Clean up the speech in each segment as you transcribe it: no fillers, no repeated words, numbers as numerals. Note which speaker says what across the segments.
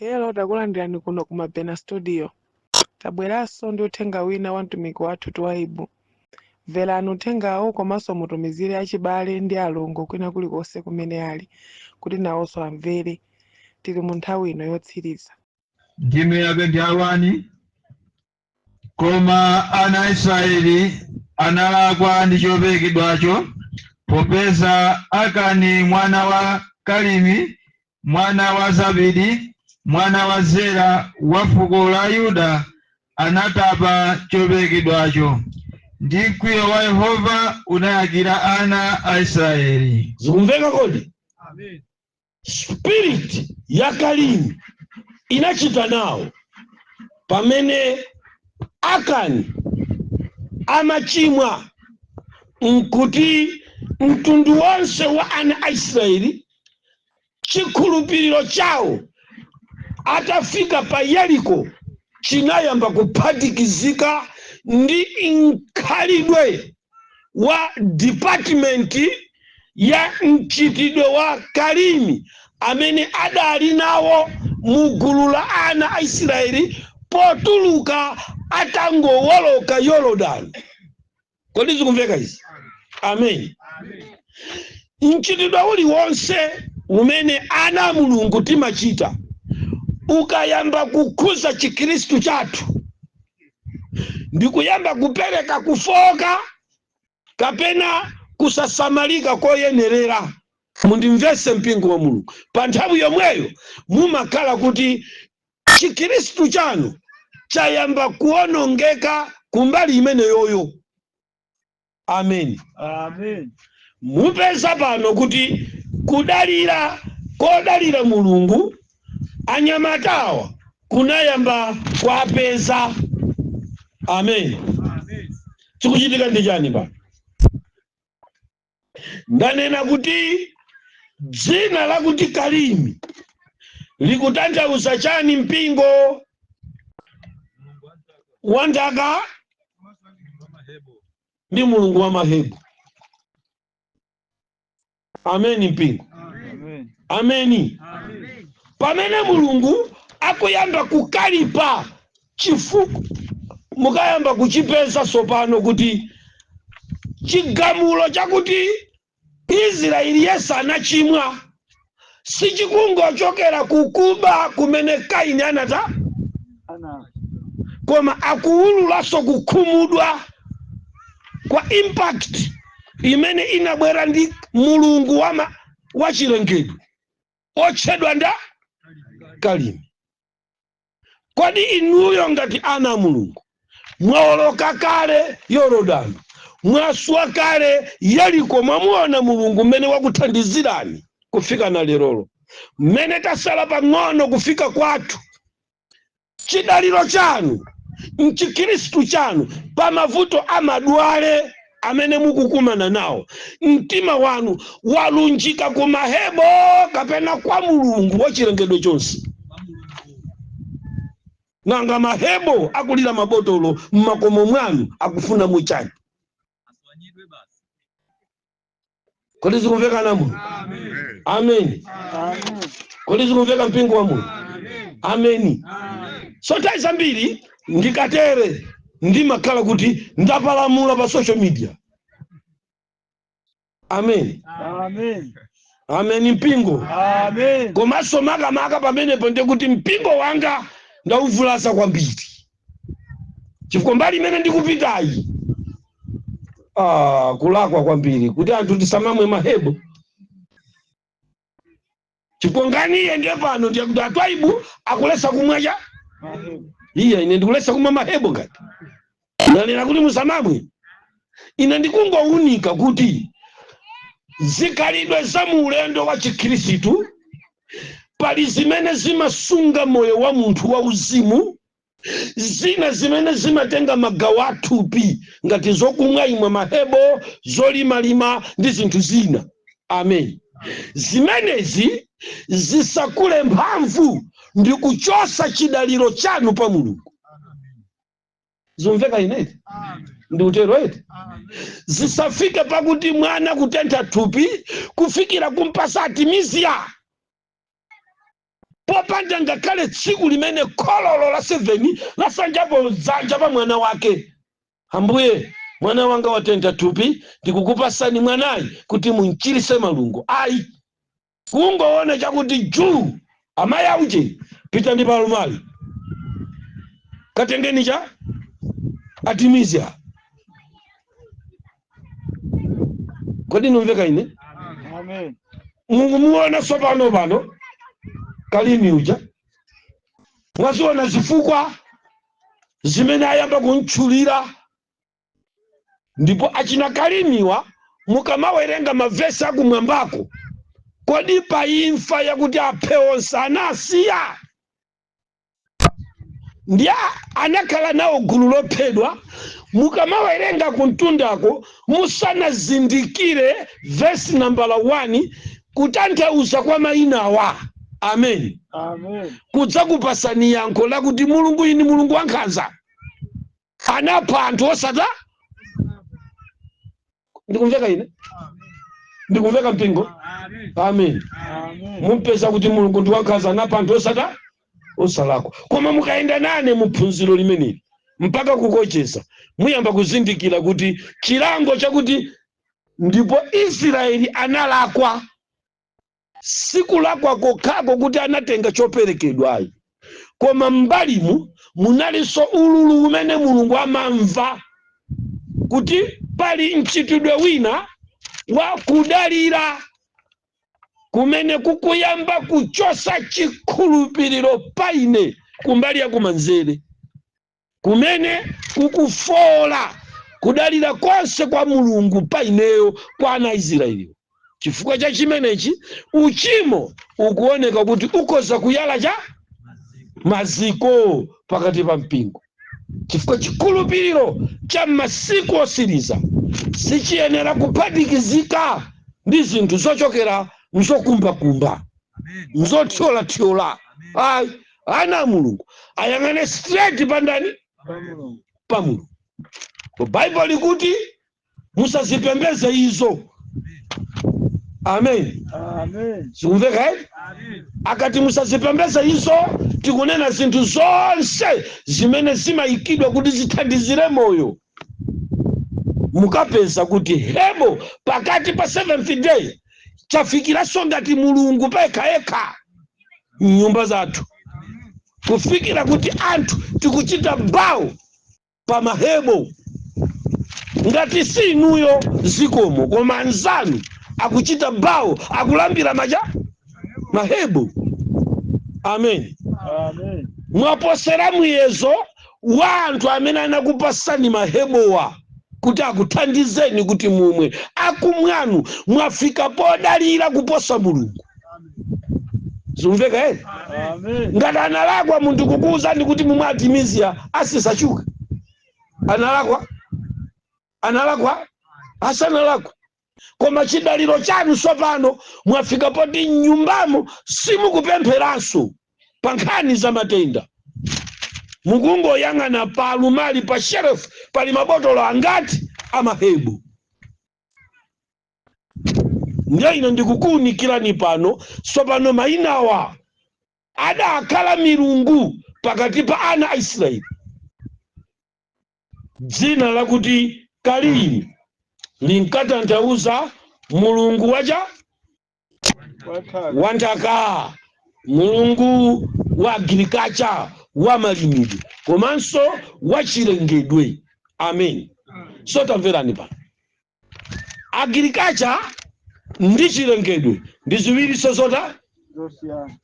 Speaker 1: Hello, takulandirani kuno ku Mabena Studio. Tabweranso ndi uthenga wina wa mtumiki wathu Twaibu. Mverani uthengawo komanso mutumizire achibale ndi alongo kwina kulikonse kumene ali kuti nawonso amvere. Tili mu nthawi ino yotsiriza.
Speaker 2: Ndime ya 21. Koma ana a Israeli analakwa ndi choperekedwacho, popeza Akani mwana wa Karimi, mwana wa Zabidi, mwana wa Zera, wa fuko la Yuda, anatapa choperekedwacho, ndi mkwiyo wa Yehova unayakira ana a Israeli.
Speaker 3: Zikumveka kodi? Spirit ya Karimi inachita nawo pamene Akani amachimwa, nkuti mtundu wonse wa ana a Israeli chikhulupiriro chawo atafika pa Yeriko chinayamba kuphatikizika ndi mkhalidwe wa department ya mchitidwe wa Karimi amene adali nawo mu gulu la ana a Israeli potuluka atangowoloka Yorodani. Kodi zikumveka izi? Amen. Mchitidwe uliwonse umene ana a Mulungu timachita ukayamba kukhuza Chikhristu chathu ndi kuyamba kupereka kufoka kapena kusasamalika koyenerera, mundimvese mpingo wa Mulungu, pa nthawi yomweyo mumakhala kuti Chikhristu chanu chayamba kuonongeka kumbali imeneyoyo. Amen.
Speaker 4: Amen.
Speaker 3: Mupeza pano kuti kudalira kodalira Mulungu anyamatawa kunayamba kwapeza. Amen. Chikuchitika ndi chani pano? Ndanena kuti dzina lakuti Karimi likutanthauza chani, mpingo wa nthaka ndi mulungu wa mahebo. Ameni mpingo.
Speaker 4: Amen.
Speaker 3: Ameni. Pamene Mulungu akuyamba kukalipa, chifukwa mukayamba kuchipeza sopano kuti chigamulo chakuti Israeli yense anachimwa sichikungochokera kukuba kumene Kaini anata,
Speaker 4: Ana.
Speaker 3: koma akuwululanso kukhumudwa kwa impact imene inabwera ndi mulungu wa chilengedwe otchedwa nda Kalimi. Kodi inuyo ngati ana a Mulungu mwawoloka kale Yorodani, mwaswa kale Yeriko, mwamuona Mulungu mmene wakuthandizirani kufika na lerolo mmene tasala pang'ono kufika kwathu, chidaliro chanu mchikhristu chanu pa mavuto amadwale amene mukukumana nawo, mtima wanu walunjika ku mahebo kapena kwa Mulungu wa chilengedwe chonse? Nanga mahebo akulira mabotolo mmakomo mwanu akufuna muchani? Kodi zikumveka na Mulungu? Amen. Kodi zikumveka, mpingo wa Mulungu? Ameni. So nthawi zambiri ndikatere ndimakhala kuti ndapalamula pa social media. Amen.
Speaker 4: Amen.
Speaker 3: Amen mpingo.
Speaker 4: Amen.
Speaker 3: Komanso makamaka pamenepo ndikuti mpingo wanga ndauvulaza kwambiri, chifukwa mbali imene ndikupitayi, kulakwa kwambiri kuti anthu tisamamwe mahebo, chifukwa ngani iye ndiye pano ndiye kuti atwaibu akulesa kumwa cha
Speaker 4: Mahebo.
Speaker 3: Iye ine ndikulesa kumwa mahebo? Ngati ndanena kuti musamamwe, ine ndikungowunika kuti zikhalidwe za mu ulendo wa Chikhristu pali zimene zimasunga moyo wa munthu wauzimu, zina zimene zimatenga magawo athupi ngati zokumwa imwe mahebo, zolimalima ndi zinthu zina. Amen. Zimenezi zisakule mphamvu ndi kuchosa chidaliro chanu pa Mulungu. Zimveka ineti? Ndi utero eti? Zisafike pakuti mwana kutentha thupi kufikira kumpasa artemisia. Popanda ngakhale tsiku limene khololo la 7 lasanjapo dzanja pa mwana wake. Ambuye, mwana wanga watentha thupi, ndikukupasani mwanayi kuti munchirise malungo. Ayi, kungoona chakuti juu, amayi auche, pita ndi palumali, katengeni cha artemisia. Kodi numveka ine?
Speaker 4: Amen.
Speaker 3: Mukumuona tsopano pano Kalimi uja, mwaziona zifukwa zimene ayamba kumtchulira. Ndipo achina Kalimiwa, mukamawerenga mavesi akumwambako, kodi pa imfa yakuti aphe onse anasiya? Ndiye anakhala nawo gulu lophedwa. Mukamawerenga kumtundako, musanazindikire vesi nambala 1, kutanthauza kwa mayinawa, amen,
Speaker 4: Amen.
Speaker 3: kudzakupasani yankho lakuti Mulungu ini Mulungu wankhanza, anapha anthu osata. Ndikumveka ine? Ndikumveka mpingo? Amen.
Speaker 4: Amen.
Speaker 3: Mumpeza kuti Mulungu ndi wankhanza, anapha anthu osata, osalakwa. Koma mukayenda nane mu phunziro limeneli mpaka kukocheza, muyamba kuzindikira kuti chilango chakuti ndipo Israeli analakwa, sikulakwa kokhako kuti anatenga choperekedwayi, koma m'mbalimu munalinso ululu umene Mulungu amamva kuti pali mchitidwe wina wa kudalira kumene kukuyamba kuchosa chikhulupiriro pa ine kumbali ya kumanzere, kumene kukufola kudalira konse kwa Mulungu pa ineyo kwa ana a Israeliwo. Chifukwa cha chimenechi uchimo ukuoneka kuti ukhoza kuyala cha maziko pakati pa mpingo, chifukwa chikhulupiriro cha masiku osiriza sichiyenera kuphatikizika ndi zinthu zochokera mzokumbakumba, mzothyolathyola. Ayi, ana a Mulungu ayang'ane straight pa ndani?
Speaker 4: Pa Mulungu.
Speaker 3: Pa Mulungu. Baibulo likuti musazipembeze izo. Amen.
Speaker 4: Amen.
Speaker 3: Zikumveka eti? Akati musazipembeze izo, tikunena zinthu zonse zimene zimayikidwa kuti zithandizire moyo. Mukapeza kuti herbal pakati pa Seventh Day chafikiranso ngati Mulungu payekha mnyumba zathu, kufikira kuti anthu tikuchita bow pa ma herbal. Ngati si inuyo, zikomo, koma anzanu akuchita bow, akulambira macha ma herbal. Amen.
Speaker 4: Amen.
Speaker 3: Mwaposera muyezo wa anthu amene anakupasani ma herbal wa kuti akuthandizeni kuti mumwe. Akumwanu mwafika podalira kuposa Mulungu. Zikumveka ere?
Speaker 4: Amen.
Speaker 3: Ngati analakwa munthu kukuwuzani kuti mumwe artemisia asisachuka, analakwa? Analakwa? Asanalakwa. Koma chidaliro chanu tsopano mwafika poti mnyumbamo simukupempheranso pa nkhani za matenda, mukungoyang'ana pa alumali, pa shelf pali mabotolo angati ama herbal. Ndiye ine ndikukuwunikirani pano tsopano mayinawa adakhala milungu pakati pa ana a Israeli. Dzina lakuti Kalimi linkatanthauza mulungu wacha
Speaker 4: Wanthaka.
Speaker 3: Wanthaka, mulungu wa agriculture, wa malimidwe komanso wa chilengedwe. Amen. So tamverani pano, agriculture ndi chilengedwe ndi ziwirinso zota
Speaker 4: Zosiyana.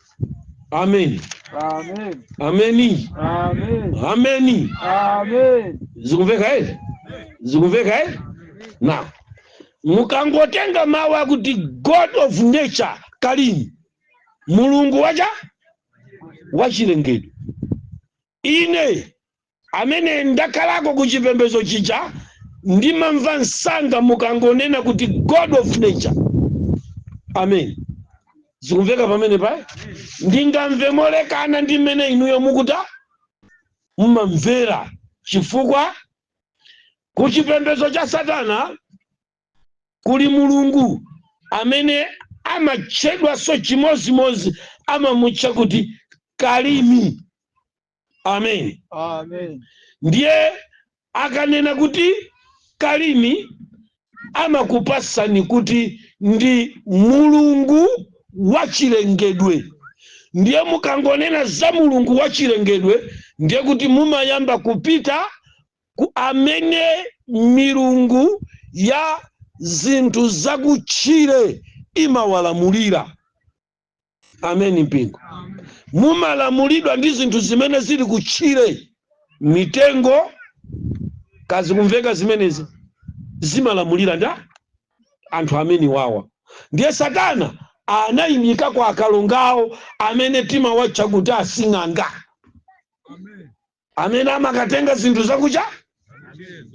Speaker 3: Amen.
Speaker 4: Amen.
Speaker 3: Ameni.
Speaker 4: Amen.
Speaker 3: Ameni.
Speaker 4: Amen.
Speaker 3: Zikumveka ere? Zikumveka ere? Now mukangotenga mawu akuti god of nature, Kalimi, mulungu wacha wachilengedwe, ine amene ndakhalako ku chipembedzo chija ndimamva msanga mukangonena kuti god of nature. Amen. Zikumveka pamene pa ndingamve molekana ndi mmene inuyo mukuta mumamvera, chifukwa ku chipembedzo cha Satana kuli mulungu amene amatchedwanso chimozimozi, Amamutcha kuti Kalimi. Amen.
Speaker 4: Amen.
Speaker 3: Ndiye akanena kuti Kalimi, amakupasani kuti ndi mulungu wachilengedwe. Ndiye mukangonena za mulungu wachilengedwe, ndiye kuti mumayamba kupita ku amene milungu ya zinthu zakutchire imawalamulira. Ameni mpingo. Mumalamulidwa ndi zinthu zimene zili kutchire, mitengo kazi kumveka, zimenezi zimalamulira nda anthu amene wawa. Ndiye Satana anayimika kwa akalongawo amene timawatcha kuti asing'anga, amene amakatenga zinthu zakucha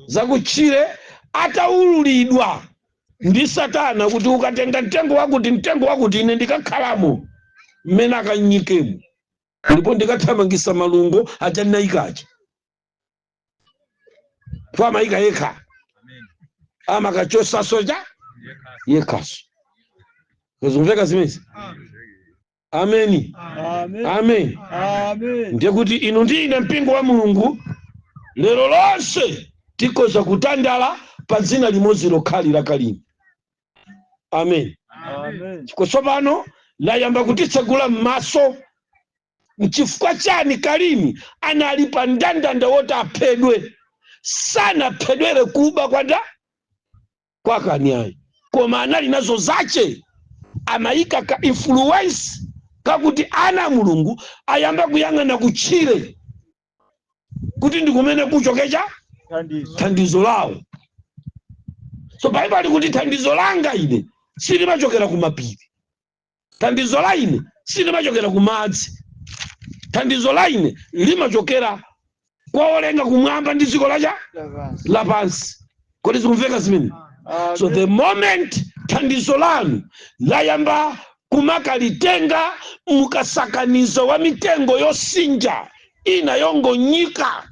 Speaker 3: zakutchire, atawululidwa ndi Satana kuti ukatenga mtengo wakuti, mtengo wakuti, ine ndikakhalamo mmene akanyikemo ndipo ndikathamangisa malungo achanayikacha po amayika yekha, amakachosaso cha yekhaso. Zikumveka zimenezi? Ameni.
Speaker 4: Amen.
Speaker 3: Amen.
Speaker 4: Amen.
Speaker 3: Ndiye kuti inu ndi ine, mpingo wa Mulungu, lero lonse tikhoza kutandala pa dzina limodzi lokhali la Kalimi. Amen.
Speaker 4: Amen.
Speaker 3: Tsopano layamba kutitsegula m'maso nchifukwa chani Kalimi anali pa ndandanda woti aphedwe. Sanaphedwere kuba kwanda kwa Akani ayi, koma anali nazo zache, amayika ka influence kakuti ana a Mulungu ayamba kuyang'ana kutchire kuti ndi kumene kuchokecha
Speaker 4: Thandizo.
Speaker 3: thandizo lawo. So Baibulo likuti thandizo langa ine silimachokera ku mapiri, thandizo la ine silimachokera ku madzi, thandizo la ine limachokera kwa olenga kumwamba ndi dziko lacha lapansi. Kodi zikumveka zimene? So the moment thandizo lanu layamba kumakalitenga mukasakanizo wa mitengo yosinja ina yongonyika,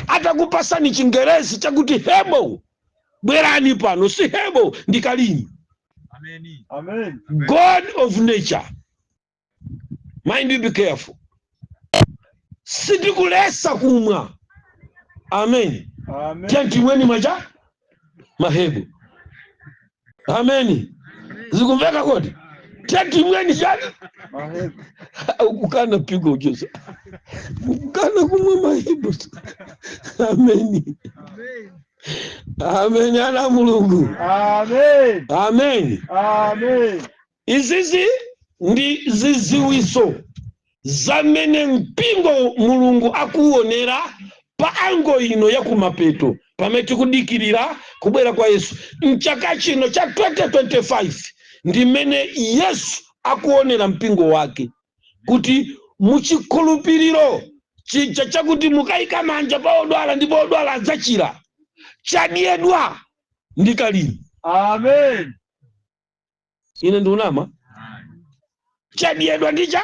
Speaker 3: atakupasani Chingerezi chakuti herbal, bwerani pano, si herbal, ndi Kalimi.
Speaker 4: Amen.
Speaker 3: God of nature. Mind you, be careful. Sitikulesa kumwa. Amen.
Speaker 4: Amen.
Speaker 3: Tyantimweni mwacha ma herbal. Ameni. Zikumveka kodi? Tyantimweni chani?
Speaker 4: Ma herbal.
Speaker 3: Ukukana pigo ujosa, ukukana kumwa ma herbal. Ameni, ameni, ana Mulungu.
Speaker 4: Amen.
Speaker 3: Amen.
Speaker 4: Amen.
Speaker 3: Izizi ndi ziziwiso zamene mpingo Mulungu akuonera pa ango ino ya kumapeto, pamene tikudikirira kubwera kwa Yesu mchaka chino cha 2025. Ndi mmene Yesu akuonera mpingo wake, kuti muchikhulupiriro chija chakuti mukayika manja pa odwala ndipo odwala adzachira, chadyedwa ndi Kalimi.
Speaker 4: Amen.
Speaker 3: Ine ndiunama? Chadyedwa ndicha.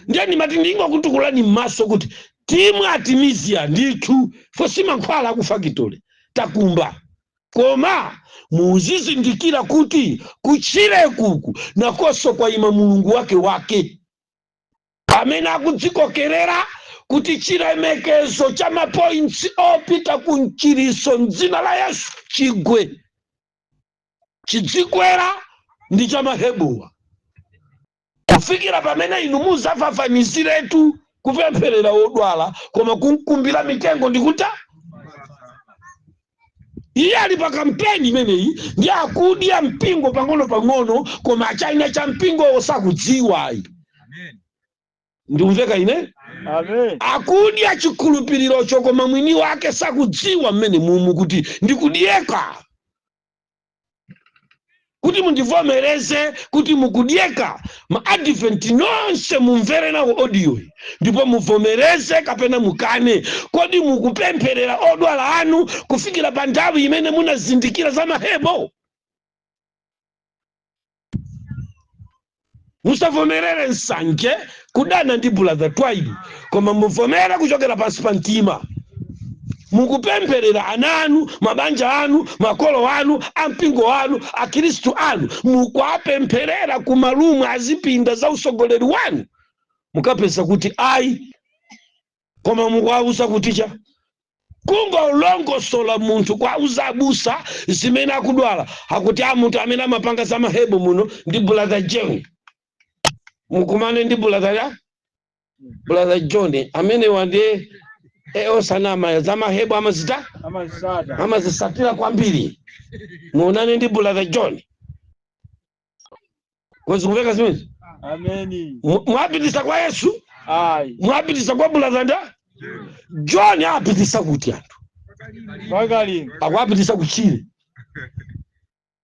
Speaker 3: Ndiye ndimati ndingokutukulani m'maso kuti timwe artemisia ndithu, fo si mankhwala akufakitole takumba, koma muzizindikira kuti kutchire kuku nakonso kwayima mulungu wake wake amene akudzikokerera kuti chilemekezo cha ma points opita ku mchiriso mdzina la Yesu chigwe chidzikwera ndi cha ma herbalwa, kufikira pamene inu muzafafaniziretu kupempherera wodwala koma kumkumbira mitengo ndikuta. Iye ali pa kampeni imeneyi ndi akudya mpingo pang'ono-pang'ono, koma achina cha mpingowo sakudziwayi. Ndikumveka ine?
Speaker 4: Amen.
Speaker 3: Akudya chikhulupirirocho, koma mwini wake sakudziwa mmene mumu kuti ndikudyeka. Kuti mundivomereze kuti mukudyeka, ma Advent nonse mumvere nawo audio, ndipo muvomereze kapena mukane. Kodi mukupempherera odwala anu kufikira pa nthawi imene munazindikira za ma herbal? Musavomerere nsanje, kudana ndi Brother Twaibu, koma muvomere kuchokera pansi pa mtima. Mukupempherera ana anu, mabanja anu, makolo anu, ampingo anu, akhristu anu, mukuapempherera ku malumu azipinda za usogoleri wanu, mukapeza kuti ayi. Koma mukuauza kuti cha kungolongosola munthu kwauza abusa zimene akudwala, akuti a munthu amene amapanga za ma herbal muno ndi Brother John, mukumane ndi brother ya Brother John amene wande osanama, za ma herbal amazita.
Speaker 4: Amazisata.
Speaker 3: Amazisatira kwambiri. Muonane ndi Brother John. Kwezikumveka zimene?
Speaker 4: Ameni.
Speaker 3: Mwapitisa kwa Yesu?
Speaker 4: Ayi.
Speaker 3: Mwapitisa kwa Brother nda John. Apitisa kuti anthu?
Speaker 4: Kwa Kalimu.
Speaker 3: Akuapitisa kuchire.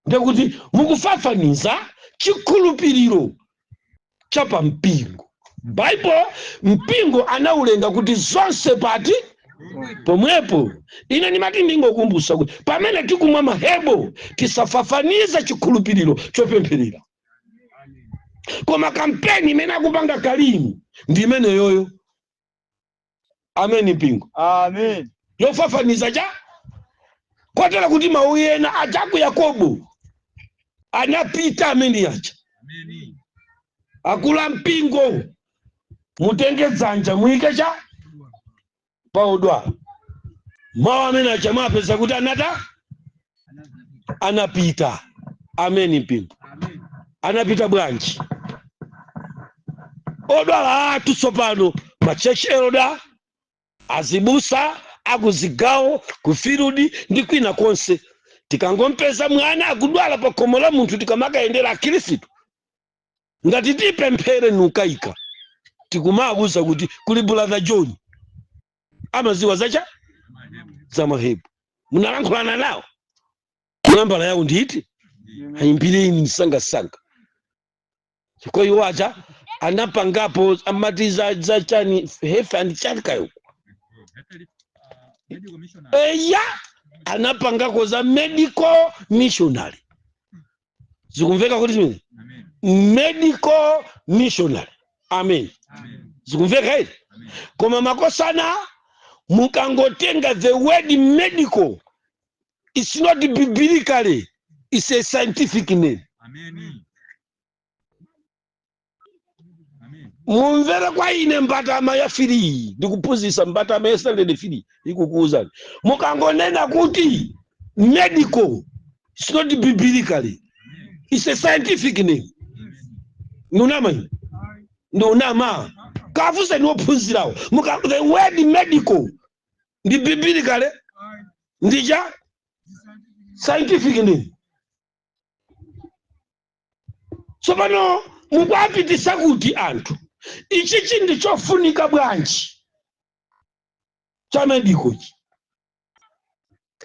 Speaker 3: Ndekuti mukufafaniza chikhulupiriro cha pampingo. Baibo mpingo anaulenga kuti zonse pati pomwepo. Ine ndimati ndingokumbutsa kuti pamene tikumwa ma herbal, tisafafanize chikhulupiriro chopempherera. Koma kampeni imene akupanga Kalimu ndi imeneyoyo. Ameni, mpingo?
Speaker 4: Amen.
Speaker 3: Yofafaniza cha kotera kuti mawu ena achaku Yakobo anapita amene aja akula mpingo, mutenge dzanja muyike cha paodwala. Mawu amene aja mwapeza kuti anata anapita. Ameni, mpingo? Anapita bwanji? Odwala athu tsopano, ma church elder, azibusa akuzigawo, ku field ndi kwina konse, tikangompeza mwana akudwala pa khomo la munthu, tikamakayendera akhristu, ngati tipemphere nukayika, tikumakuza kuti kuli Brother John amaziwa zacha za ma herbal. Munalankhulana nawo? Nambala yawo nditi ayimbireni msangasanga, chifukwa iwo aja anapangapo amati za chani, health and chani kayo. Eya, anapangako za medical missionary. Zikumveka kuti zimene medical missionary? Amen. Zikumveka iri? Koma makosana, mukangotenga the word medical, it's not biblically, it's a scientific name. Mumvere kwa ine, mbatama ya three ndikuphunzitsa, mbatama ya standard 3 ikukuuzani, mukangonena kuti medical, it's not biblically, it's a scientific name. Ndiunama ine? Ndiunama? Kafunseni wophunzirawo. The word medical ndi biblically ndicha scientific name. Tsopano mukuapitisa kuti anthu ichichi ndi chofunika bwanji cha medical chi?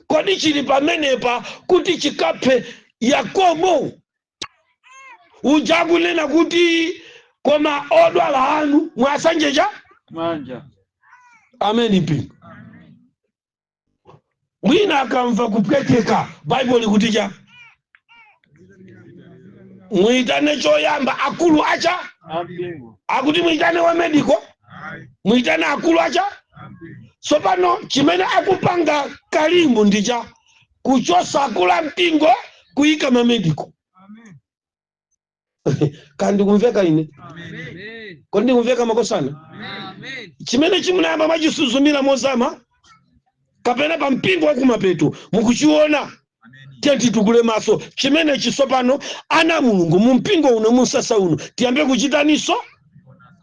Speaker 3: Kodi chili pamenepa kuti chikaphe Yakobo uja akunena kuti koma odwala anu mwasanjecha
Speaker 4: manja?
Speaker 3: Ameni, mpingo? Wina akamva kupweteka, Baibulo likuti cha muitane choyamba akulu acha
Speaker 4: ampingo.
Speaker 3: Akuti muitane wa medical? Muitane akulu acha. Tsopano chimene akupanga Kalimu ndicha kuchosa akulu ampingo, kuyika ma medical. Kandi kumveka ine? Kodi ndikumveka, makosana? Chimene chimunayamba mwachisuzumira mozama kapena pa mpingo wa kumapeto mukuchiona? Tiye titukule maso chimene chisopano. Ana Mulungu mu mpingo uno, mu msasa uno, tiyambe kuchitaniso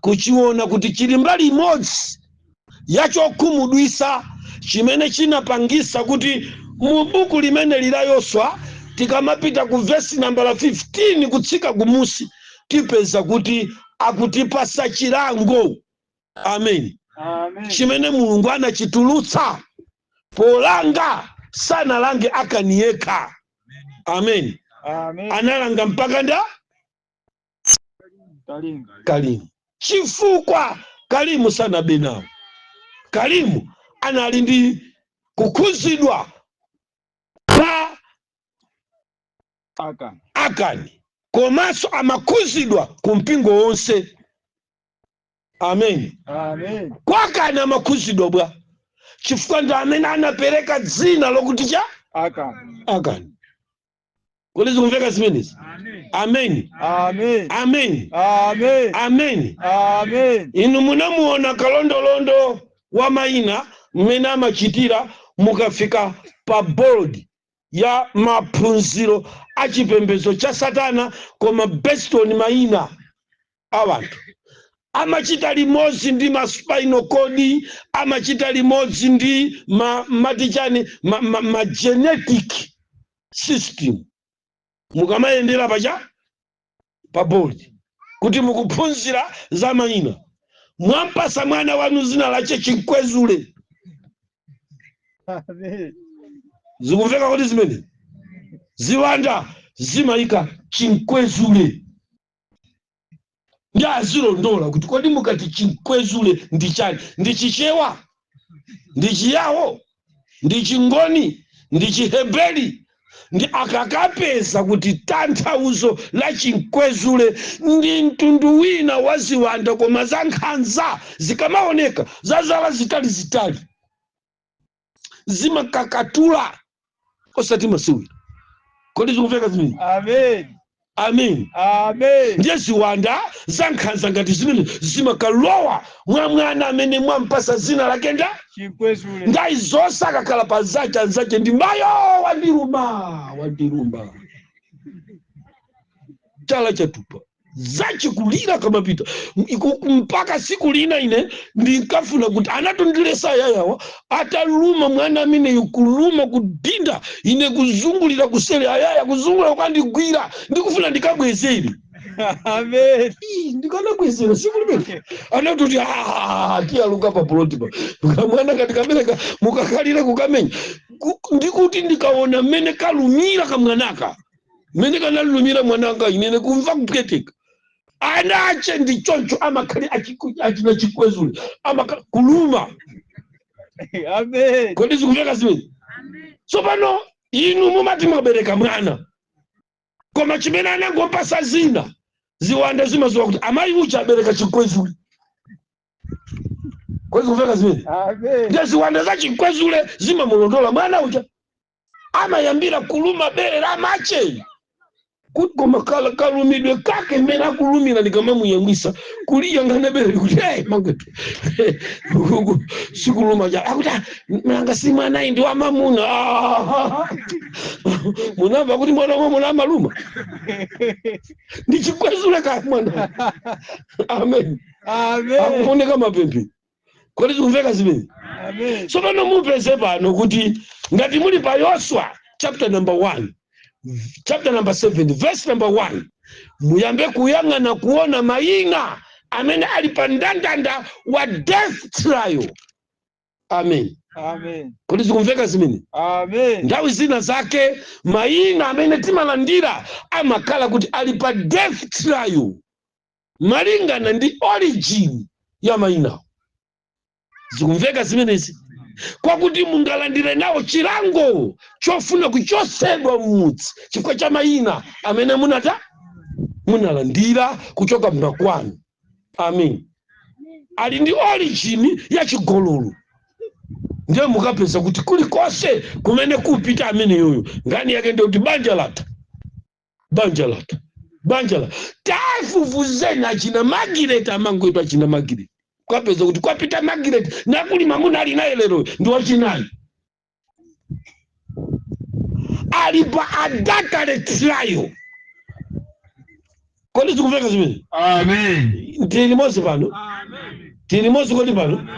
Speaker 3: kuchiona kuti chili mbali imodzi yachokhumudwisa chimene chinapangisa kuti mu buku limene lila Yoswa, tikamapita ku vesi nambala 15 kutsika kumusi, tipeza kuti akutipasa chilango. Amen.
Speaker 4: Amen.
Speaker 3: Chimene Mulungu anachitulutsa polanga, sanalange Akani yekha. Amen.
Speaker 4: Amen.
Speaker 3: Analanga mpaka nda
Speaker 4: Kalimu.
Speaker 3: Kalimu, chifukwa Kalimu sanabe nawo. Kalimu anali ndi kukhuzidwa pa
Speaker 4: Aka.
Speaker 3: Akani, komanso amakhuzidwa ku mpingo wonse. Amen.
Speaker 4: Amen.
Speaker 3: Kwa Akani amakhuzidwa bwa? Chifukwa ndi amene anapereka dzina lokuti cha
Speaker 4: Akani.
Speaker 3: Akani. Kodi zikumveka zimenezi? Amen.
Speaker 4: Amen.
Speaker 3: Amen.
Speaker 4: Amen.
Speaker 3: Amen.
Speaker 4: Amen.
Speaker 3: Inu munamuona kalondolondo wa mayina mmene amachitira mukafika pa board ya maphunziro a chipembedzo cha satana, koma based on mayina a wanthu. Amachita limodzi ndi ma spinal cord, amachita limodzi ndi ma matichani ma genetic system. Mukamayendera pacha pa board kuti mukuphunzira za mayina, mwampasa mwana wanu zina lache Chinkwezule.
Speaker 4: Amen.
Speaker 3: Zikumveka kuti zimene ziwanda zimayika Chinkwezule ndi azilondola kuti kodi mukati Chinkwezule ndi chani? Ndi Chichewa, ndi Chiyawo, ndi Chingoni, ndi Chiheberi? Ndi akakapeza kuti tanthauzo la Chinkwezule ndi mtundu wina wa ziwanda, koma za nkhanza, zikamaoneka zazala zitali zitali, zimakakatula osati masiwira. Kodi zikumveka zimene?
Speaker 4: Amen.
Speaker 3: Amen.
Speaker 4: Amen.
Speaker 3: Ndiye ziwanda za nkhanza ngati zimene zimakalowa mwa mwana amene mwampasa zina lake nda
Speaker 4: Chinkwezule.
Speaker 3: Ndayi zonse akakhala pa zache anzache ndi mayo, "Wandiruma, wandiruma, chala chatupa," zachikulira kamapita mpaka siku lina ine ndinkafuna kuti anatondilesa ayayawa ataluma mwana ameneyo, kuluma kudinda, ine kuzungulira kuseri, ayaya kuzungulira kukandigwira, ndikufuna ndikabwezere.
Speaker 4: Amen.
Speaker 3: Ii, ndikanabwezera siku limene anatoti, "Ah, tiyaluka pa plot pa kamwana kati kamereka mukakhalire kukamenya." Ndikuti ndikaona mmene kalumira kamwanaka, mmene kanalumira mwananga, inene kumva kupweteka. Ana ache ndi choncho amakhali achina Chikwezule kuluma.
Speaker 4: Amen.
Speaker 3: Kodi zikumveka zimene? Tsopano inu mumati mwabereka mwana, koma chimene anangompasa zina, ziwanda zimaziwa kuti amayi uja abereka Chikwezule. Kodi zikumveka zimene?
Speaker 4: Amen.
Speaker 3: Ndiye ziwanda za Chikwezule zimamulondola mwana uja, amayambira kuluma bere la mache kuti, koma kalumidwe kake mmene akulumira, ndikamamuyamwisa kuliyang'ana bere kuti, "Hey, mangwetu sikuluma cha." Akuti, "Ah, mlanga si mwanayi ndi wamamuna." Ah, munamva kuti mwana wamamuna amaluma ndi Chikwezule ka mwana. Amen.
Speaker 4: Amen.
Speaker 3: Akuoneka mapemphero. Kodi zikumveka zimene?
Speaker 4: Amen.
Speaker 3: Tsopano mupeze pano kuti ngati muli pa Yoswa chapter number 1, chapter number 7, verse number 1, muyambe kuyang'ana kuona mayina amene ali pa ndandanda wa death trial. Amen.
Speaker 4: Amen.
Speaker 3: Kodi zikumveka zimene?
Speaker 4: Amen.
Speaker 3: Nthawi zina zake mayina amene timalandira amakhala kuti ali pa death trial malingana ndi origin ya mayinawo. Zikumveka zimenezi? Kwakuti mungalandire nawo chilango chofuna kuchosedwa m'mudzi chifukwa cha mayina amene munata munalandira kuchoka mmakwanu. Amen. Ali ndi origin ya chigololo, ndiye mukapeza kuti kulikonse kumene kupita ameneyoyo, ngani yake ndiye kuti banja latha, banja latha, banja la tafufuzeni achina Magireti, amangoitwa achina Magireti, kwapeza kuti kwapita Magireti nakuli mamuna ali naye lero ndi wachinayi, ali pa adultery trial. Kodi zikumveka zimene?
Speaker 2: Amen.
Speaker 3: Tili limodzi pano, tili limodzi. Kodi pano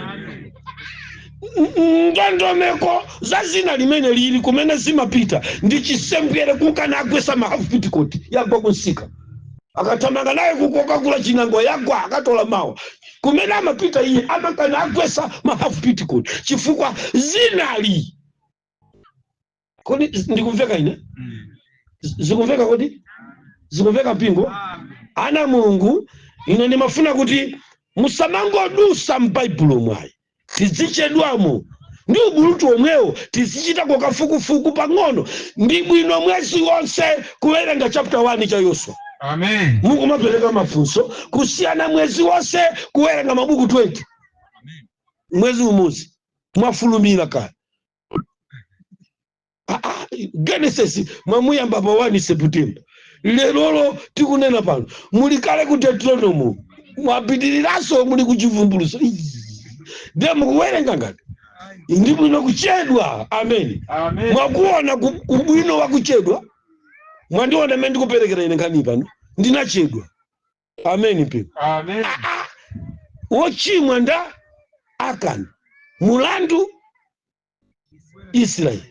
Speaker 3: ndondomeko za zina limene lili kumene zimapita ndi chisembwere, kunkana agwesa ma half petticoat, yagwa kunsika, akathamanga naye kukokakula chinango, yagwa, akatola mawa. Kumene amapita iye amakana agwesa ma half petticoat chifukwa zinali. Kodi ndikumveka ine? Zikumveka? Kodi zikumveka, mpingo? Ana Mulungu, ine ndimafuna kuti musamangodusa m'Baibulo mwayi, tizichedwamo ndi ubulutu omwewo, tizichitako kafukufuku pang'ono. Ndi bwino mwezi wonse kuwerenga chapter 1 cha Yoswa.
Speaker 2: Amen.
Speaker 3: Mukumapereka mafunso, kusiyana mwezi wonse kuwerenga mabuku 20 mwezi umodzi. Mwafulumira kaya. Ah, ah, Genesis mwamuyamba pa 1 September, lerolo tikunena pano muli kale ku Deuteronomy, mwapitiriranso muli ku Chivumbulutso. Ndiye mukuwerenga ngati ndi bwino kuchedwa. Ameni.
Speaker 2: Amen.
Speaker 3: Mwakuona ubwino wa kuchedwa? Mwandiona mmene ndikuperekera ine nkhani pano, ndinachedwa. Ameni mpingo.
Speaker 2: Amen.
Speaker 3: Wochimwa nda Akani, mulandu Israeli.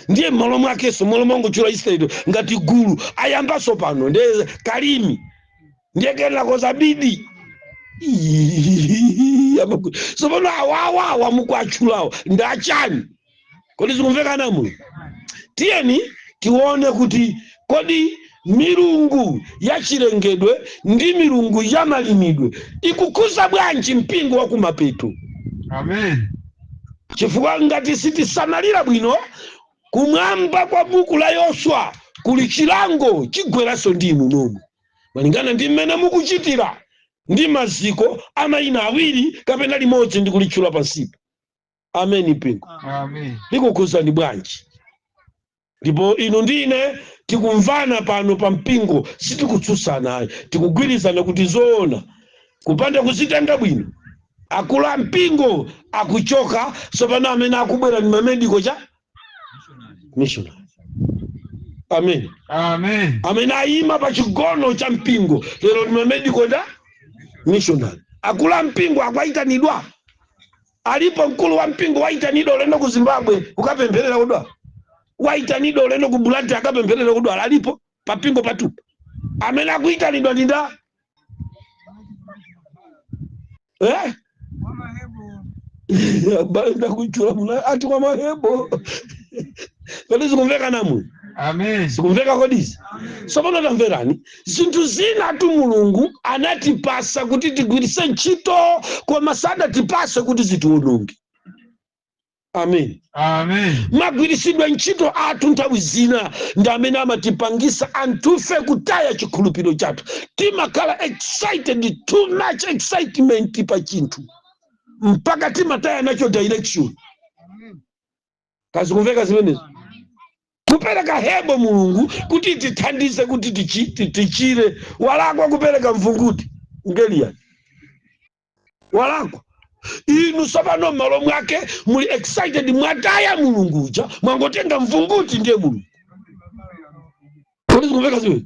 Speaker 3: Ndiye mmalo mwakenso, mmalo mwangochula Israeli ngati gulu, ayambanso pano ndiye Kalimi, ndiye kenako Zabidi. Tsopano awawawa mukuatchulawo ndi achani? Kodi zikumvekana muno? Tiyeni tione kuti kodi milungu ya chilengedwe ndi milungu ya malimidwe ikukhuza bwanji mpingo wa kumapeto.
Speaker 2: Amen.
Speaker 3: Chifukwa ngati sitisamalira bwino, kumwamba kwa buku la Yoswa kuli chilango chigweranso ndi inu nomwe, malingana ndi mmene mukuchitira ndi maziko a mayina awiri kapena limodzi ndi kulitchula pansipo. Ameni mpingo.
Speaker 2: Amen.
Speaker 3: Likukhuzani bwanji? Ndipo inu ndi ine tikumvana pano pa mpingo, sitikutsutsana ayi, tikugwirizana kuti zoona kupanda kuzitenga bwino, akulu a mpingo akuchoka. Tsopano amene akubwera ndi mamedical cha missionary. Amen.
Speaker 2: Amen.
Speaker 3: Amene ayima pa chigono cha mpingo lero ndi mamedical nda missionary. Akulu a mpingo akwayitanidwa? Alipo mkulu wa mpingo wayitanidwa ulendo ku Zimbabwe kukapempherera kudwala? Wayitanidwa ulendo ku Blantyre akapempherera kudwala? Alipo pa mpingo patupa amene akuyitanidwa ndi nda eh? Ndakuchula muna ati kwa mahebo. Kodi zikumveka namwe?
Speaker 2: Amen.
Speaker 3: Zikumveka kodizi? Tsopano tamverani, zinthu zina tu Mulungu anatipasa kuti tigwiritse ntchito, koma sadatipase kuti zitiwononge. Amen.
Speaker 2: Amen.
Speaker 3: Magwiritsidwe ntchito athu nthawi zina ndi amene amatipangisa anthufe kutaya chikhulupiriro chathu. Timakhala excited, too much excitement pa chinthu, mpaka timataya nacho direction. Kazikumveka zimenezo? Kupereka hebo Mulungu kuti tithandize kuti tichire, walakwa kupereka mvunguti ngeliya? Walakwa? Inu tsopano m'malo mwake muli excited, mwataya Mulungu uja, mwangotenga mvunguti ndiye Mulungu. Kodi zikumveka zimene?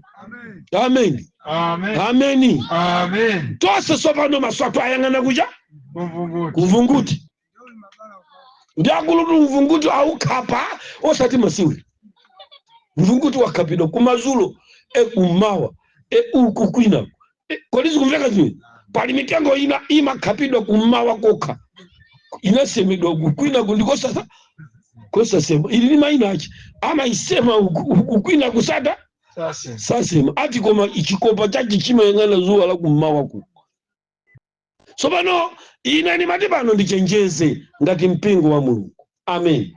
Speaker 3: Amen.
Speaker 2: Amen.
Speaker 3: Ameni.
Speaker 2: Amen.
Speaker 3: Tonse tsopano maso athu ayang'ana kuja
Speaker 2: Kumvunguti.
Speaker 3: Kumvunguti. Ndi akulutu mvunguti aukhapa, osati masiwe. Mvunguti wakhapidwa kumazulo, e kummawa, e uku kwina. E, kodi zikumveka zimene? Pali mitengo ina imakhapidwa kummawa kokha, inasemedwa uku kwina kundikosasa kosasema. Ili ni mayina achi amaisema uku, uku kwina kusata
Speaker 2: Sase.
Speaker 3: sasema ati, koma chikopa chachi chimayang'ana zuwa la kummawa ku. Tsopano ine ndimati pano ndichenjeze ngati mpingo wa Mulungu. Amen.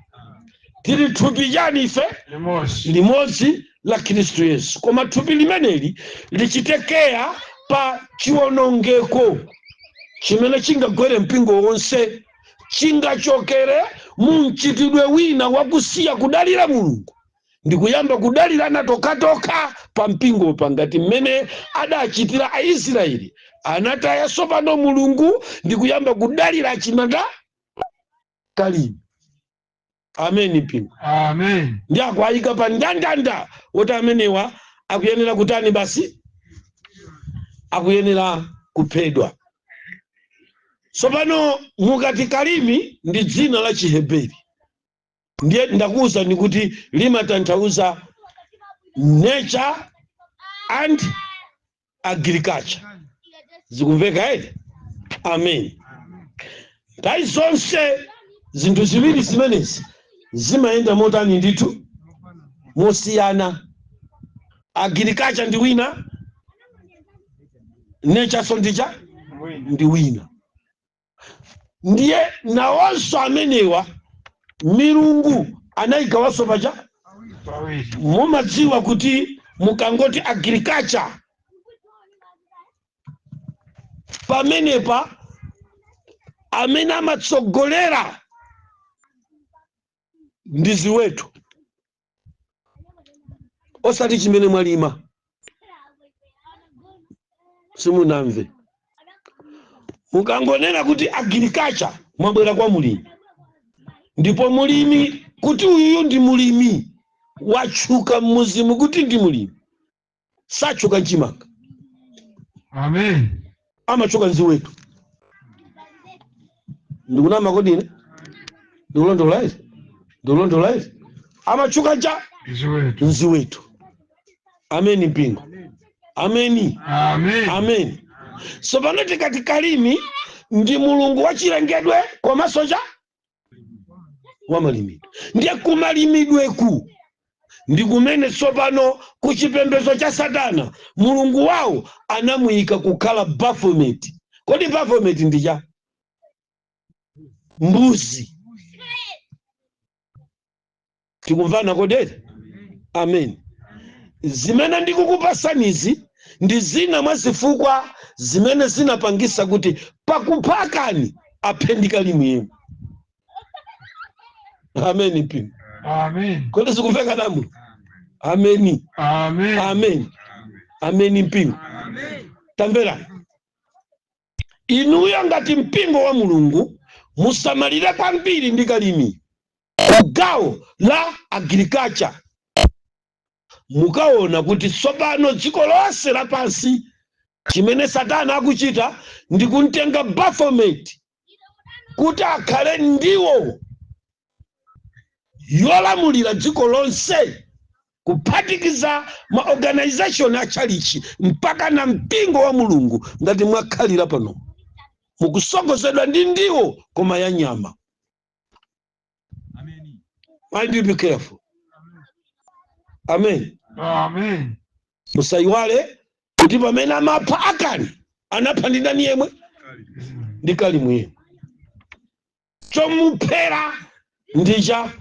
Speaker 3: Tili thupi chani ife?
Speaker 2: Limodzi.
Speaker 3: Limodzi la Khristu Yesu, koma thupi limeneli lichitekea pa chiwonongeko chimene chingagwere mpingo wonse, chingachokere mu mchitidwe wina wakusiya kudalira Mulungu ndikuyamba kudalirana tokhatokha pa mpingo pa, ngati mmene adachitira Aisraeli, anataya tsopano Mulungu ndikuyamba kudalira achinanda Kalimi. Ameni mpingo.
Speaker 2: Amen.
Speaker 3: Ndi akuayika pa ndandanda woti amenewa akuyenera kutani? Basi, akuyenera kuphedwa. Tsopano mukati Kalimi ndi dzina la Chiheberi, ndiye ndakuwuzani kuti limatanthauza nature and agriculture. Zikumveka ere? Amen. Nthawi zonse zinthu ziwiri zimenezi zimayenda motani? Ndithu mosiyana. Agriculture ndi wina, nature ndicha ndi wina. Ndiye nawonso amenewa milungu anayigawanso pacha
Speaker 2: Pawiri.
Speaker 3: Mumadziwa kuti mukangoti agriculture pamenepa, amene amatsogolera Ndi ziweto, osati chimene mwalima. Simunamve? Mukangonena kuti agriculture, mwabwera kwa mulimi. Ndipo mulimi, kuti uyuyu ndi mulimi watchuka mmuzimu, kuti ndi mulimi, satchuka mchimanga.
Speaker 2: Amen.
Speaker 3: Amatchuka nziweto. Ndikunama kodine? Ndikulondola izi? Ndikulondola izi? Amatchuka cha
Speaker 2: Ziweto.
Speaker 3: Nziweto. Ameni, mpingo. Ameni.
Speaker 2: Amen.
Speaker 3: Ameni. So pano tikati kalimi ndi mulungu wachilengedwe komanso cha wamalimidwe, ndiye kumalimidweku ndi kumene tsopano kuchipembedzo cha satana mulungu wawo anamuyika kukhala Baphomet. Kodi Baphomet ndi cha mbuzi? Tikumvana kodere? Amen. Zimene ndikukupasanizi ndi zina mwa zifukwa zimene zinapangisa kuti pakupha Akani aphe ndi Kalimu yemwe. Amen, mpingo.
Speaker 2: Amen.
Speaker 3: Kodi zikumveka namu? Ameni.
Speaker 2: Amen.
Speaker 3: Amen, ameni, mpingo. Tamverani inuyo, ngati mpingo wa Mulungu musamalire kwambiri ndi kalimi ku gawo la agriculture. Mukaona kuti tsopano dziko lonse lapansi chimene satana akuchita ndi kumtenga Baphomet kuti akhale ndiwo yolamulira dziko lonse, kuphatikiza ma organization a chalichi mpaka na mpingo wa Mulungu. Ngati mwakhalira pano, mukusogozedwa ndi ndiwo koma ya nyama. Mind you, be careful. Amen.
Speaker 2: Amen.
Speaker 3: Musayiwale kuti pamene amapha Akani, anapha ndi ndani yemwe? Ndi Kalimu yemwe. Chomuphera ndicha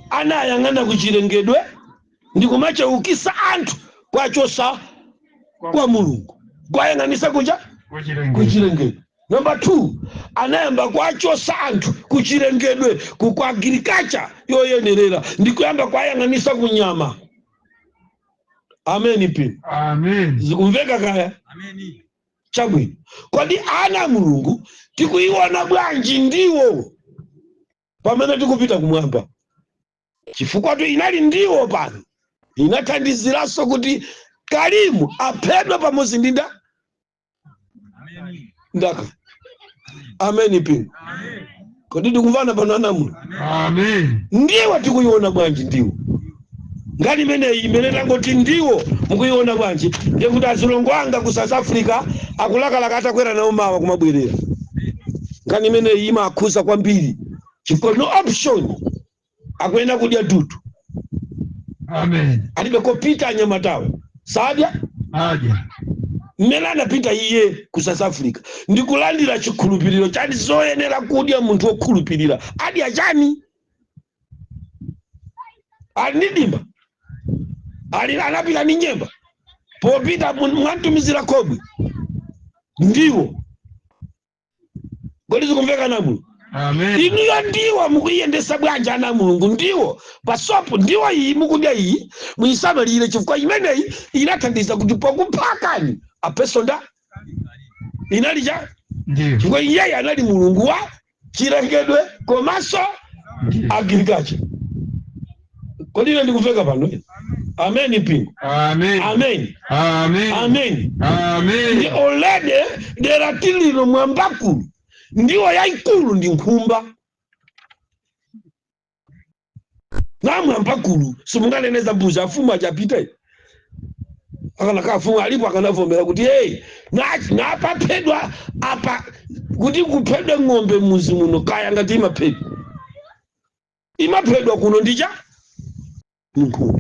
Speaker 3: anayang'ana kuchilengedwe ndi kumacheukisa anthu kwachosa kwa Mulungu, kwayang'anisa kucha
Speaker 2: Kuchilengedwe.
Speaker 3: Kuchilengedwe. Number two, anayamba kwachosa anthu kuchilengedwe, ku agriculture yoyenerera, ndi kuyamba kwayang'anisa kunyama. Amen, mpingo.
Speaker 2: Amen.
Speaker 3: Zikumveka kaya? Chabwino. Kodi ana a Mulungu tikuiona bwanji ndiwo pamene tikupita kumwamba? Chifukwa tu inali ndiwo pano inathandiziranso kuti Kalimu aphedwe pamodzi ndi nda ndaka. Amen, mpingo. Kodi tikumvana pano, ana Mulungu?
Speaker 2: Amen.
Speaker 3: Ndiwo tikuiona bwanji ndiwo ngati imeneyi, imene tangoti ndiwo, mukuiona bwanji? Ndiye kuti azilongo anga ku South Africa akulakalaka atakwera nawo mawa kumabwerera. Nkhani imeneyi imakhuza kwambiri chifukwa no option, akuyenda kudya dutu.
Speaker 2: Amen.
Speaker 3: Alibe kopita. Anyamatawo sadya?
Speaker 2: Adya.
Speaker 3: Mmene anapita iye ku South Africa ndikulandira chikhulupiriro chani zoyenera kudya munthu wokhulupirira? Adya chani? Ali ndi dimba, ali anapita ndi nyemba popita mwantumizira khobwe ndiwo. Kodi zikumveka namuno?
Speaker 2: Amen.
Speaker 3: Inuyo ndiwo mukuyiyendesa bwanji, ana Mulungu? Ndiwo pasopo, ndiwo iyi mukudya iyi, muyisamalire chifukwa imeneyi inathandiza kuti pokuphakani apeso nda inali cha
Speaker 2: Ndiwo.
Speaker 3: Chifukwa iyeyi anali mulungu wa chilengedwe komanso
Speaker 2: Ndiwo.
Speaker 3: agriculture. Kodi ine ndikumveka pano? Amen, mpingo.
Speaker 2: Amen.
Speaker 3: Amen.
Speaker 2: Amen.
Speaker 3: Amen.
Speaker 2: Amen.
Speaker 3: Ndi already dera tilino mwambakulu, ndiwo yayikulu ndi nkhumba. Namwambakulu simunganeneza mbuzi. Afumu achapita akanaka, afumu alipo, akanavomera kuti hey, napaphedwa apa kuti kuphedwe ng'ombe muzi muno. Kaya ngati imaphedwa, imaphedwa kuno ndicha nkhumba.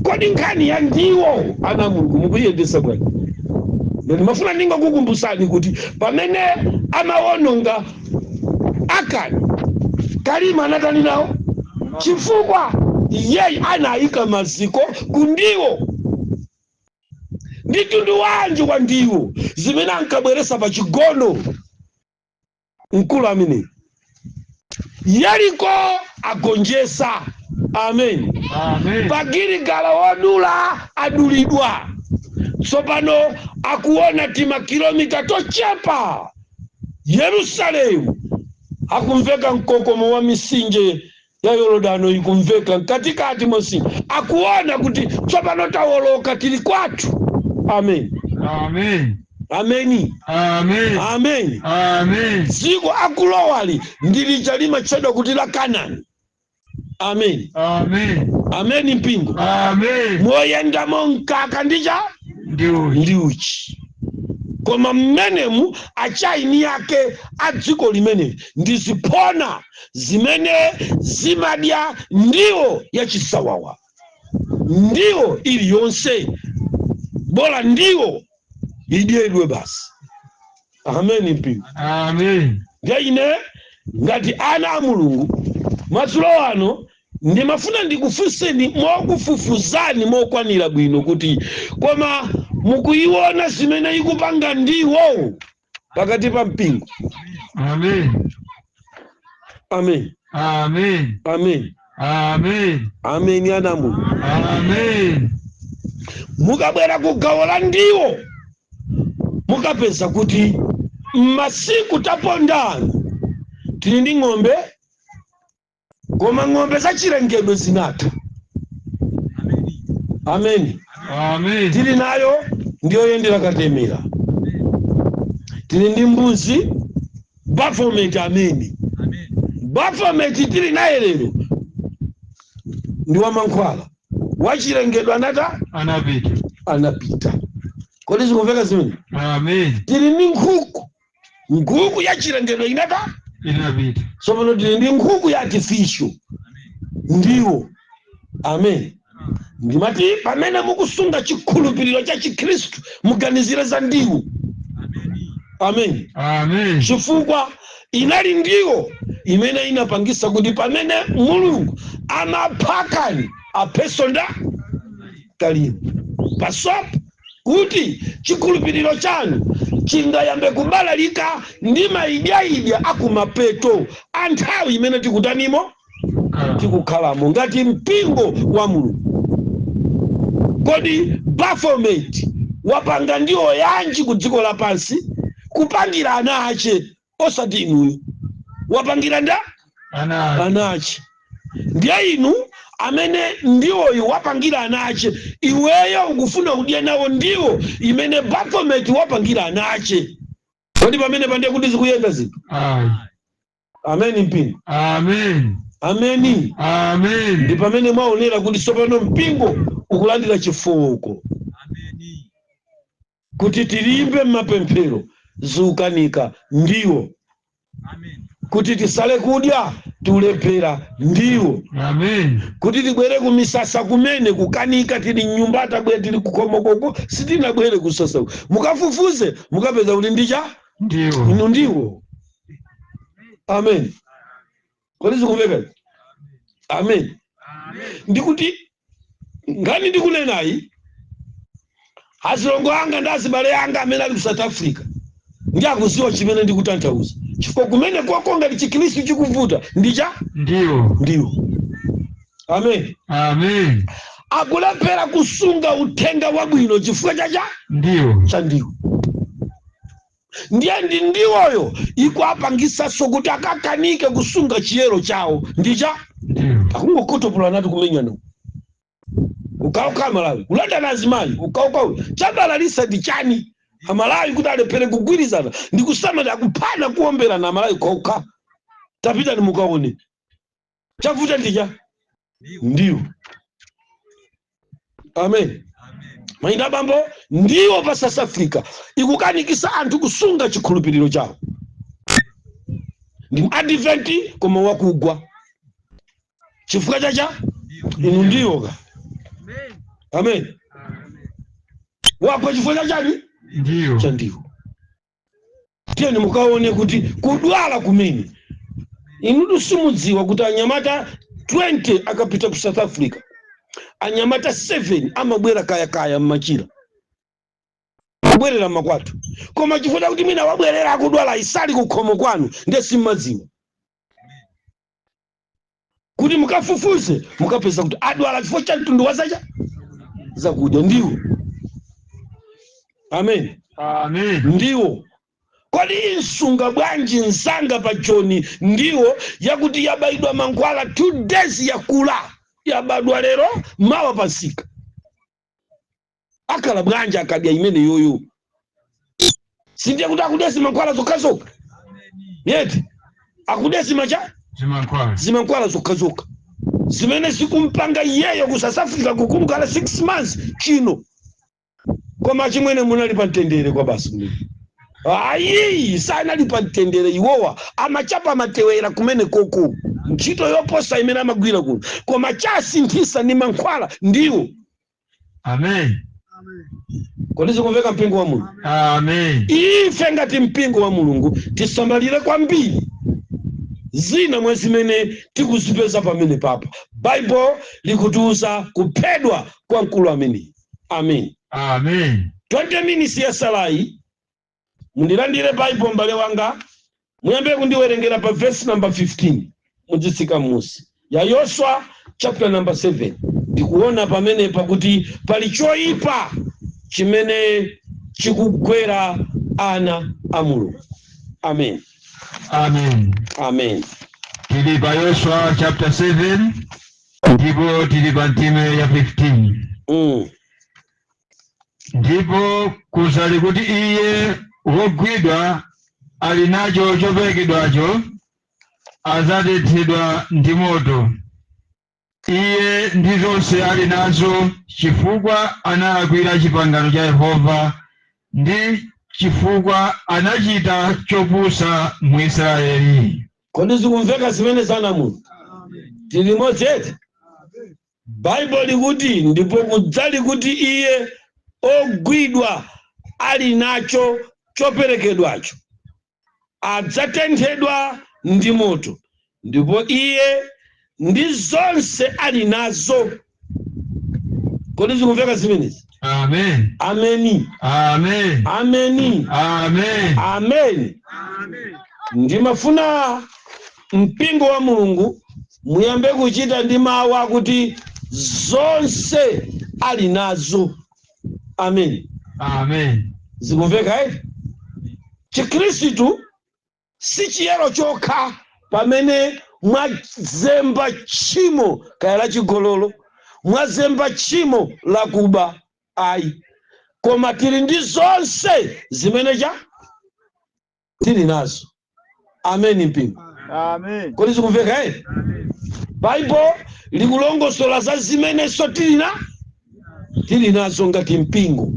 Speaker 3: Kodi nkhani ya ndiwo, ana Mulungu, mukuyendesa bwanji? Ndimafuna ndingokukumbusani kuti pamene amawononga Akani, Kalima anatani nawo? Chifukwa iyeyi anayika maziko ku ndiwo. Ndi mtundu wanji wa ndiwo zimene ankabweresa pa chigono mkulu amene Yeriko agonjesa? Amen.
Speaker 2: Amen.
Speaker 3: Pa Giligala wodula adulidwa, tsopano akuona timakilomita tochepa Yerusalemu, akumveka mkokomo wa misinje ya Yorodano ikumveka mkatikati mwa msinje, akuona kuti tsopano tawoloka, tili kwathu. Amen.
Speaker 2: Amen.
Speaker 3: Ameni.
Speaker 2: Amen.
Speaker 3: Amen.
Speaker 2: Amen.
Speaker 3: Dziko akulowali ndi lija limatchedwa kuti la Kanani. Amen.
Speaker 2: Amen.
Speaker 3: Ameni mpingo.
Speaker 2: Amen.
Speaker 3: Moyendamo mkaka ndicha
Speaker 2: Ndi uchi.
Speaker 3: ndi uchi. Koma mmenemu achaini yake a dziko limeneli ndi ziphona zimene zimadya ndiwo yachisawawa, ndiwo iliyonse, bola ndiwo idyedwe basi. Ameni mpingo.
Speaker 2: Amen.
Speaker 3: Ndiye ine ngati ana a Mulungu madzulo ano ndimafuna ndikufunseni mokufufuzani mokwanira bwino kuti koma mukuiona zimene ikupanga ndiwo pakati pa mpingo?
Speaker 2: Amen.
Speaker 3: Amen.
Speaker 2: Amen.
Speaker 3: Amen.
Speaker 2: Amen.
Speaker 3: Amen ana a Mulungu.
Speaker 2: Amen.
Speaker 3: Mukabwera ku gawo la ndiwo mukapeza kuti m'masiku tapondano tili ndi ng'ombe, koma ng'ombe za chilengedwe zinatha. Amen.
Speaker 2: Amen.
Speaker 3: Tili nayo ndiyoyendera katemera, tili ndi mbuzi Baphomet. Ameni. Baphomet tili naye lero ndi wamankhwala, wachilengedwe anata
Speaker 2: Anapita.
Speaker 3: Anapita. Kodi zikumveka zimene?
Speaker 2: Amen.
Speaker 3: Tili ndi nkhuku, nkhuku ya chilengedwe inata
Speaker 2: Inapita.
Speaker 3: Tsopano tili ndi nkhuku ya artificial ndiwo. Amen. Ndimati pamene mukusunga chikhulupiriro cha Chikhristu muganizire za ndiwo. Amen.
Speaker 2: Amen.
Speaker 3: Chifukwa inali ndiwo imene inapangisa kuti pamene Mulungu amapha Akani apheso nda Kalimi pasopo, kuti chikhulupiriro chanu chingayambe kubalalika ndi maidyaidya akumapeto a nthawi imene tikutanimo tikukhalamo ngati mpingo wa Mulungu. Kodi Baphomet wapanga ndiwo yanji ku dziko lapansi kupangira ana ache, osati inuyo? Wapangira nda
Speaker 2: Ana.
Speaker 3: Ana ache. Ndiye inu amene ndiwoyo wapangira ana ache, iweyo ukufuna kudya nawo ndiwo imene Baphomet wapangira ana ache. Kodi pamene pandiye kuti zikuyenda zinthu?
Speaker 2: Ayi.
Speaker 3: Ameni mpingo.
Speaker 2: Amen.
Speaker 3: Ameni.
Speaker 2: Amen.
Speaker 3: Ndi pamene mwaonera kuti tsopano mpingo ukulandira chifuko kuti tilimbe m'mapemphero, zikukanika ndiwo, kuti tisale kudya tiulephera ndiwo,
Speaker 2: Amen.
Speaker 3: kuti tibwere kumisasa kumene kukanika, tili mnyumba, tabwere tili kukhomokoko, sitinabwere kusasa. Mukafufuze mukapeza kuti ndicha
Speaker 2: Ndiwo.
Speaker 3: Inu ndiwo. Amen. Kodi zikumveka? Amen. Ndikuti ngani ndikunenayi, azilongo anga ndi azibale anga amene ali ku South Africa ndi akuziwa chimene ndikutanthauza, chifukwa kumene kwako ngati Chikhristu chikuvuta ndicha
Speaker 2: Ndiwo.
Speaker 3: Ndiwo. Amen.
Speaker 2: Amen.
Speaker 3: Akulephera kusunga uthenga wabwino chifukwa chacha
Speaker 2: Ndiwo.
Speaker 3: Cha ndiwo. Ndiye ndi ndiwoyo ikuapangisanso kuti akakanike kusunga chiyero chawo ndicha
Speaker 2: Ndiwo.
Speaker 3: Akungokotopula nati kumenyana ukauka Amalawi kulandana azimayi ukauka. Chabalalisa ndi chani Amalawi kuti alephere kugwirizana ndi kusamala, akuphana, kuomberana Amalawi ukauka? Tapitani mukaone, chavuta ndicha ndiwo. Amen. Mayinda bambo, ndiwo pa South Africa ikukanikisa anthu kusunga chikhulupiriro chawo. Ndi Advent koma wakugwa chifukwa chacha inu ndiwo ka. Amen. Wagwa chifukwa chachani?
Speaker 2: Ndiwo.
Speaker 3: Cha ndiwo. Tiyeni mukaone kuti kudwala kumene inutu simudziwa kuti anyamata 20 akapita ku South Africa, anyamata 7 amabwera kayakaya mmachira kubwerera makwathu, koma chifukwa chakuti mwina wabwerera akudwala isali kukhomo kwanu, ndiye simmadziwa. Kuti mukafufuze, mukapeza kuti adwala chifukwa cha mtundu wa zacha zakudya. Ndiwo. Amen.
Speaker 2: Amen.
Speaker 3: Ndiwo. Kodi insunga bwanji msanga pa Joni ndiwo yakuti yabayidwa mankhwala, 2 days yakula, yabadwa lero, mawa pasika? Akhala bwanji akadya imene yoyo? Sindiye kuti akudya zimankhwala zokhazokha yeti? Akudya zimacha?
Speaker 2: Zimankhwala.
Speaker 3: Zimankhwala zokhazokha zimene zikumpanga iyeyo ku South Africa kukumukhala 6 months chino. Koma chimwene, munali pa mtendere kwa basi? Ayi, sanali pa mtendere. Iwowa amachapa amatewera kumene koko, ntchito yoposa imene amagwira kuno, koma chasinthisa ndi mankhwala, ndiwo.
Speaker 2: Amen.
Speaker 3: Kodi zikumveka, mpingo wa Mulungu?
Speaker 2: Amen.
Speaker 3: Ife ngati mpingo wa Mulungu tisamalire kwambiri zina mwa zimene tikuzipeza pamene papa. Baibo likutiuza kuphedwa kwa mkulu ameneyi. Amen.
Speaker 2: Amen.
Speaker 3: 20 minutes yasalayi, mundilandire Baibo, mbale wanga, muyambe kundiwerengera pa verse number 15, mudzitsika m'musi, ya Yoswa chapter number 7. Ndikuona pamene pakuti pali choyipa chimene chikugwera ana a Mulungu. Amen.
Speaker 2: Amen.
Speaker 3: Amen.
Speaker 2: Tili pa Yoswa chapter 7 ndipo tili pa ndime ya 15. Ndipo kuzali kuti iye wogwidwa ali nacho choperekedwacho adzatenthedwa ndi moto, iye ndi zonse ali nazo, chifukwa analakwira chipangano cha Yehova ndi chifukwa anachita chopusa mu Israeli.
Speaker 3: Kodi zikumveka zimene zana muno? Tili limodzi eti? Baibo likuti, "Ndipo kudzali kuti iye ogwidwa ali nacho choperekedwacho adzatenthedwa ndi moto, ndipo iye ndi zonse ali nazo." Kodi zikumveka zimenezi?
Speaker 2: Amen.
Speaker 3: Ameni.
Speaker 2: Amen.
Speaker 3: Ameni.
Speaker 2: Amen.
Speaker 3: Amen. Ndimafuna mpingo wa Mulungu muyambe kuchita ndi mawu akuti "zonse ali nazo". Amen.
Speaker 2: Amen.
Speaker 3: Zikumveka eti? Chikhristu si chiyero chokha pamene mwazemba tchimo kaya la chigololo, mwazemba tchimo lakuba, ayi, koma tili ndi zonse zimene cha tili nazo. Amen, mpingo.
Speaker 4: Amen.
Speaker 3: Kodi zikumveka eti? Baibo likulongosola za zimenenso tili nazo ngati mpingo.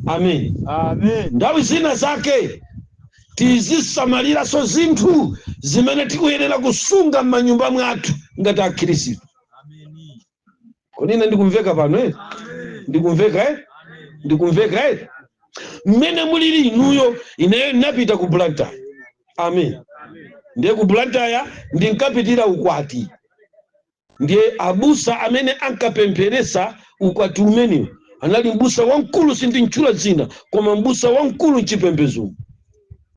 Speaker 3: Amen.
Speaker 4: Amen.
Speaker 3: Nthawi zina zake tizisamaliranso zinthu zimene tikuyenera kusunga m'manyumba mwathu ngati akhristu. Kodi ine ndikumveka pano eh? Ndikumveka eh? Ndikumveka eh? Mmene mulili inuyo, ineyo ndinapita ku Blantyre. Amen. Ndiye ku Blantyre ndinkapitira ukwati. Ndiye abusa amene ankapempheresa ukwati umenewu anali mbusa wamkulu, sindintchula dzina, koma mbusa wamkulu mchipembedzo.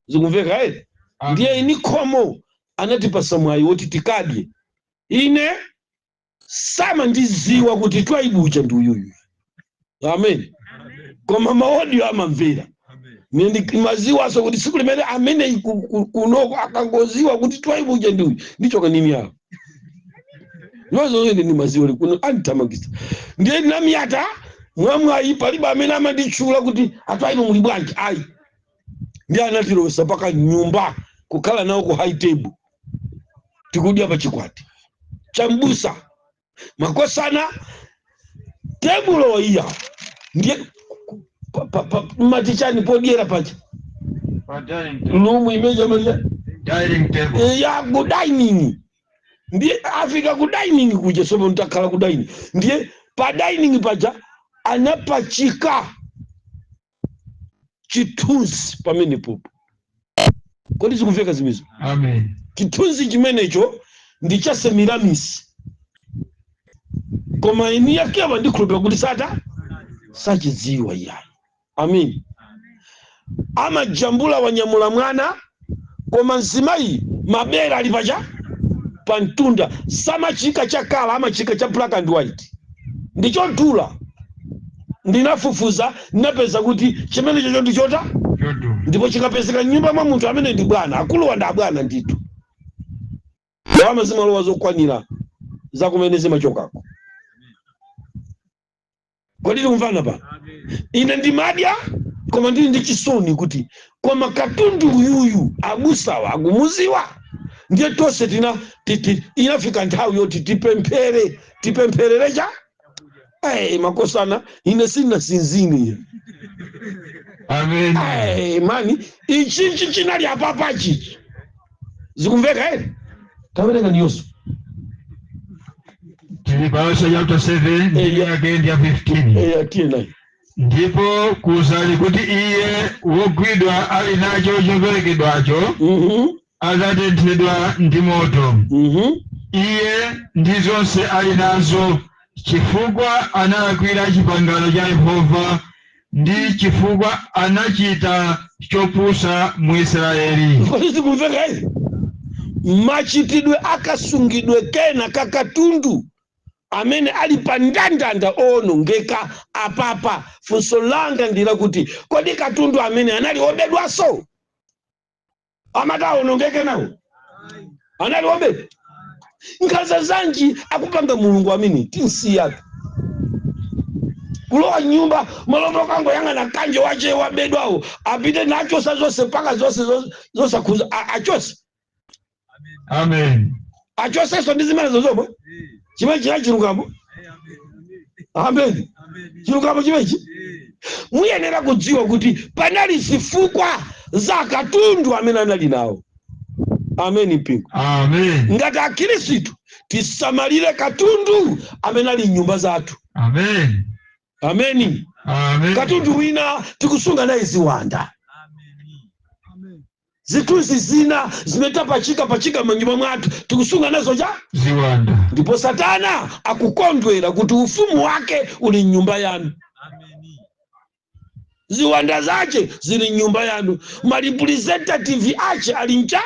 Speaker 3: Zikumveka eh? Ndiye ini khomo anatipasa mwayi woti tikadye. Ine samandiziwa kuti Twaibuja ndi uyuyu. Amen. Koma ma audio amamvera. Maziwaso kuti tsiku limene amene kunoko akangoziwa kuti Twaibuja ndi uyu, ndichoka nini yawo nozonene ni maziwa kuno andithamangisa. Ndiye namyata mwamwayi, palibe amene amanditchula kuti "Atwaibu, muli bwanji?" Ayi. Ndi anatilosa mpaka nyumba kukhala nawo ku high table, tikudya pa chikwati cha mbusa makosana, tebulo iya. Ndiye mati chani podyera pacha?
Speaker 2: Pa dining table.
Speaker 3: Lumu imeja maja.
Speaker 2: Dining table.
Speaker 3: Ya ku dining. Ndiye afika ku dining kuja, sopo ntakhala ku dining. Ndiye pa dining paja anapachika chithunzi pamene popo. Kodi zikumveka zimezo?
Speaker 2: Amen.
Speaker 3: Chithunzi chimenecho ndi cha Semiramis, koma ini yakewa ndikhulupira kuti sata sachidziwa iyayi. Amin. Amajambula wanyamula mwana, koma mzimayi mabere ali pacha. Pa mtunda samachika cha colour, amachika cha black and white, ndichodula. Ndinafufuza, ndinapeza kuti chimene chocho ndichota
Speaker 2: Chodula.
Speaker 3: Ndipo chikapezeka nyumba mwa munthu amene ndi bwana, akuluwa ndi abwana ndithu, ndalama zimalowa zokwanira zakumene zimachokako. Kodi tikumvana pano? Ine ndimadya koma ndili ndi chisoni kuti koma katundu uyuyu abusawa akumuziwa. Ndiye tonse tina inafika nthawi yoti tipemphere, tipempherere cha. Hey, makosana, ine sinasinzini.
Speaker 2: Amen.
Speaker 3: Hey, mani, ichinchi chinali apapa chichi zikumveka ere? Tawerenga niyonso.
Speaker 2: Tili pa Yoswa chapter 7, ndime yake ndi ya 15.
Speaker 3: Eh, tiye nayo.
Speaker 2: Ndipo kuzali kuti iye wogwidwa ali nacho choperekedwacho adzatenthedwa ndi moto, iye ndi zonse ali nazo, chifukwa analakwira chipangano cha Yehova, ndi chifukwa anachita chopusa mu Israeli.
Speaker 3: Kodi zikumveka ere? Machitidwe akasungidwe kena kakatundu amene ali pa ndandanda owonongeka apapa. Funso langa ndi lakuti, kodi katundu amene anali obedwaso amati awonongeke nawo anali obedwa? Nkhanza zanji akupanga Mulungu amene tinsiyatu kulowa nyumba maloto kangoyang'ana kanje wache wabedwawo, apite nachosa zonse mpaka zonse zosakhuza achose.
Speaker 2: Amen.
Speaker 3: Achosenso ndi zimenezo zomwe chimene china chilungamo. Amen. Chilungamo chimechi muyenera kudziwa kuti panali zifukwa za katundu amene anali nawo. Amen, mpingo.
Speaker 2: Amen.
Speaker 3: Ngati akhristu tisamalire katundu amene ali mnyumba zathu.
Speaker 2: Amen.
Speaker 3: Ameni.
Speaker 2: Amen.
Speaker 3: Katundu wina tikusunga naye ziwanda, zithunzi zina zimene tapachika pachika m'manyumba mwathu, tikusunga nazo cha
Speaker 2: ziwanda.
Speaker 3: Ndipo Satana akukondwera kuti ufumu wake uli mnyumba yanu, ziwanda zace zili mnyumba yanu, ma representative ace ali mcha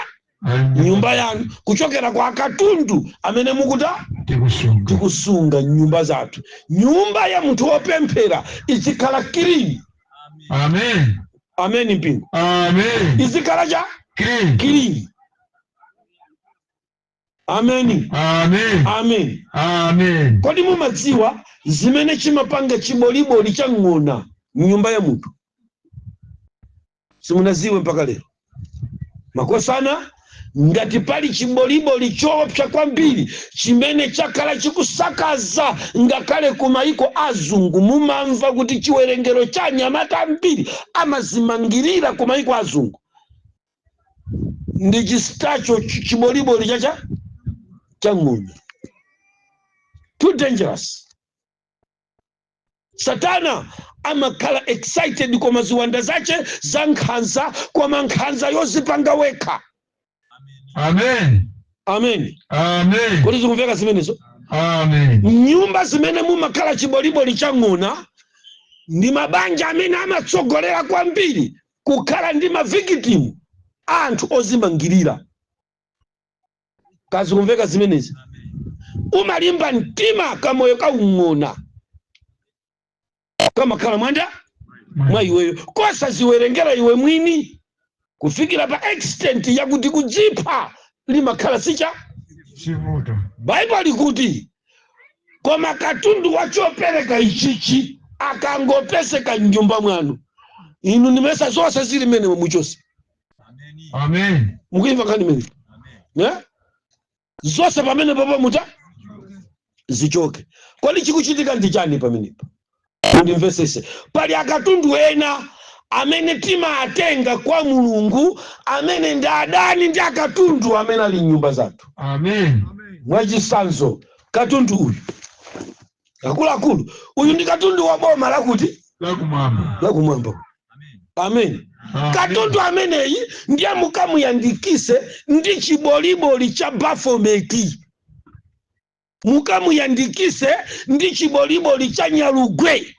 Speaker 3: nyumba yanu, kuchokera kwa katundu amene mukuta
Speaker 2: tikusunga.
Speaker 3: Tikusunga nyumba zathu. Nyumba ya munthu wopemphera izikhala clean.
Speaker 2: Amen.
Speaker 3: Amen, mpingo.
Speaker 2: Amen.
Speaker 3: Izikhala cha
Speaker 2: clean.
Speaker 3: Clean. Ameni.
Speaker 2: Amen.
Speaker 3: Amen.
Speaker 2: Amen.
Speaker 3: Kodi mumadziwa zimene chimapanga chiboliboli cha ng'ona mnyumba ya munthu? Simunaziwe mpaka lero, makosana. Ngati pali chiboliboli choopsa kwambiri chimene chakhala chikusakaza ngakhale ku mayiko azungu, mumamva kuti chiwerengero cha anyamata ambiri amazimangirira ku mayiko azungu ndi chistacho chiboliboli chacha cha ng'ona. Too dangerous. Satana amakhala excited, koma ziwanda zache za nkhanza, koma nkhanza yozipanga wekha.
Speaker 2: Amen.
Speaker 3: Amen.
Speaker 2: Amen.
Speaker 3: Kodi zikumveka zimenezo?
Speaker 2: Amen.
Speaker 3: Nyumba zimene mumakhala chiboliboli cha ng'ona ndi mabanja amene amatsogolera kwambiri kukhala ndi ma victim, anthu ozimangirira. Kazikumveka zimenezi? Umalimba mtima, kamoyo kaung'ona kamakhala mwanda mwa iweyo, kosaziwerengera iwe mwini, kufikira pa extent yakuti kudzipha limakhala sicha
Speaker 2: sivuto.
Speaker 3: Baibulo likuti koma katundu wachopereka ichichi akangopeseka mnyumba mwanu, inu nimesa zonse zili mene muchose.
Speaker 2: Amen.
Speaker 3: Mukuimva nkhani imene? Ne? Zonse pamene papa muta zichoke. Kodi chikuchitika ndi chani pamenepa? Mundimvesese, pali akatundu ena amene timatenga kwa Mulungu amene ndi adani ndi akatundu amene ali mnyumba zathu.
Speaker 2: Amen.
Speaker 3: Mwachisanzo, katundu uyu, akuluakulu, uyu ndi katundu wa boma lakuti
Speaker 2: lakumwamba.
Speaker 3: Lakumwamba. Amen.
Speaker 2: Amen.
Speaker 3: Katundu ameneyi ndiye mukamuyandikise ndi chiboliboli cha Bafometi, mukamuyandikise ndi chiboliboli cha nyalugwe,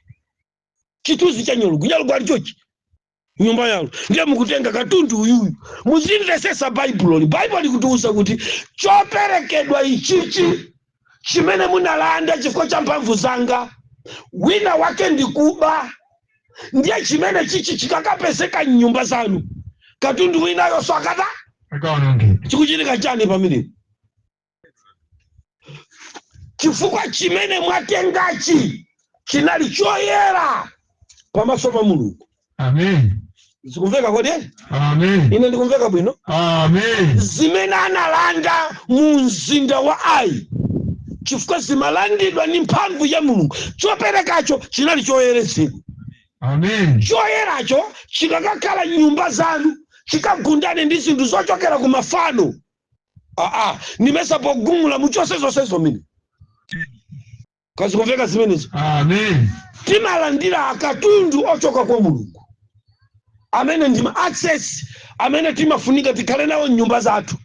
Speaker 3: chithunzi cha nyalugwe. Nyalugwe ali chochi, Nyumba yanu ndiye mukutenga katundu uyuyu. Muzimvesesa Baibuloli. Baibulo likutiuza kuti choperekedwa ichichi chimene munalanda chifukwa cha mphamvu zanga, wina wake ndikuba, ndiye chimene chichi chikakapezeka mnyumba zanu, katundu winayonso akata
Speaker 2: Akaonongeka.
Speaker 3: Chikuchitika chani pamenepo? Chifukwa chimene mwatengachi chinali choyera pamaso pa Mulungu.
Speaker 2: Amen.
Speaker 3: Zikumveka kodi?
Speaker 2: Amen.
Speaker 3: Ine ndikumveka bwino?
Speaker 2: Amen.
Speaker 3: Zimene analanda mu mzinda wa Ai, chifukwa zimalandidwa ndi mphamvu ya Mulungu, choperekacho chinali choyeretsedwa.
Speaker 2: Amen.
Speaker 3: Choyeracho chikakakhala nyumba zanu, chikagundane ndi zinthu zochokera ku mafano, aa, nimesa pogumula muchose zonsezo mine. Kazikumveka zimenezo?
Speaker 2: Amen.
Speaker 3: Timalandira akatundu ochoka kwa Mulungu amene ndi ma access amene timafunika tikhale nawo mnyumba zathu,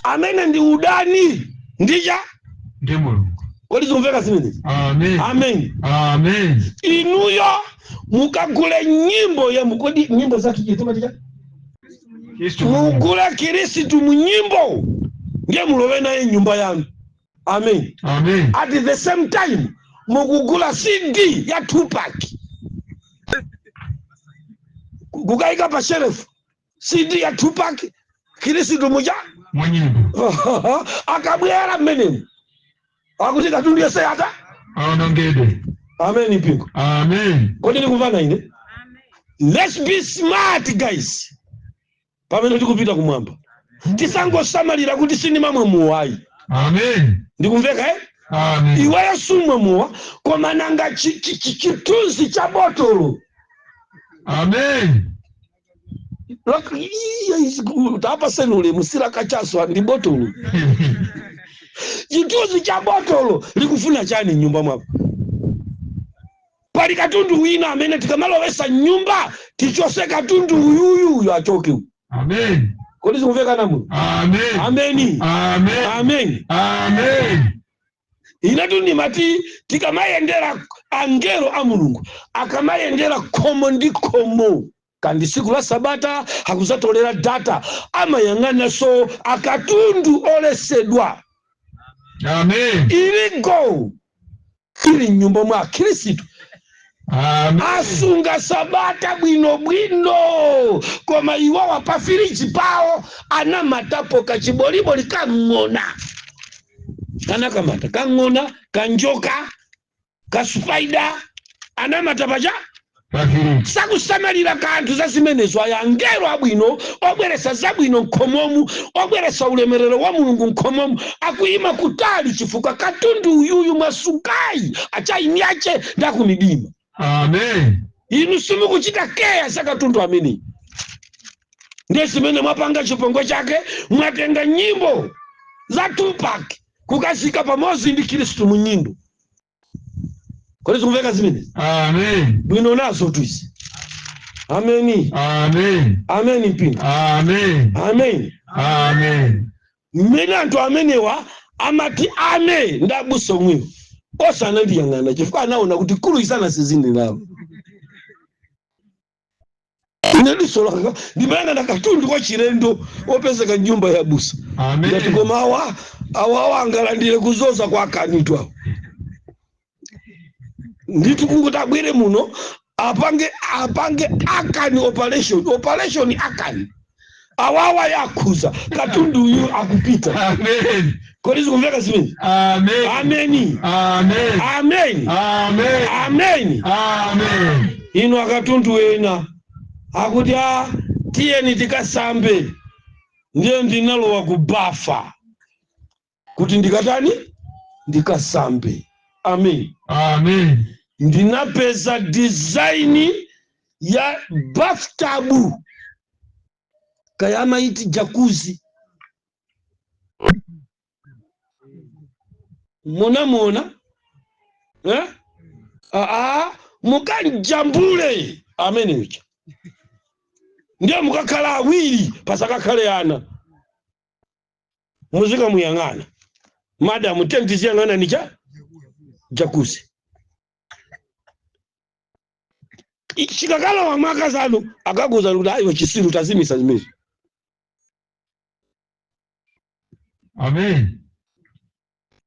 Speaker 3: amene ndi udani ndicha
Speaker 2: Ndi Mulungu.
Speaker 3: Kodi zikumveka zimenezi?
Speaker 2: Amen.
Speaker 3: Amen.
Speaker 2: Amen.
Speaker 3: Inuyo mukagule nyimbo ya kodi nyimbo zathu chitimaticha?
Speaker 2: Kristu Mulungu.
Speaker 3: Mugule Khristu mu nyimbo, ndiye mulowe naye nyumba yanu. Amen.
Speaker 2: Amen.
Speaker 3: At the same time mukugula CD ya Tupac kukayika pa shelf, CD ya Tupac, Khristu muja
Speaker 2: Munyimbo.
Speaker 3: Akabwera mmenemu akuti katundu yese ata
Speaker 2: Aonongedwe.
Speaker 3: Amen, mpingo.
Speaker 2: Amen.
Speaker 3: Kodi ndikumvana ine? Let's be smart, guys, pamene tikupita kumwamba. Tisangosamalira kuti sindimamwa mowa.
Speaker 2: Amen.
Speaker 3: Ndikumveka, eh?
Speaker 2: Amen.
Speaker 3: Iweyo sumwa mowa, koma nanga chithunzi cha botolo?
Speaker 2: Amen.
Speaker 3: Tapasenule musira kachaswa ndi botolo. Chithunzi cha botolo likufuna chani nyumba mwako? Pali katundu wina amene tikamalowesa nyumba tichose katundu uyuyu, uyu achoke uyu.
Speaker 2: Amen.
Speaker 3: Kodi zikumveka namu?
Speaker 2: Amen.
Speaker 3: Ameni.
Speaker 2: Amen.
Speaker 3: Amen.
Speaker 2: Amen.
Speaker 3: Inetu ndimati tikamayendera angelo a Mulungu, akamayendera khomo ndi khomo kandi siku la sabata akuzatolera data, amayang'ananso akatundu olesedwa.
Speaker 2: Amen.
Speaker 3: Iligo ili mnyumba mwa Khristu.
Speaker 2: Amen.
Speaker 3: Asunga sabata bwinobwino, koma iwowa pa firiji pawo anamatapo kachiboliboli kang'ona, kanakamata kang'ona, kanjoka, ka spider, anamata pacha.
Speaker 2: Pafiriji.
Speaker 3: Sakusamalira kanthu za zimenezo. Aya angelo abwino obweresa zabwino nkhomomu, obweresa ulemerero wa Mulungu nkhomomu, akuyima kutali chifukwa katundu uyuyu mwasukayi achainyache ndakumidima.
Speaker 2: Amen.
Speaker 3: Inu simukuchita keya za katundu ameneyi. Ndiye zimene mwapanga chipongwe chake, mwatenga nyimbo za Tupac kukazika pamodzi ndi Khristu mu nyimbo. Kodi zikumveka zimenezi?
Speaker 2: Amen.
Speaker 3: Bwino nazo tuizi. Ameni.
Speaker 2: Amen.
Speaker 3: Ameni, mpingo.
Speaker 2: Amen.
Speaker 3: Amen.
Speaker 2: Amen.
Speaker 3: Mmene anthu amenewa amati ame ndabusa omwewo osanandiyang'ana chifukwa anaona kuti kulu isana sizindinawo. Ine diso langa ndimayang'ana katundu kwa chilendo opezeka nyumba ya busa. Ndati
Speaker 2: Amen.
Speaker 3: koma awa awawa angalandire kuzoza kwa akanitu awo ndithu, kunguti abwere muno apange akani operation, operation akani. Awawa yakhuza katundu uyu akupita.
Speaker 2: Amen.
Speaker 3: Kodi zikumveka zimene?
Speaker 2: Amen.
Speaker 3: Ameni.
Speaker 2: Amen.
Speaker 3: Ameni.
Speaker 2: Amen.
Speaker 3: Ameni.
Speaker 2: Amen.
Speaker 3: Ino akatundu ena akuti a tiyeni tikasambe, ndiye ndinalowa ku bafa kuti ndikatani, ndikasambe. Amen.
Speaker 2: Amen.
Speaker 3: Ndinapeza design ya bathtub, kayama iti jacuzzi, monamona, eh? Aa, mukanjambule amene uja, ndiye mukakhala awiri, pasakakhale ana, muzikamuyang'ana madamu tentiziyang'ana nicha jacuzzi. Chikakalowa mwa akazi anu, akakuuzani kuti ayiwe chisiru, tazimisa zimenezo.
Speaker 2: Amen.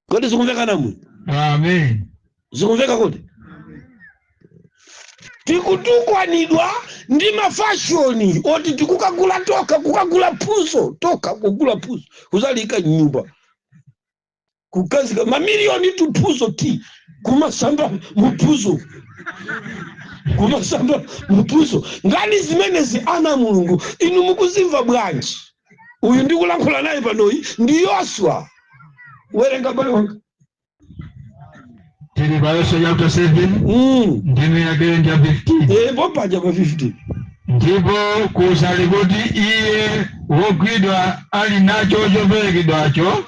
Speaker 3: Kodi zikumveka namwe?
Speaker 2: Amen.
Speaker 3: Zikumveka kodi? Tikutukwanidwa ndi mafashoni oti tikukagula toka, kukagula phuzo toka, kugula phuzo kuzalika nyumba, kukazika mamiliyoni tuphuzo ti kumasamba muphuzo, kumasamba muphuzo. Ngani zimenezi, ana Mulungu, inu mukuzimva bwanji? Uyu ndikulankhula naye panoyi ndi Yoswa. Werenga, bale wanga.
Speaker 2: Tili pa Yoswa chapter 7, ndime yake ndi ya 15.
Speaker 3: Eh, popaja pa 15.
Speaker 2: Ndipo kusali kuti iye wogwidwa ali nacho choperekedwacho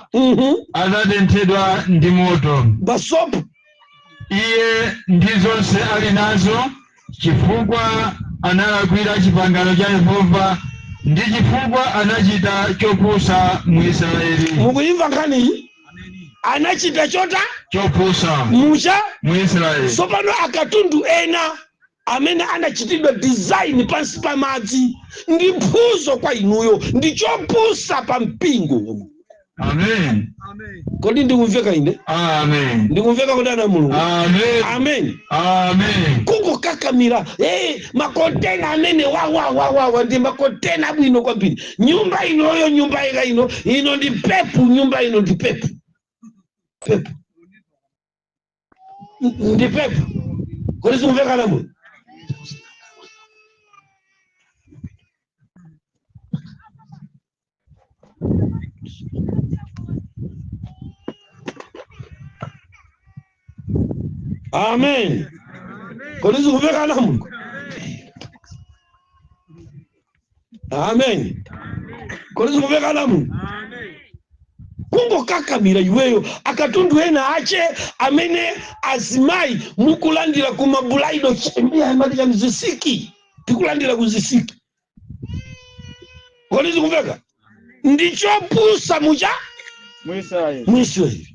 Speaker 2: adzatenthedwa ndi moto,
Speaker 3: basopo
Speaker 2: iye ndi zonse ali nazo, chifukwa analakwira chipangano cha Yehova, ndi chifukwa anachita chopusa mu Israeli.
Speaker 3: Mukuyimva nkhaniyi? Anachita chota
Speaker 2: chopusa
Speaker 3: mucha
Speaker 2: mu Israeli.
Speaker 3: Tsopano akatundu ena amene anachitidwa design pansi pa madzi ndi mphuzo kwa inuyo ndi chopusa pa mpingo.
Speaker 2: Amen.
Speaker 3: Kodi ndikumveka ine?
Speaker 2: Amen.
Speaker 3: Ndikumveka kuti, ana Mulungu?
Speaker 2: Amen.
Speaker 3: Amen.
Speaker 2: Amen.
Speaker 3: Kungokakamira, hey, makontena amene wawawawawa ndi makontena abwino kwambiri. Nyumba inoyo, nyumba ika ino, ino ndi pepu, nyumba ino ndi pepu, pepu ndi pepu. Kodi sikumveka namwe? Amen. Kodi sikumveka namwe? Amen. Kodi sikumveka namwe? Kungokakamira iweyo akatundu ena ache amene azimayi mukulandira ku mabulaido chembia mzisiki, tikulandira kuzisiki. Kodi zikumveka? Ndichopusa mucha
Speaker 4: Muisraeli.
Speaker 3: Muisraeli.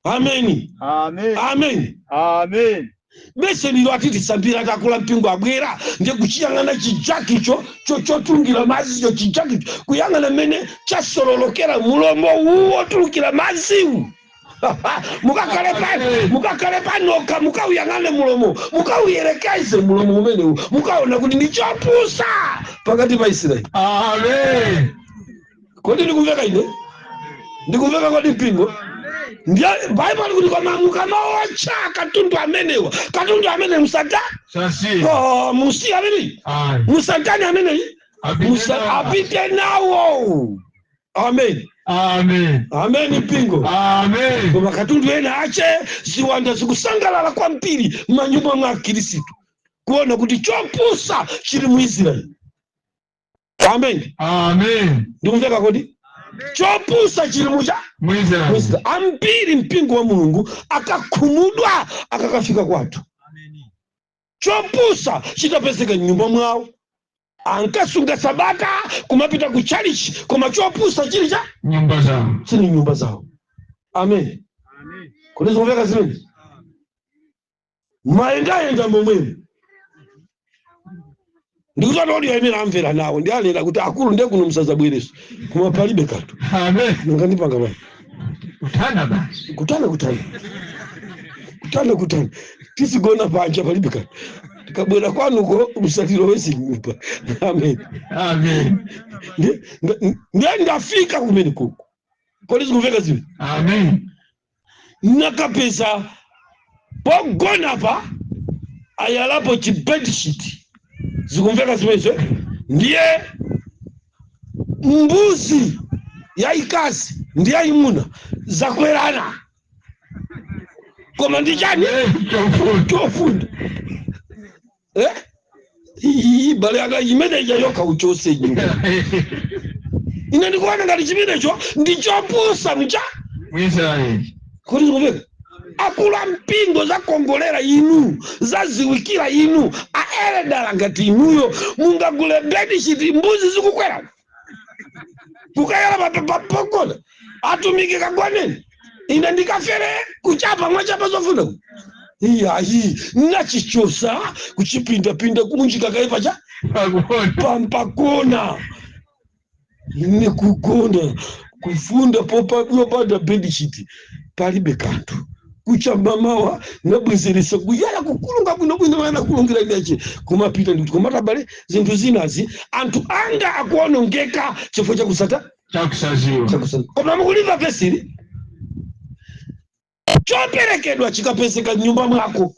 Speaker 3: Ameni.
Speaker 4: Amen.
Speaker 3: Amen.
Speaker 4: Amen.
Speaker 3: Besenilo ati tisambira, takula mpingo abwera, ndiye kuchiyang'ana chijakicho chotungira mazicho, chijakicho kuyang'ana mmene chasololokera mulomo uwu wotulukira maziwu. Mukakhale pa mukakhale panoka, mukauyang'ane mulomo, mukauyerekeze mulomo umenewu, mukaona kuti ndi chopusa pakati pa Israeli.
Speaker 2: Amen.
Speaker 3: Kodi ndikumveka ine? Ndikumveka kodi, mpingo? Ndiye Baibulo kuti koma mukamaotcha katundu amenewa, katundu amene musata
Speaker 2: Sasi.
Speaker 3: Oh, musiya ameneyi.
Speaker 2: Ayi.
Speaker 3: Musatani ameneyi.
Speaker 2: Apite nawo.
Speaker 3: Apite nawo. Amen.
Speaker 2: Amen.
Speaker 3: Amen, mpingo.
Speaker 2: Amen.
Speaker 3: Koma katundu ena ache ziwanda zikusangalala kwambiri m'manyumba mwa Akhristu kuona kuti chopusa chili mu Israeli. Amen.
Speaker 2: Amen.
Speaker 3: Ndikumveka kodi? Chopusa chili mucha
Speaker 2: Mu Israeli.
Speaker 3: Muisraeli. Ambiri mpingo wa Mulungu akakhumudwa akakafika kwathu, chopusa chitapezeka mnyumba mwawo. Ankasunga sabata, kumapita ku chalichi, koma chopusa chili cha
Speaker 2: nyumba zawo.
Speaker 3: Chili nyumba zawo. Amen. Kodi zikumveka zimene mayendayenda momwemo? Ndikuti odi amene amvera nawo ndi anena kuti akulu ndiye kuno musazabwereso, koma palibe kanthu.
Speaker 2: Amen.
Speaker 3: Nangandipanga bwana.
Speaker 2: Kutana basi.
Speaker 3: Kutana, kutana, kutana, kutana, tisigona panja, palibe kanthu. Tikabwera kwanuko musatilowese nyumba. Amen.
Speaker 2: Amen.
Speaker 3: Ndiye ndafika kumene kuko. Kodi zikumveka zimene?
Speaker 2: Amen.
Speaker 3: Nakapeza pogona pa ayalapo chi bedsheet. Zikumveka zimenezo? Ndiye mbuzi yayikazi ndi yayimuna zakwerana, koma ndi chani?
Speaker 2: Chofunda.
Speaker 3: Chofunda, eh? Iyi, bale yanga imeneja yokha uchose nyumba. Ine ndikuona ngati chimenecho ndi chopusa mcha
Speaker 2: Mu Israeli.
Speaker 3: Kodi zikumveka? Akulu ampingo zakongolera inu, zaziwikira inu aeredala ngati inuyo mungagule bedsheet mbuzi zikukwera kukayala papogona? Atumiki kagwaneni, ine ndikafere kuchapa mwachapa zofunda. Iyayi, nachichosa kuchipindapinda kulunjika kaye pacha
Speaker 2: Pakona.
Speaker 3: Pampakona nekugona kufunda popanda bedsheet palibe kanthu. Kucha mamawa nabwezeresa kuyala kukulunga bwinobwino mana kulungira inache kumapita ndikuti komatabale zinthu zinazi anthu anga akuonongeka chifukwa chakusata
Speaker 2: Chakusaziwa.
Speaker 3: Chakusata. Koma mukulimva vesili, choperekedwa chikapezeka mnyumba mwako,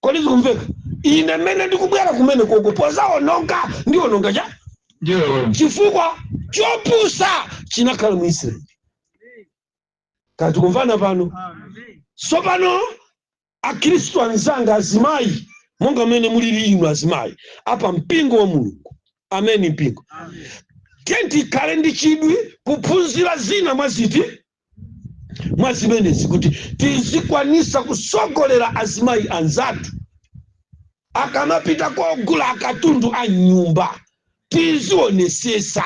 Speaker 3: kodi zikumveka? Ine mmene ndikubwera kumene koko pozaononga ndiononga cha
Speaker 2: Ndiyo.
Speaker 3: chifukwa chopusa chinakhala mu Israeli. Kati kumvana pano? Tsopano akhristu anzanga azimayi, monga mmene mulili inu azimayi apa mpingo wa Mulungu, ameni mpingo, tiye tikhale ndi chidwi kuphunzira zina mwa ziti mwa zimenezi kuti tizikwanisa kusogolera azimayi anzathu akamapita kogula akatundu a nyumba, tizionesesa.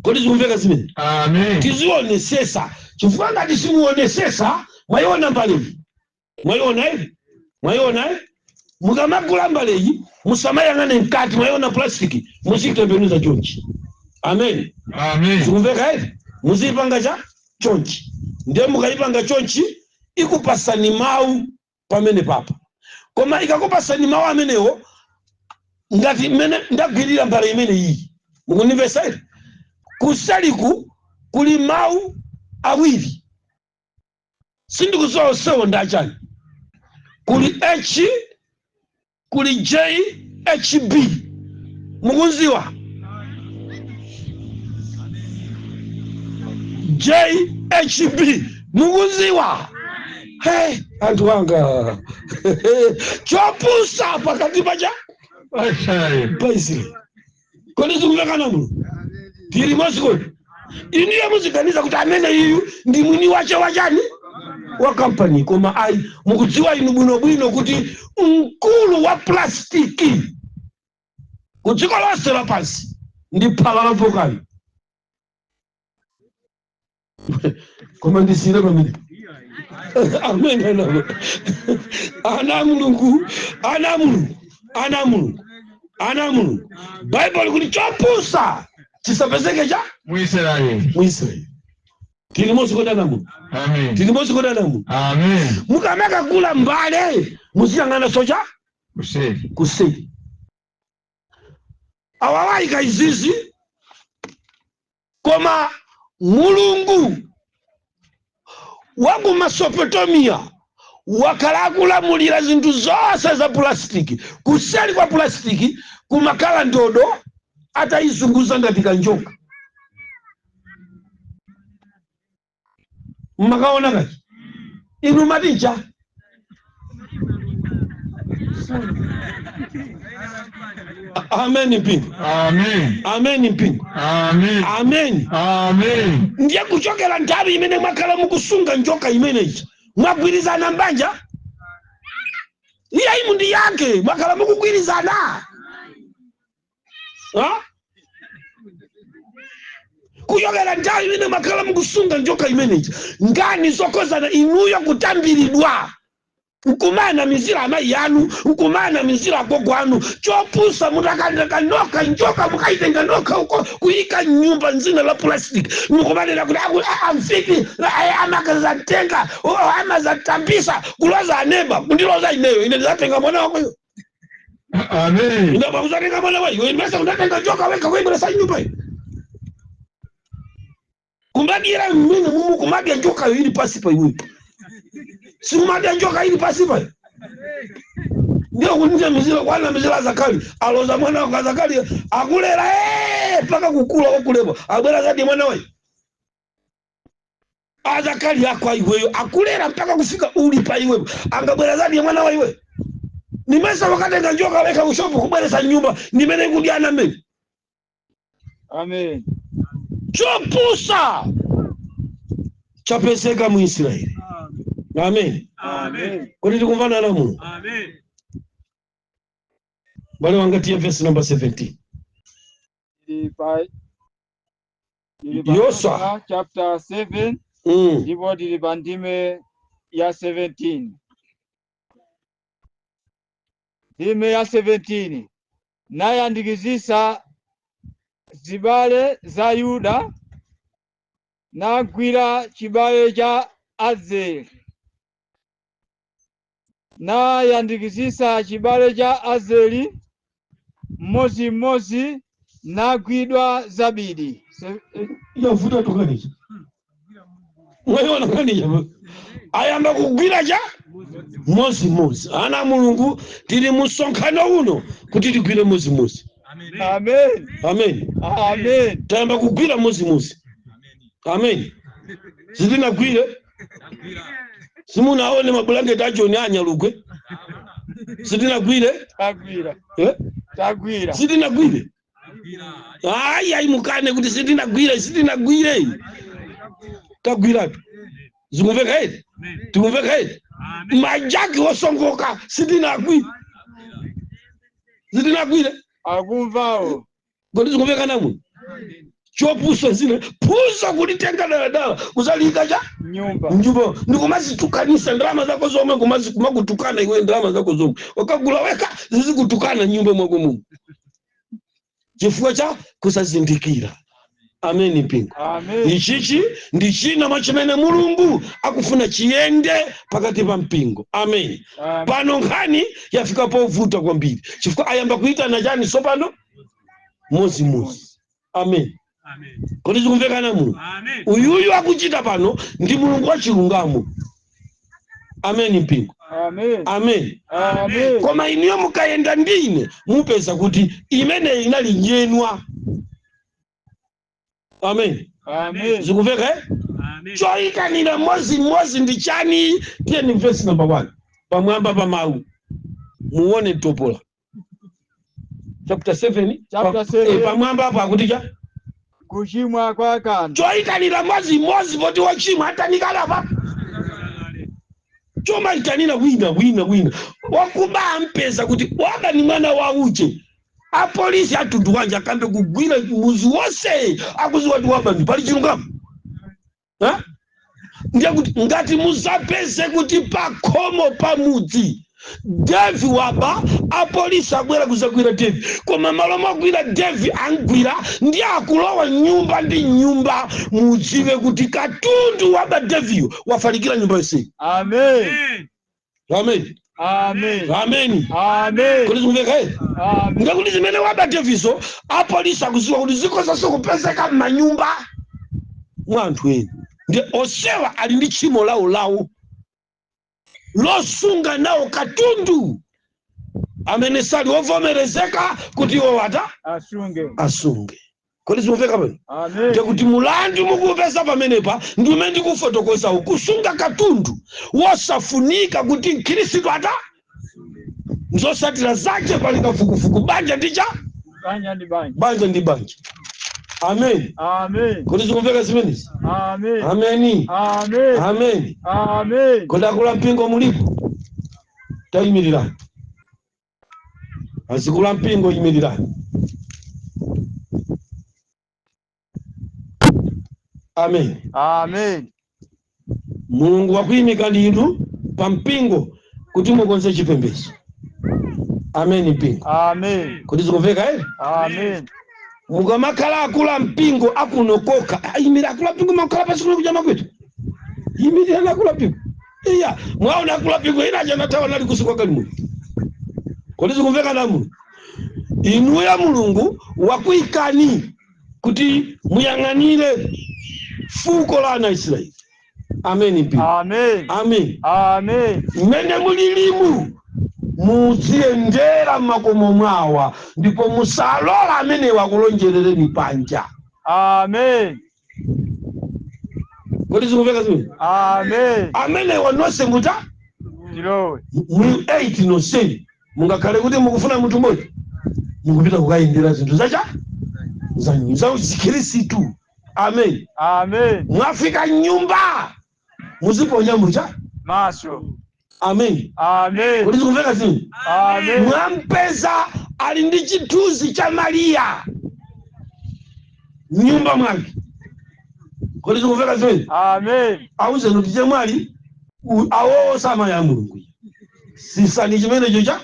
Speaker 3: Kodi zikumveka zimene?
Speaker 2: Amen.
Speaker 3: Tizionesesa, chifukwa ngati simuonesesa, mwayiona mbaleyi, mwayiona ivi, mwayiona ivi, mukamagula mbaleyi musamayang'ane mkati, mwayiona plastic, muzitembenuza chonchi. Amen.
Speaker 2: Amen.
Speaker 3: Zikumveka ivi? Muzipanga cha chonchi, ndiye mukayipanga chonchi ikupasani mawu pamene papa. Koma ikakupasani mawu amenewo, ngati mmene ndagwirira mbale imene iyi, mukundimvesa iri? Kusaliku kuli mawu awiri, sindikudziwa onsewo ndachani. Kuli H, kuli J H B, mukunziwa J H B, mukunziwa? Hey, anthu anga, chopusa pakati pacha
Speaker 2: Pachaye.
Speaker 3: pa Israeli. Kodi zikumvekana muno? Tili mozi? Kodi iniyo muziganiza kuti amene iyu ndi mwini wache wachani wa kampani? Koma ayi, mukudziwa inu bwinobwino kuti mkulu wa plastiki ku dziko lonse lapansi ndi phala la volcano. Koma ndisire pamene. Amen. Ana Mulungu, ana Mulungu, ana Mulungu, ana Mulungu, Baibulo kuti chopusa chisapezeke cha
Speaker 2: Muisraeli.
Speaker 3: Muisraeli. Tili mozi kodi, ana Mulungu?
Speaker 2: Amen.
Speaker 3: Tili mozi kodi, ana Mulungu?
Speaker 2: Amen.
Speaker 3: Mukamakagula mbale muziyang'ana socha
Speaker 2: Kuseri.
Speaker 3: Kuseri. Awawayika izizi, koma Mulungu wa ku Mesopotamia wakhala akulamulira zinthu zonse za pulastiki. Kuseri kwa pulastiki kumakhala ndodo atayizunguza ngati kanjoka, mmakaona kachi inu matincha. Amen mpingo.
Speaker 2: Amen.
Speaker 3: Amen mpingo.
Speaker 2: Amen.
Speaker 3: Amen.
Speaker 2: Amen.
Speaker 3: Ndiye kuchokera nthawi imene mwakhala mukusunga njoka imeneyi, mwagwirizana mbanja, iye imu ndi yake, mwakhala mukugwirizana. Ha? Kuchokera nthawi imene mwakhala mukusunga njoka imeneyi, ngani zokozana inuyo kutambiridwa, nkumana mizira amayi yanu, nkumana mizira agogo anu, chopusa mutakandaka njoka mukaitenga nokha uko kuyika nyumba nzina la plastic, mukumanena kuti amfiti amakazatenga, amazatambisa kuloza aneba, kundiloza ineyo, ine ndizatenga mwana wakoyo.
Speaker 2: Amen.
Speaker 3: Ndaba kuzatenga mwana wa iwe, ndimesa undatenga njoka weka kuibweresa nyumba iyi kumadyera mmene mumu kumadya njokayo ili pasi pa iweyo, sikumadya njoka ili pasi pa iwe. Ndiyo kunja mizira kwana mizira zakali aloza mwana wako azakali akulera mpaka kukula wakulepa abwera zadi mwana wayo azakali ako aiweyo akulera mpaka kufika uli pa iwepo angabwera zadi mwana wa iwe. Nimesa wakatenga njoka weka kushopu kubweresa nyumba nimene ikudyana mmene.
Speaker 4: Amen.
Speaker 3: Chopusa chapezeka mu Israeli. Amen.
Speaker 4: Amen.
Speaker 3: Kuti tikumvana na Mulungu? Bale wanga, tiye verse number 17.
Speaker 4: Tili pa
Speaker 3: Yoswa.
Speaker 4: Yoswa chapter 7 ndipo tili pa ndime ya 17. Ndime ya 17. Nayandikizisa zibale za Yuda, nagwira chibale cha Azeli. Nayandikizisa chibale cha Azeli mmodzimmodzi, nagwidwa Zabidi.
Speaker 3: Yavuta tukanicha, mwayiona kanicha ayamba kugwira cha mmodzimmodzi. Ana a Mulungu, tili musonkhano uno kuti tigwire mmodzimmodzi.
Speaker 4: Amen.
Speaker 3: Amen.
Speaker 4: Amen.
Speaker 3: Tayamba kugwira mmodzimmodzi. Amen. Sitinagwire? Simunaone mabulangeti achoni anyalugwe? Sitinagwire?
Speaker 4: Tagwira.
Speaker 3: Eh?
Speaker 4: Tagwira.
Speaker 3: Sitinagwire? Ayi, ayi, mukane kuti sitinagwire. Sitinagwire? Tagwiratu. Zikumveka iti? Tikumveka iti? Majaki osongoka, sitinagwire? Sitinagwire?
Speaker 4: Akumvawo.
Speaker 3: Kodi zikumveka namwe? Chopusa zina phuzo kulitenga daladala kuzalika cha
Speaker 4: nyumba.
Speaker 3: Mnyumba ndikumazitukanisa ndalama zako zomwe, kumakutukana iwe. Ndalama zako zomwe wakagula weka zizikutukana nyumba mwako mumu chifukwa cha kusazindikira. Ameni, mpingo.
Speaker 4: Amen.
Speaker 3: Ichichi ndi china mwa chimene Mulungu akufuna chiyende pakati pa mpingo. Amen.
Speaker 4: Amen.
Speaker 3: Pano nkhani yafika povuta kwambiri chifukwa ayamba kuitana chani sopano? Mmodzimmodzi. Amen. Kodi zikumvekana muno? Uyuyu akuchita pano ndi Mulungu wa chilungamo. Amen, mpingo.
Speaker 4: Amen.
Speaker 3: Amen.
Speaker 4: Amen.
Speaker 3: Koma inuyo mukayenda ndine mupeza kuti imeneyi inali nyenwa. Amen.
Speaker 4: Amen.
Speaker 3: Zikumveka, eh? Choyitanira mmodzimmodzi ndi chani? Tiyeni, verse number 1 pamwamba pa mawu, muone mtopola chapter 7.
Speaker 4: Chapter 7.
Speaker 3: Pamwamba apo akuti cha?
Speaker 4: Kuchimwa kwa Akani.
Speaker 3: Choyitanira mmodzimmodzi poti wachimwa atanikala pa chomayitanira wina, wina, wina. Wakuba ampeza kuti waba ni mwana wa uche, apolisi atundu wanje akambe kugwira muzi wonse akuziwa kuti waba ndi pali chilungamo. Ha? Ndiye kuti ngati muzapeze kuti pakhomo pa mudzi Devi waba, apolisi abwera kuzagwira Devi, koma malo mogwira Devi angwira ndi akulowa nyumba ndi nyumba, mudziwe kuti katundu waba Deviyo wafalikira nyumba yonse.
Speaker 4: Amen.
Speaker 3: Amen.
Speaker 4: Amen.
Speaker 3: Amen.
Speaker 4: Amen.
Speaker 3: Kuti zikumveka, eh?
Speaker 4: Amen.
Speaker 3: Ngakuti zimene waba Devizo apolisi akuziwa kuti zikozanso kupezeka m'manyumba mwa anthu ena. Ndi osewa ali ndi tchimo lawo lawo losunga nawo katundu amene sali wovomerezeka kuti iwo wata
Speaker 4: asunge.
Speaker 3: Asunge. Kodi zikumveka pano?
Speaker 4: Amen.
Speaker 3: Ndikuti mulandu mukupeza pamenepa ndi umene ndikufotokozawo, kusunga katundu wosafunika kuti mkhristu ata nzosatira zache pali kafukufuku, banja ndicha
Speaker 4: Banja ndi banja.
Speaker 3: Banja ndi banja. Amen.
Speaker 4: Amen.
Speaker 3: Kodi zikumveka zimenezi?
Speaker 4: Amen.
Speaker 3: Ameni.
Speaker 4: Amen.
Speaker 3: Amen.
Speaker 4: Amen.
Speaker 3: Kodi akula mpingo mulipo? Tayimirirani. Azikula mpingo, yimirirani. Amen.
Speaker 4: Amen.
Speaker 3: Mulungu wakuyimika ndinu pa mpingo kuti mukonze chipembedzo. Amen, mpingo.
Speaker 4: Amen.
Speaker 3: Kodi zikumveka, eh?
Speaker 4: Amen.
Speaker 3: Mukamakhala akula mpingo akunokoka, ayimira akula mpingo, makhala pasi kuno kuchama kwetu. Yimirirani akula mpingo. Iya, mwaona akula mpingo ina chanathawa nali kusikwa kalimuno. Kodi zikumveka namu? Inuyo Mulungu wakuyikani kuti muyang'anire fuko la ana Israeli. Amen, mpingo.
Speaker 4: Amen.
Speaker 3: Amen.
Speaker 4: Amen.
Speaker 3: Mmene mulilimu muziyendera m'makomo mwawa ndipo musalola amenewa akulonjerereni panja.
Speaker 4: Amen.
Speaker 3: Kodi zikumveka zimene?
Speaker 4: Amen.
Speaker 3: Amenewa nonse muta
Speaker 4: Tilowe.
Speaker 3: Muli 8 nonseni, mungakhale kuti mukufuna munthu mmodzi, mukupita kukayendera zinthu zacha za Chikhristu. Amen.
Speaker 4: Amen.
Speaker 3: Mwafika nyumba muziponya mucha
Speaker 4: maso.
Speaker 3: Amen.
Speaker 4: Amen.
Speaker 3: Kodi zikumveka zimene?
Speaker 4: Amen.
Speaker 3: Mwampeza ali ndi chithunzi cha Mariya mnyumba mwake. Kodi zikumveka zimene?
Speaker 4: Amen.
Speaker 3: Auzeni kuti chemwali, awowo samaya Mulungu, sisani chimenecho cha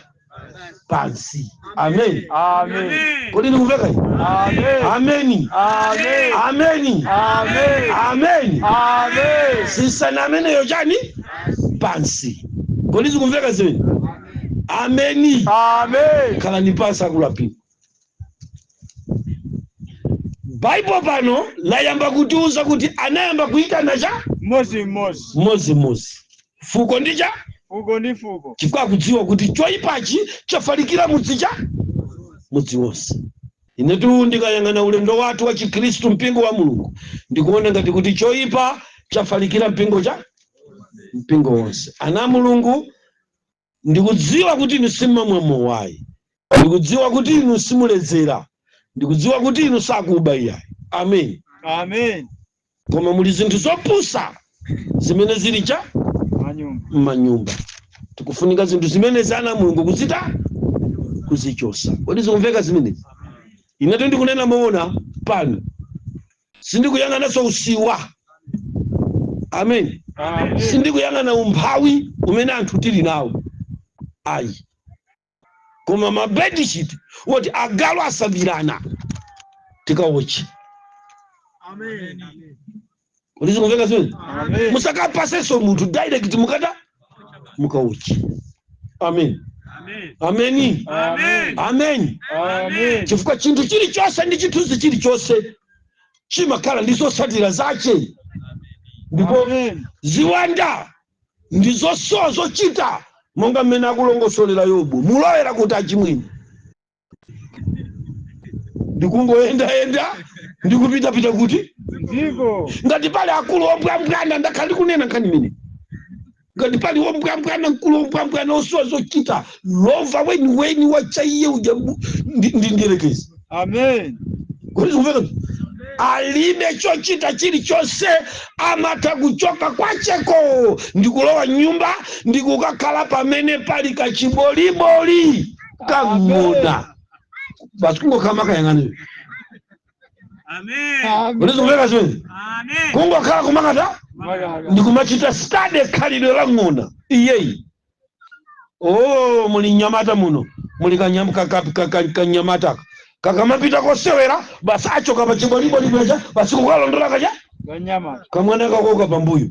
Speaker 3: Pansi. Amen.
Speaker 4: Amen.
Speaker 3: Kodi ndikumveka ine?
Speaker 4: Amen.
Speaker 3: Ameni.
Speaker 4: Amen.
Speaker 3: Ameni.
Speaker 4: Amen.
Speaker 3: Ameni.
Speaker 4: Amen.
Speaker 3: Sisana ameneyo chani? Pansi. Kodi zikumveka zimene? Ameni.
Speaker 4: Amen.
Speaker 3: Khalani pansi, akuluapingo. Baibo pano layamba kutiuza kuti anayamba kuyitana cha?
Speaker 4: Mmozi mmozi.
Speaker 3: Mmodzimmodzi, fuko ndi cha?
Speaker 4: Fuko ndi fuko.
Speaker 3: Chifukwa akudziwa kuti choyipachi chafalikira mudzi cha mudzi wonse. Inetu ndikayang'ana ulendo wathu wa Chikhristu, mpingo wa Mulungu, ndikuona ngati kuti choyipa chafalikira mpingo cha mpingo wonse. Ana Mulungu, ndikudziwa kuti inu simmamwa mowayi, ndikudziwa kuti inu simuledzera, ndikudziwa kuti inu sakuba iyayi. Amen.
Speaker 4: Amen.
Speaker 3: Koma muli zinthu zopusa zimene zili cha?
Speaker 4: Manyumba.
Speaker 3: M'manyumba. Tikufunika zinthu zimene ana Mulungu kuzita, kuzichosa. Kodi zikumveka zimenezi? Inetu ndikunena moona pano, sindikuyang'ananso usiwa. Amen.
Speaker 4: Amen.
Speaker 3: Sindikuyang'ana umphawi umene anthu tili nawo, ayi, koma ma bedsheet woti agalu asambirana tikawoche. Kodi zikumveka zimene?
Speaker 4: Amen.
Speaker 3: Musakapasenso munthu direct, mukata mukauchi. Amen, ameni.
Speaker 4: Amen.
Speaker 3: Amen.
Speaker 4: Amen.
Speaker 3: Chifukwa chinthu chilichonse ndi chithunzi chilichonse chimakhala ndi zotsatira zache, ndipo
Speaker 4: Amen.
Speaker 3: ziwanda ndi zosowa zochita, monga mmene akulongosolera Yobu. Mulowera kuti achimwene ndikungoyendayenda, ndikupitapita kuti?
Speaker 4: Dziko.
Speaker 3: Ngati pali akulu ombwambwana, ndakhala ndikunena nkhani imene, ngati pali wombwambwana, mkulu wombwambwana osowa zochita, lova weniweni wachaiye uja ndi ndiyerekezi.
Speaker 4: Amen.
Speaker 3: Kuti zikumveka? Alibe chochita chilichonse, amatha kuchoka kwacheko ndikulowa nyumba ndikukakhala pamene pali kachiboliboli kang'ona, basi kungokhala makayang'aniro. Kuti zikumveka zimene? Kungokhala kumakata ndikumachita study khalidwe la ng'ona iyeyi. Oh, muli nyamata muno, muli kanyamata kakamapita kosewera, basi achoka pa chiboliboli pacha, basi kukalondola kacha.
Speaker 4: Kanyama.
Speaker 3: Kamwana kakoka pambuyo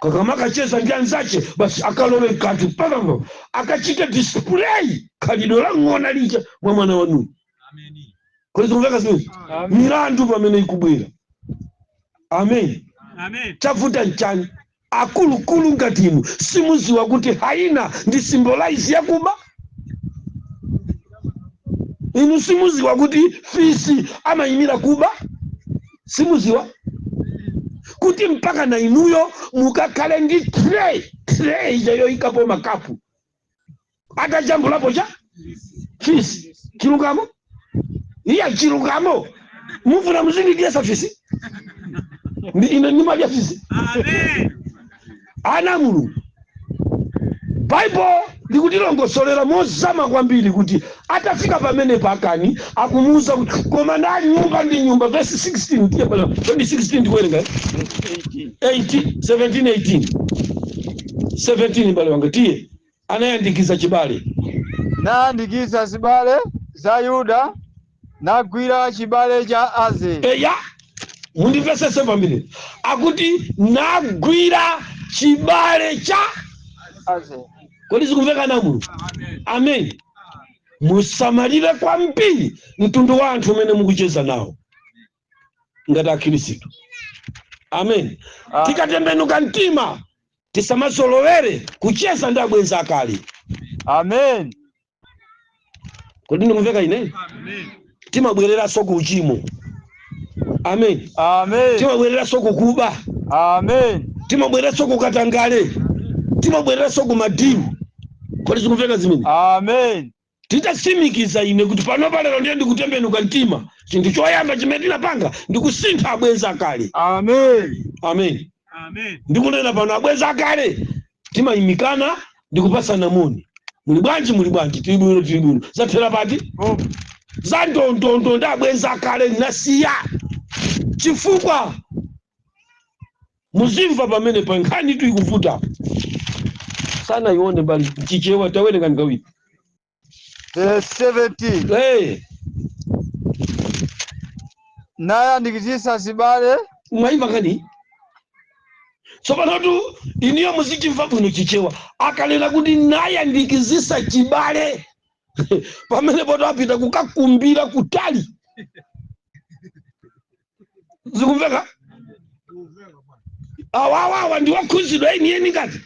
Speaker 3: kakamakacheza ndi anzache, basi akalowe kanthu pakapa akachita display khalidwe la ng'ona lija mwa mwana wanuyu. Kodi zikumveka zimene?
Speaker 4: Amen.
Speaker 3: Milandu pamene ikubwera. Amen. Chavuta nchani? Akuluakulu ngati inu simuziwa kuti hyena ndi symbolize yakuba? Inu simuziwa kuti fisi amayimira kuba? Simuziwa kuti mpaka na inuyo mukakhale ndi tray ija yoyikapo makapu atajambulapo cha fisi? Chilungamo iya, chilungamo, mufuna muzindidyesa fisi? Ndi ine ndimadya fisi? Ana Mulungu, Baibo likutilongosolera mozama kwambiri kuti atafika pamene pakani akumuuza kuti koma na nyumba ndi nyumba. Verse 16, tiye pano 2016 ndikuwerenga
Speaker 4: 18.
Speaker 3: 18, 17, 18, 17, bale wanga, tiye. Anayandikiza chibale.
Speaker 4: Nayandikiza zibale za Yuda, nagwira chibale cha Azeli.
Speaker 3: Eya, mundimvesese pambiri, akuti nagwira chibale cha
Speaker 4: Azeli.
Speaker 3: Kodi zikumveka namulu? Amen. Musamalire kwambiri mtundu wa anthu umene mukucheza nawo ngati Akhristu. Amen. Tikatembenuka mtima, tisamazolowere kucheza ndi abwenzi akale.
Speaker 4: Amen.
Speaker 3: Kodi ndikumveka ine? Timabwereranso ku uchimo. Amen.
Speaker 4: Amen.
Speaker 3: Timabwereranso kukuba.
Speaker 4: Amen.
Speaker 3: Timabwereranso kukatangale, timabwereranso ku madilu. Kodi zikumveka zimene?
Speaker 4: Amen.
Speaker 3: Titatsimikiza ine kuti pano lero ndiye ndikutembenuka mtima, chinthu choyamba chimene tinapanga ndikusintha abwenzi akale.
Speaker 4: Amen.
Speaker 3: Amen. Ndikunena pano, abwenzi akale timayimikana ndikupasana moni: "Muli bwanji? Muli bwanji? Tili bwino, tili bwino." Zathera pati?
Speaker 4: Oh.
Speaker 3: Za ndondondo ndi abwenzi akale nasiya, chifukwa muzimva pamene pa nkhani tu ikuvuta sanayione mbali Chichewa. Tawerenga ngawiri.
Speaker 4: Verse 17.
Speaker 3: Hey.
Speaker 4: Nayandikizisa zibale.
Speaker 3: Mwaimva nkhani? Tsopanotu iniyo muzichimva bwino Chichewa. Akanena kuti nayandikizisa chibale, pamene poto apita kukakumbira kutali. Zikumveka? Awawawa ndi wakhuzidwa enieni, ngati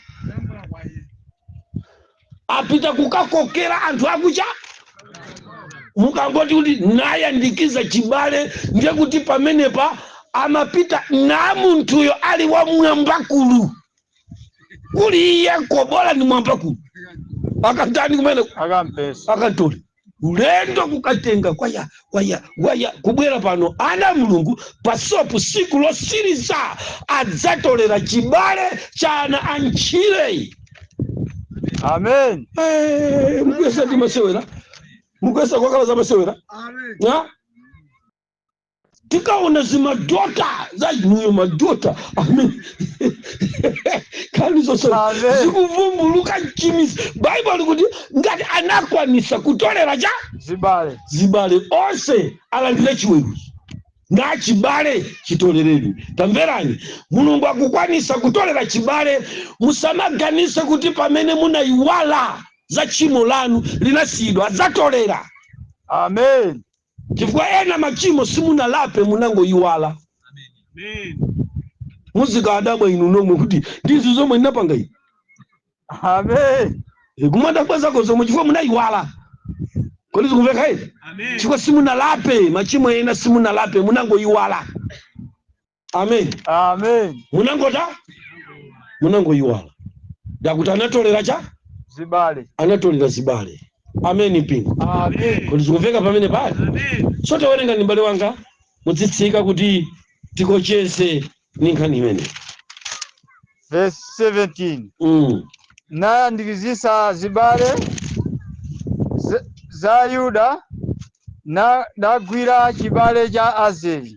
Speaker 3: apita kukakokera anthu akucha. Mukangoti kuti nayandikiza chibale, ndiye kuti pamenepa amapita na munthuyo ali wa mwambakulu, kuli iye kobola ni mwambakulu, akatani kumene?
Speaker 4: Akampesa.
Speaker 3: Akatole ulendo kukatenga kwaya kwaya kwaya kubwera pano. Ana Mulungu, pasopo siku losiriza adzatolera chibale cha ana a ntchire.
Speaker 4: Amen.
Speaker 3: Eh, mukuyesa ndi masewera, mukuyesa kwakala za masewera. Ha? Tikaona zimadota za inuyo, madota, amen, kani zonse
Speaker 4: Amen.
Speaker 3: zikuvumbuluka mchimisi. Baibulo likuti ngati anakwanisa kutolera cha
Speaker 4: zibale,
Speaker 3: zibale onse alandire chiweruzo na chibale chitoleredwe. Tamverani, Mulungu akukwanisa kutolera chibale. Musamaganise kuti pamene munayiwala za tchimo lanu linasiyidwa. Adzatolera.
Speaker 4: Amen.
Speaker 3: Chifukwa ena machimo simunalape, munangoyiwala. Muzikadabwa inu nomwe kuti ndizo zomwe ndinapanga ine.
Speaker 4: Amen.
Speaker 3: Kumadabwa zako zomwe chifukwa munayiwala. Kodi zikumveka izi? Chifukwa simunalape machimo ena, simunalape, munangoyiwala. Amen.
Speaker 4: Amen.
Speaker 3: Munangota munangoyiwala. Ndakuti anatolera cha
Speaker 4: zibale.
Speaker 3: Anatolera zibale. Amen, mpingo.
Speaker 4: Amen.
Speaker 3: Kodi zikumveka pamene pali? So tawerenga ndi mbale wanga, mudzitsika kuti tikocheze ni nkhani imene.
Speaker 4: Verse 17. Nayandikizisa zibale za Yuda, na nagwira chibale cha Azeli.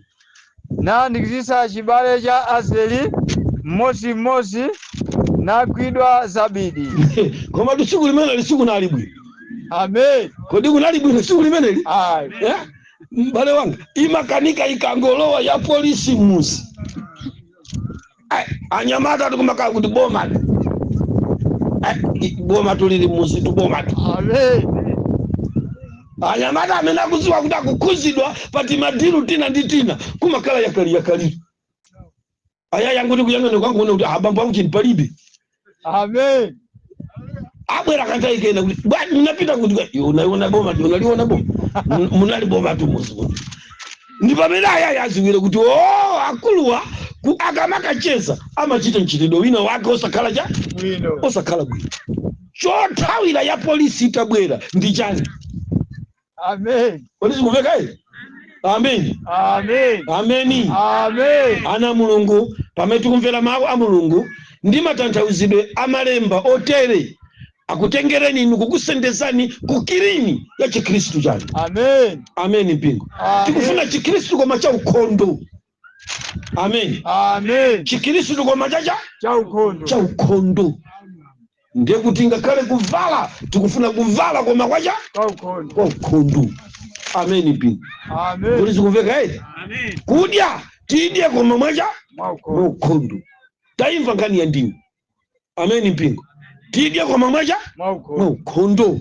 Speaker 4: Nayandikizisa chibale cha Azeli mmodzimmodzi, nagwidwa Zabidi.
Speaker 3: Koma tsiku limeneli sikunali bwino.
Speaker 4: Amen.
Speaker 3: Kodi kunali bwino tsiku limeneli?
Speaker 4: Ayi.
Speaker 3: Eh? M'bale wanga, imakanika ikangolowa ya polisi muzi. Ai, anyamata tikumakhala kuti boma, ai, boma tulili muzi tu, boma tu.
Speaker 4: Amen.
Speaker 3: Anyamata amene akudziwa kuti akukhuzidwa pati madilu tina ndi tina, kumakhala yakali yakali aya yanguti kuyang'ana kwangu kuti abambo angu chini palibe.
Speaker 4: Amen.
Speaker 3: Abwera kantaikena kuti bwana munapita kuti iwe unaiona boma tu, unaliona boma. Munali boma tu muzi muno. Ndi pamene ayaya aziwire kuti o akuluwa akamakacheza amachita mchitidwe wina wake osakhala cha
Speaker 4: bwino,
Speaker 3: osakhala bwino. Chothawira ya polisi itabwera ndi chani?
Speaker 4: Amen.
Speaker 3: Kodi zikumveka izi? Amen.
Speaker 4: Amen.
Speaker 3: Ameni.
Speaker 4: Amen.
Speaker 3: Ana Mulungu, pamene tikumvera mawu a Mulungu ndi matanthauzidwe a malemba otere, akutengereni inu kukusendezani ku kirini ya Chikhristu chanu.
Speaker 4: Amen.
Speaker 3: Amen, mpingo.
Speaker 4: Amen.
Speaker 3: Tikufuna Chikhristu koma cha ukhondo. Amen.
Speaker 4: Amen.
Speaker 3: Chikhristu koma chacha
Speaker 4: cha ukhondo.
Speaker 3: Cha ukhondo. Ndiye kuti ngakhale kuvala, tikufuna kuvala koma kwacha
Speaker 4: kwa ukhondo.
Speaker 3: Kwa ukhondo. Amen, mpingo.
Speaker 4: Amen.
Speaker 3: Kuti zikumveka eti? Kudya tidye koma mwacha
Speaker 4: mwa ukhondo.
Speaker 3: Mwa ukhondo. Taimva nkhani ya ndiwo. Amen, mpingo. Tidye koma mwacha
Speaker 4: mwa ukhondo.
Speaker 3: Mwa ukhondo.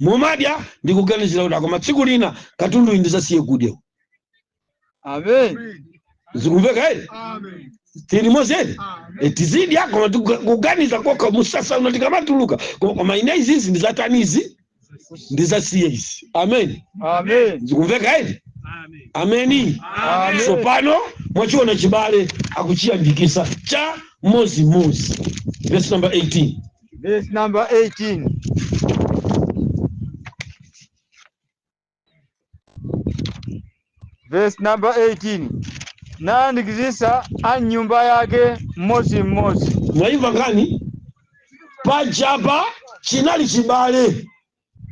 Speaker 3: Mumadya ndikuganizira kuti koma tsiku lina katundu iyi ndizasiye kudya.
Speaker 4: Amen.
Speaker 3: Zikumveka eti? Tili mozeri? Tizidya koma kuganiza kokha musasa uno tikamatuluka, koma ine izizi ndizatani, izi ndizasiye izi. Amen.
Speaker 4: Amen.
Speaker 3: Zikumveka eti? Ameni.
Speaker 4: Amen.
Speaker 3: Tsopano mwachiona chibale akuchiyandikisa cha mozimozi. Verse number 18.
Speaker 4: Verse number 18. Verse number 18. Nayandikizisa a nyumba yake mmodzimmodzi.
Speaker 3: Mwaimva nkhani? Pajapa chinali chibale.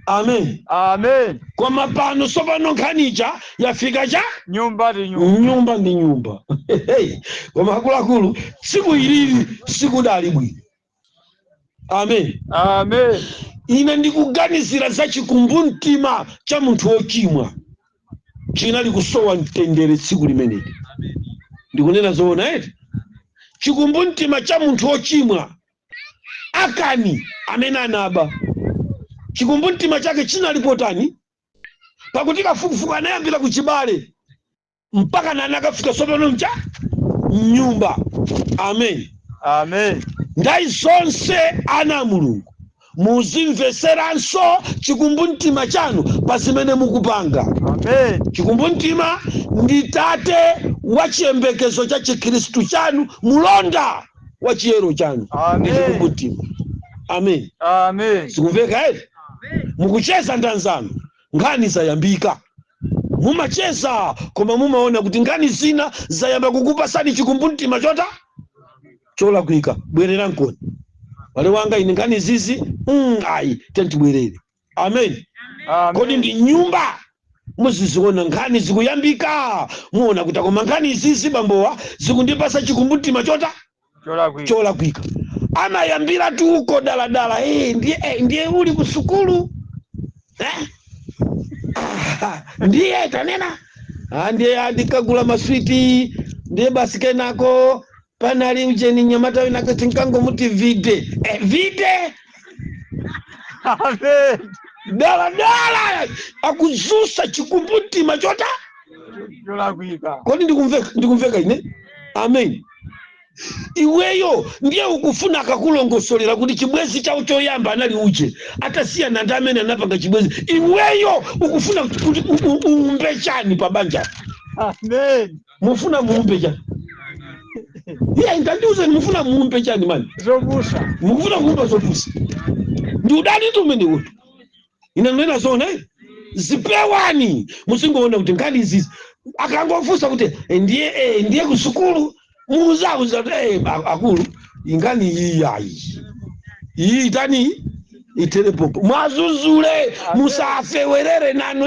Speaker 3: Amen.
Speaker 4: Amen.
Speaker 3: Koma pano tsopano nkhanicha yafika cha
Speaker 4: nyumba ndi nyumba.
Speaker 3: Nyumba ndi nyumba. Hey, koma akuluakulu, tsiku ilili sikudali bwino. Amen.
Speaker 4: Amen.
Speaker 3: Ine ndikuganizira za chikumbumtima cha munthu wochimwa chinali kusowa mtendere tsiku limeneli. Ndikunena zoona eti? Chikumbumtima cha munthu wochimwa Akani amene anaba, chikumbumtima chake chinali potani? Pakuti kafukufuku anayambira kuchibale mpaka na anakafika tsopano mcha mnyumba. Amen.
Speaker 4: Amen.
Speaker 3: Nthawi zonse ana a Mulungu muzimveseranso chikumbumtima chanu pa zimene mukupanga.
Speaker 4: Amen.
Speaker 3: Chikumbumtima ndi tate wa chiyembekezo cha chikhristu chanu, mulonda wa chiyero chanu ndi
Speaker 4: Amen.
Speaker 3: chikumbumtima. Amen.
Speaker 4: Amen.
Speaker 3: Zikumveka eti? Mukucheza ndi anzanu, nkhani zayambika, mumacheza koma mumaona kuti nkhani zina zayamba kukupasani chikumbumtima chota cholakwika. Bwerera nkoni, wale wanga, ine nkhani zizi ayi, tentibwerere. Amen. Kodi
Speaker 4: Amen.
Speaker 3: ndi nyumba muziziona nkhani zikuyambika, muona kuti koma nkhani izizi bambowa zikundipasa chikumbumtima chota
Speaker 4: Cholakwika.
Speaker 3: cholakwika. Amayambira tuko daladala, ndiye, ndiye uli ku sukulu, eh? Ah, ndiye tanena, ah, ndiye andikagula maswiti, ndiye basi kenako panali ujeni nyamata winako tinkangomuti vide, vide.
Speaker 4: Amen.
Speaker 3: Daladala akuzusa chikumbumtima chota
Speaker 4: Cholakwika.
Speaker 3: Kodi ndikumveka? Ndikumveka ine? Amen. Iweyo ndiye ukufuna akakulongosolera kuti chibwezi chawo choyamba anali uje, atasiyana ndi amene anapanga chibwezi, iweyo ukufuna kuti uumbe chani pa banja?
Speaker 4: Amen.
Speaker 3: Mufuna muumbe chani? Iye ndandiuzeni, mufuna muumbe chani mani?
Speaker 4: Zopusa.
Speaker 3: Mukufuna kuumba zopusa. Ndi udani tu umene utu. Ine ndinena zoona, eh? Zipewani. Musingoona kuti nkhani izizi akangofunsa kuti ndiye, ndiye kusukulu, muzauza kuti akulu, ingani iyi ayi, iyi itani, itere popo, mwazuzule, musafewerere nanu,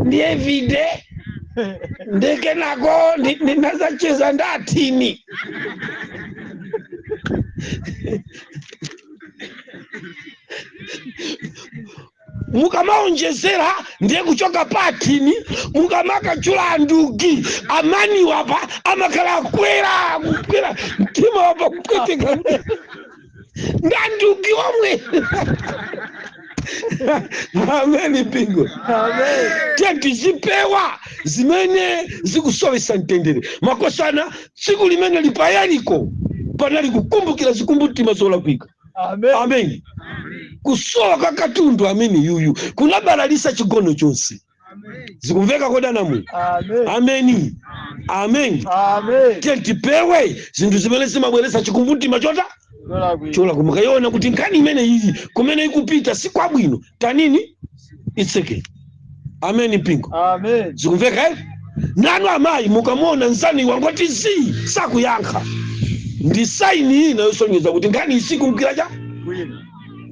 Speaker 3: ndiye vide ndekenako ndinazacheza ndatini. Mukamaonjezera ndiye kuchoka patini, mukamakachula andugi amani wapa amakhala akwera kukwera mtima wapa kupweteka ndandugi omwe. Amen pingo.
Speaker 4: Amen.
Speaker 3: Tiye tizipewa zimene zikusowesa mtendere. Makosana, tsiku limene lipayaliko panali kukumbukira zikumbumtima zolakwika.
Speaker 4: Amen.
Speaker 3: Amen. Kusowa kwa katundu amene yuyu kunabalalisa chigono chonse. Zikumveka kodana mu?
Speaker 4: Amen.
Speaker 3: Ameni. Amen.
Speaker 4: Amen.
Speaker 3: Tiye tipewe zinthu zimene zimabweretsa chikumbumtima chota
Speaker 4: Cholakwika.
Speaker 3: chola. Mukayiona kuti nkhani imene iyi kumene ikupita si kwabwino, tanini itseke. Amen mpingo.
Speaker 4: Amen.
Speaker 3: Zikumveka, eh? Nanu amayi, mukamuona nzanu wangoti zii, sakuyankha, ndi saini ina yosonyeza kuti nkhani isikumkira cha
Speaker 4: Bwino.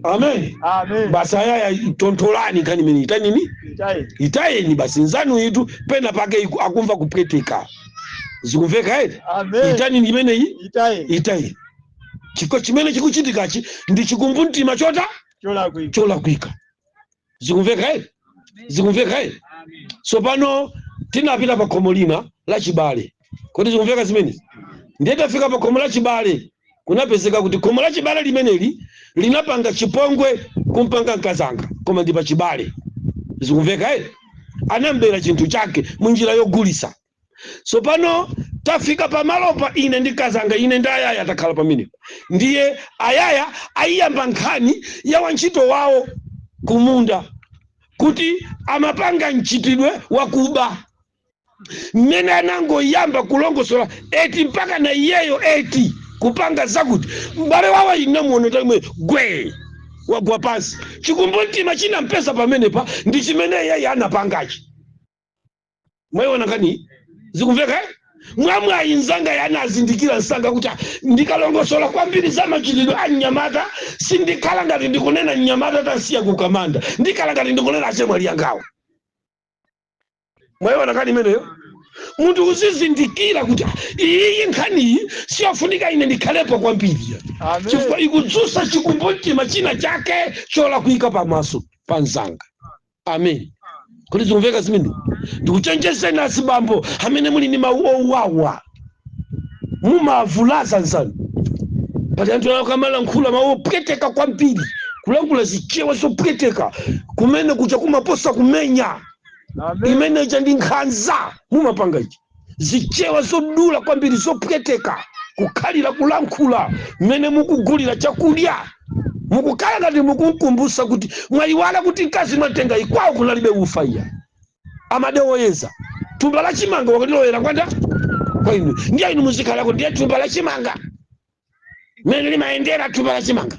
Speaker 3: Amen.
Speaker 4: Amen.
Speaker 3: Basi ayaya tontholani nkhani imene itanini
Speaker 4: Itayi.
Speaker 3: itayeni basi. Nzanu itu pena pake akumva kupweteka. Zikumveka ere?
Speaker 4: Amen.
Speaker 3: Itanini imeneyi?
Speaker 4: Itayi.
Speaker 3: Itayeni. Chiko chimene chikuchitikachi ndi chikumbumtima chota
Speaker 4: Cholakwika.
Speaker 3: cholakwika. Zikumveka ere? Zikumveka ere? Tsopano tinapita pa khomo lina la chibale. Kodi zikumveka zimenezi? Ndiye tafika pa khomo la chibale, kunapezeka kuti khomo la chibale limeneli linapanga chipongwe kumpanga mkazanga, koma ndi pa chibale. Zikumveka ere? Anambera chinthu chake munjira yogulisa. Tsopano tafika pamalopa, ine ndi kazanga, ine ndi ayaya takhala pamenepo. Ndiye ayaya ayiyamba nkhani ya wantchito wawo kumunda kuti amapanga mchitidwe wakuba. Mmene anangoyamba kulongosola eti mpaka na iyeyo eti kupanga zakuti m'bale wawo, inamuona tamwe gwe wagwa pansi. Chikumbumtima chinampeza pamenepa ndi chimene iyeyo anapangachi. Mwayiona nkhani? Zikumveka, eh? Mwamwayi nzanga yanazindikira msanga kuti ndikalongosola kwambiri za machitidwe a mnyamata, sindikhala ngati ndikunena mnyamata tasiya kukamanda, ndikhala ngati ndikunena achemwali yangawo. Mwayiona nkhani imeneyo? Munthu uzizindikira kuti iyi nkhaniyi siyofunika ine ndikhalepo kwambiri, chifukwa
Speaker 4: Amen.
Speaker 3: ikudzusa chikumbumtima china chake cholakwika pamaso pa mzanga. Amen. Kuti zikumveka zimene ndikuchenjezeni azibambo amene muli ndi mawu owawa, mumavulaza nzanu. Pali anthu akamalankhula mawu opweteka kwambiri, kulankhula zichewa zopweteka kumene kucha kumaposa kumenya.
Speaker 4: Amen.
Speaker 3: Imene ija ndi nkhanza mumapanga ichi, zichewa zodula kwambiri zopweteka, kukhalira kulankhula mmene mukugulira chakudya, mukukhala ngati mukumkumbusa kuti mwayiwala kuti mkazi mwatenga ikwawo kunalibe ufa, iya amadya woyeza thumba la chimanga wakalilowera kwanda kwa inu, ndiye inu muzikhalako ndiye thumba la chimanga mmene limayendera, thumba la chimanga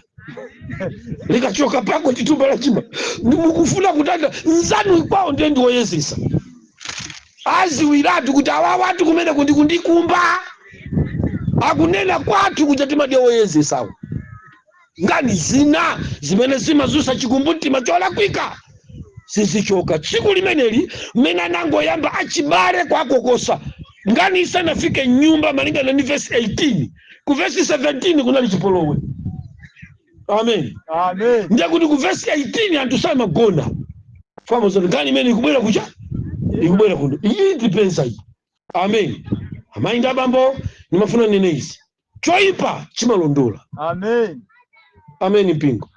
Speaker 3: likachoka pako chithumba la chimanga mukufuna kutanda nzanu kwawo ndiye ndiwoyezesa, aziwiratu kuti awawatu kumene kundi kundikumba akunena kwathu kuja timadya woyezesawo. Ngani zina zimene zimazusa chikumbumtima cholakwika sizichoka. Tsiku limeneli mmene anangoyamba achibale kwakokosa ngani isanafike nyumba, malingana ndi vesi 18 ku vesi 17 kunali chipolowe. Amen.
Speaker 4: Amen.
Speaker 3: Ndiye kuti ku vesi 18 anthu samagona famozati ngani imene ikubwera kucha ikubwera kuno, iyi ndipeza iyi. Amen. Amayi ndi abambo, ndimafuna nene izi: choyipa chimalondola.
Speaker 4: Amen.
Speaker 3: Amen. Mpingo,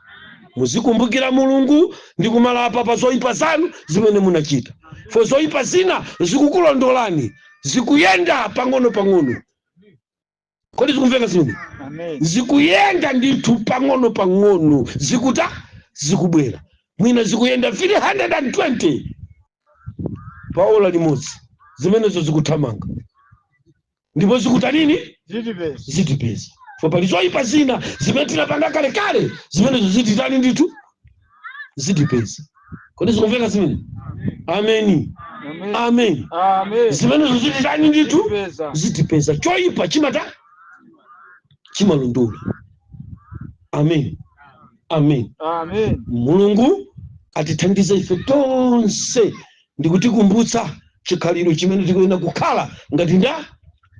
Speaker 3: muzikumbukira Mulungu ndi kumalapa pa zoyipa zanu zimene munachita, fo zoyipa zina zikukulondolani, zikuyenda pang'ono pang'ono. Kodi zikumveka zimene?
Speaker 4: Amen.
Speaker 3: Zikuyenda ndithu pang'ono pang'ono, zikuta zikubwera, mwina zikuyenda 320 pa ola limodzi. Zimenezo zikuthamanga ndipo zikuta nini?
Speaker 4: Zitipeza.
Speaker 3: Zitipeza, fo pali zoyipa zina zimene tinapanga kalekale, zimenezo zititani ndithu, zitipeza. Kodi zikumveka zimene? Ameni.
Speaker 4: Amen.
Speaker 3: Amen.
Speaker 4: Amen.
Speaker 3: Zimenezo zititani ndithu?
Speaker 4: Zitipeza.
Speaker 3: Zitipeza. Choyipa chimata chimalondola. Amen, amen.
Speaker 4: Amen.
Speaker 3: Mulungu atithandize ife tonse ndikutikumbutsa chikhalidwe chimene tikuyenera kukhala ngati nda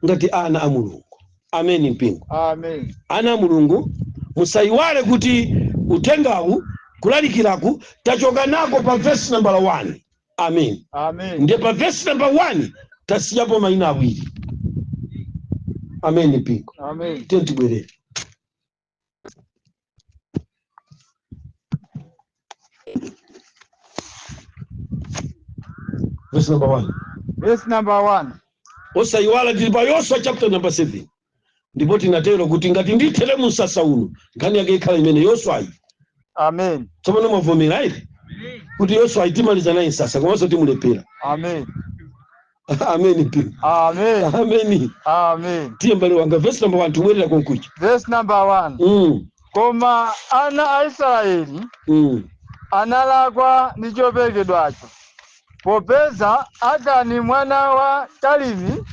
Speaker 3: ngati ana a Mulungu. Amen, mpingo.
Speaker 4: Amen.
Speaker 3: Ana a Mulungu, musayiwale kuti uthengawu kulalikiraku tachoka nako pa vesi nambala 1. Amen.
Speaker 4: Amen.
Speaker 3: Ndiye pa vesi namba 1 tasiyapo mayina awiri. Amen, mpingo.
Speaker 4: Amen.
Speaker 3: Tiye tibwerere. Verse number 1.
Speaker 4: Verse number 1.
Speaker 3: Osayiwala tili pa Yoswa chapter number 7, ndipo tinatero kuti ngati ndithere musasa uno, nkhani yake ikhala imene Yoswayi.
Speaker 4: Amen.
Speaker 3: Tsopano mwavomera iti kuti Yoswa timaliza naye msasa komanso timulephera.
Speaker 4: Amen.
Speaker 3: Amen, mpingo.
Speaker 4: Amen.
Speaker 3: Amen.
Speaker 4: Amen.
Speaker 3: Tiye mbale wanga, verse number 1, tibwerera konkuja.
Speaker 4: Verse number 1. Koma ana a Israeli analakwa ndi choperekedwacho, popeza Akani mwana wa Karimi,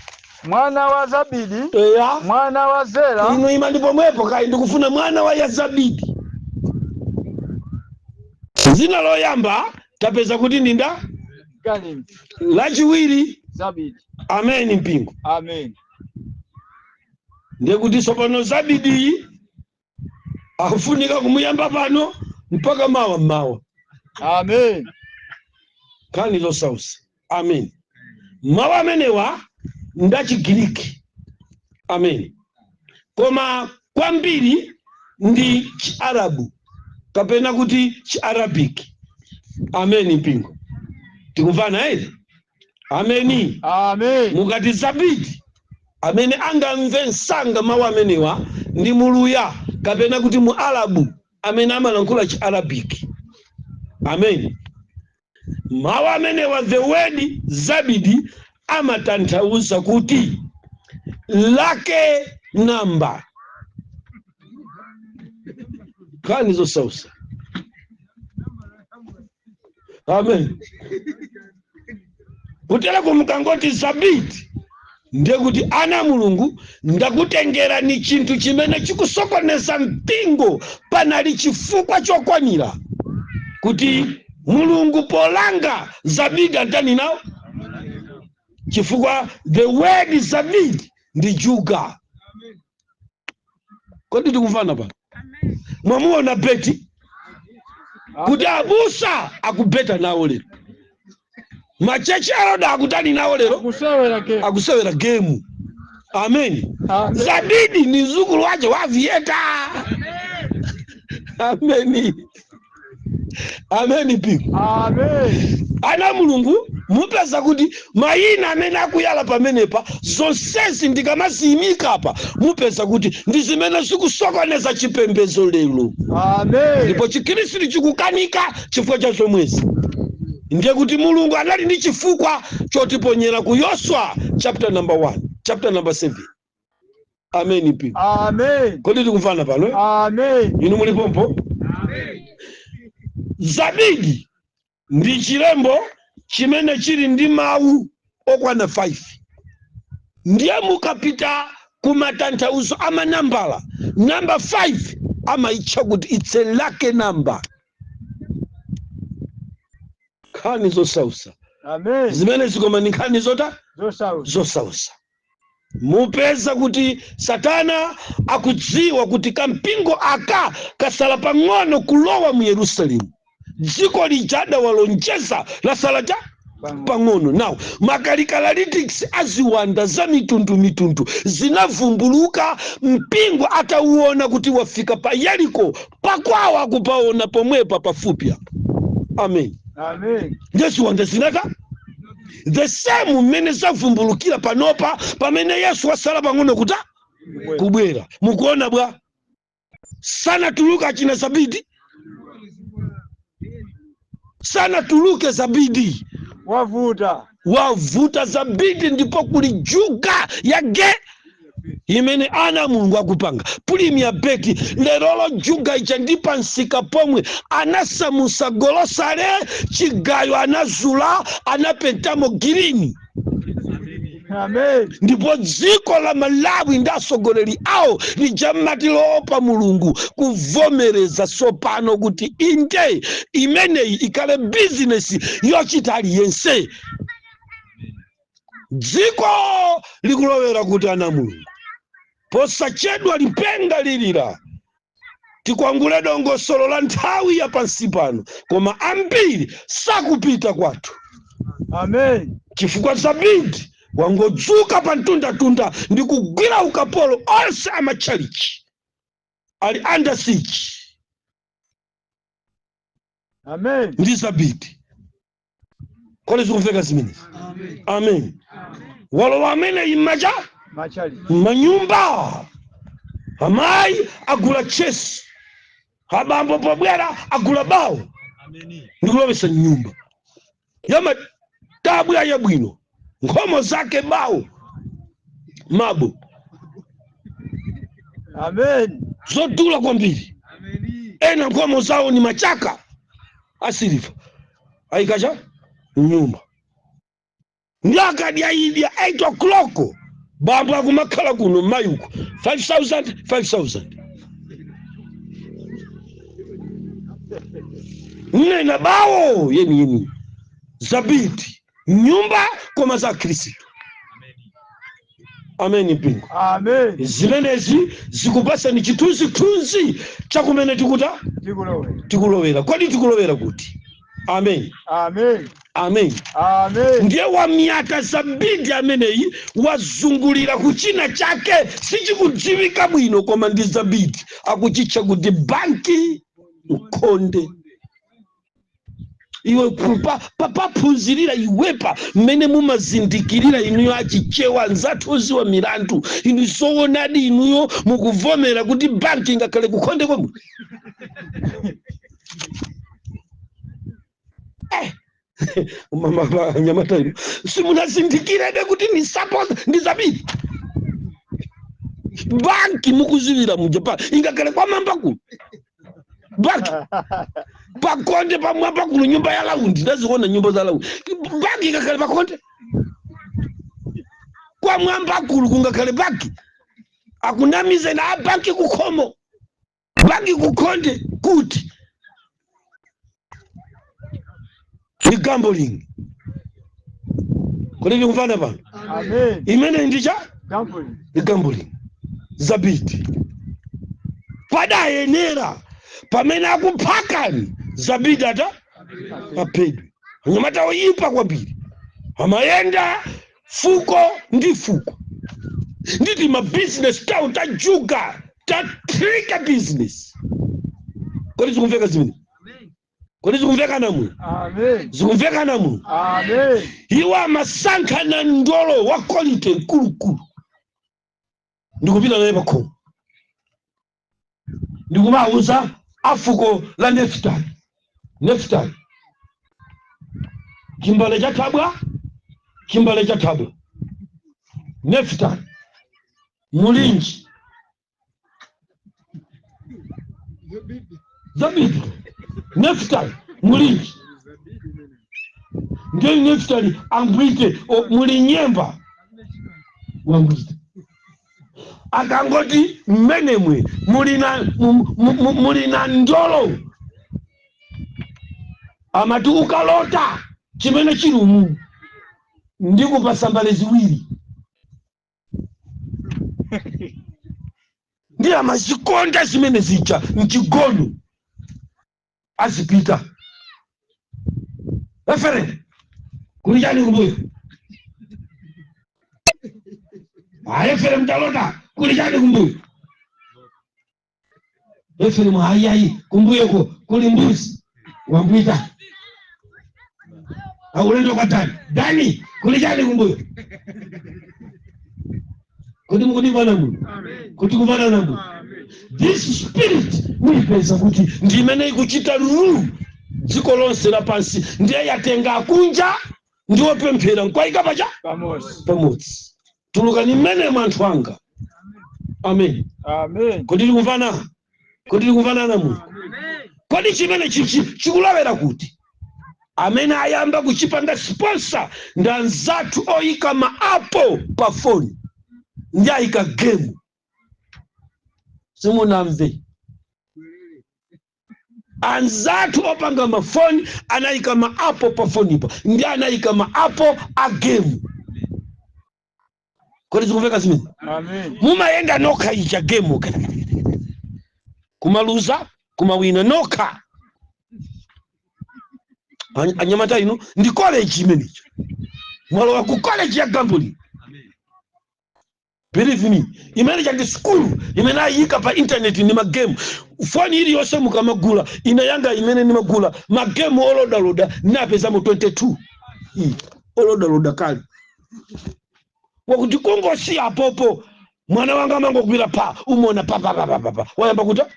Speaker 4: mwana wa Zabidi,
Speaker 3: Eya.
Speaker 4: mwana wa Zera.
Speaker 3: Inu ima ndi pomwepo kayi, ndikufuna mwana wa Yazabidi. Dzina loyamba tapeza kuti ndi nda?
Speaker 4: Karimi.
Speaker 3: Lachiwiri?
Speaker 4: Zabidi.
Speaker 3: Amen, mpingo.
Speaker 4: Amen.
Speaker 3: Ndiye kuti tsopano Zabidi akufunika kumuyamba pano mpaka mawa mmawa.
Speaker 4: Amen.
Speaker 3: Nkhani zosausa. Amen. Mawu amenewa ndachigiriki, amen, koma kwambiri ndi Chiarabu kapena kuti Chiarabic. Amen, mpingo, tikumvana ere? Ameni.
Speaker 4: Amen.
Speaker 3: Mukati Zabidi, amene angamve msanga mawu amenewa ndi Muluya kapena kuti mu Arabu amene amalankhula Chiarabic. Amen. Mawu amenewa, the word Zabidi, amatanthauza kuti lucky number. Nkhani zosausa. Amen. Kutereko mukangoti Zabidi, ndiye kuti ana a Mulungu, ndakutengerani chinthu chimene chikusokoneza mpingo. Panali chifukwa chokwanira kuti Mulungu polanga Zabidi antani nawo. Chifukwa the word Zabidi ndi juga. Kodi tikumvana pano? Mwamuona beti kuti abusa akubeta nawo lero, ma church elder akutani nawo lero?
Speaker 4: Akusewera game.
Speaker 3: Akusewera game. Amen.
Speaker 4: Amen.
Speaker 3: Zabidi ni mzukulu wache wa Vieta. Ameni, ameni mpingo.
Speaker 4: Amen.
Speaker 3: Ana Mulungu, mupeza kuti mayina amene akuyala pamenepa, zonsezi ndikamaziyimika apa, mupeza kuti ndi zimene zikusokoneza chipembedzo lero.
Speaker 4: Amen.
Speaker 3: Ndipo Chikhristu chikukanika chifukwa cha zomwezi. Ndiye kuti Mulungu anali ndi chifukwa chotiponyera ku Yoswa chapter number 1, chapter number 7. Amen mpingo.
Speaker 4: Amen.
Speaker 3: Kodi tikumvana pano, eh?
Speaker 4: Amen.
Speaker 3: Inu mulipompo? Zabidi ndi chilembo chimene chili ndi mawu okwana 5. Ndiye mukapita ku matanthauzo a manambala, namba 5 amayitcha kuti it's a lucky number. Nkhani zosausa.
Speaker 4: Amen.
Speaker 3: Zimene zikoma ndi nkhani zota
Speaker 4: Zosausa.
Speaker 3: Zosausa. Mupeza kuti Satana akudziwa kuti kampingo aka kasala pang'ono kulowa mu Yerusalemu, dziko lija adawalonjeza lasala cha pang'ono. Now ma characteristics aziwanda za mitundumitundu zinavumbuluka mpingo atauona kuti wafika pa Yeriko pakwawo, akupaona pomwepa pafupi apa. Amen.
Speaker 4: Amen.
Speaker 3: Ndiye ziwanda zinaka the same mmene zavumbulukira panopa pamene Yesu wasala pang'ono kuta kubwera. Mukuona bwa sanatuluka achina Zabidi, sanatuluke Zabidi.
Speaker 4: Wavuta.
Speaker 3: Wavuta Zabidi, ndipo kuli juga ya ge imene ana Mulungu akupanga Premier Bet lerolo. Juga ija ndi pansika pomwe anasamusa golosale, chigayo anazula, anapentamo green.
Speaker 4: Amen.
Speaker 3: Ndipo dziko la Malawi ndi atsogoleri awo lija mmati loopa Mulungu kuvomereza tsopano kuti inde, imeneyi ikhale bizinesi yochita aliyense. Dziko likulowera kuti, ana Mulungu? Posachedwa lipenga lilira, tikwangule dongosolo la nthawi ya pansi pano, koma ambiri sakupita kwathu.
Speaker 4: Amen.
Speaker 3: Chifukwa Zabidi wangodzuka pa mtundatunda ndi kugwira ukapolo onse amatchalichi ali under siege.
Speaker 4: Amen.
Speaker 3: Ndi Zabidi. Kodi zikumveka zimenezi? Amen. Walowa amene imacha
Speaker 4: Machali.
Speaker 3: Manyumba amayi agula chesi, abambo pobwera agula bawo ndikulowesa nyumba yamatabwa yabwino, nkhomo zake bawo mabo.
Speaker 4: Amen.
Speaker 3: Zodula kwambiri. Ena nkhomo zawo ni machaka asiliva ayikacha mnyumba. Ndi akadya idya 8 o'clock, bambo akumakhala kuno, mayi uko, 5000 5000 nena bawo yeni yeni Zabidi nyumba koma za Khristu. Amen mpingo.
Speaker 4: Amen.
Speaker 3: Zimenezi zikupasani chithunzithunzi chakumene tikuta
Speaker 4: Tikulowera.
Speaker 3: Tikulowera. Kodi tikulowera kuti? Amen.
Speaker 4: Amen.
Speaker 3: Amen.
Speaker 4: Amen.
Speaker 3: Ndiye wamyata Zabidi ameneyi wazungulira kuchina chake sichikudziwika bwino, koma ndi Zabidi, akuchitcha kuti banki mkhonde. Iwe paphunzirira iwepa mmene mumazindikirira inuyo Achichewa anzathu oziwa milandu inu, zoonadi inuyo mukuvomera kuti banki ingakhale kukhonde komwe? Mama, anyamata inu simunazindikirebe kuti ni suppose ndi Zabidi. Banki mukuziwira mu Japan ingakhale kwamamba kuno, banki pakonde pamwamba kuno, nyumba ya laundi, ndaziona nyumba za laundi, banki ingakhale pakonde kwamwamba kulu kungakhale banki? Akunamize na banki kukhomo, banki kukhonde kuti ni gambling. Kodi tikumvana pano?
Speaker 4: Amen.
Speaker 3: Imene ndicha
Speaker 4: Gambling.
Speaker 3: Ndi gambling. Zabidi padayenera pamene akupha Akani, Zabidi ata aphedwe. Anyamata oyipa kwambiri amayenda fuko ndi fuko, nditi ma business tawo tajuga ta trick business. Kodi zikumveka zimene? Kodi zikumveka namu?
Speaker 4: Amen.
Speaker 3: Zikumveka namu?
Speaker 4: Amen.
Speaker 3: Iwo amasankha na ndolo wa quality mkulukulu ndikupita naye pakhomo ndikumawuza afuko la Neftali, Neftali, chimbale cha thabwa, chimbale cha thabwa, Neftali mulinji Zabidi, Neftali mulinji. Ndiye Neftali ambwite muli nyemba wambwite akangoti mmenemwe muli na ndolo, amati ukalota chimene chili umu ndikupasa mbale ziwiri. Ndiye amazikonda zimene zija mchigono azipita Eferemu kuli chani kumbuyo? Eferemu talota kuli chani kumbuyo? Eferemu ayiayi kumbuyoko kuli mbuzi wambwita aulendo kwa Dani. Dani kuli chani kumbuyo? Kodi mukundimva muno? Kuti kumvana namu? This spirit muipeza kuti ndi imene ikuchita rule dziko lonse lapansi. Ndiye yatenga akunja ndi opemphera nkwayika pacha
Speaker 4: pamodzi.
Speaker 3: Pamodzi. Tulukani mmene anthu anga. Amen.
Speaker 4: Amen.
Speaker 3: Kodi tikumvana? Kodi tikumvana namu? Kodi chimene chikulowera kuti amene ayamba kuchipanga sponsor ndi anzathu oyika ma app pa foni ndi ayika game? Simunamve? Anzathu opanga mafoni anayika ma app pa fonipa ndi anayika ma app a game. Kodi zikumveka zimene?
Speaker 4: Amen.
Speaker 3: Mumayenda nokha ija game, kumaluza kumawina nokha. Anyamata inu, ndi college imeneyo, mwalowa ku college ya gambling. Believe me, imene cha ndi school imene ayika pa internet ndi magame. Foni iliyonse mukamagula, ine yanga imene ndimagula, magame olodaloda ndinapezamo 22. Olodaloda kale wakuti kungosiya popo mwana wanga amangogwira pa umona pa pa pa pa pa pa wayamba kuta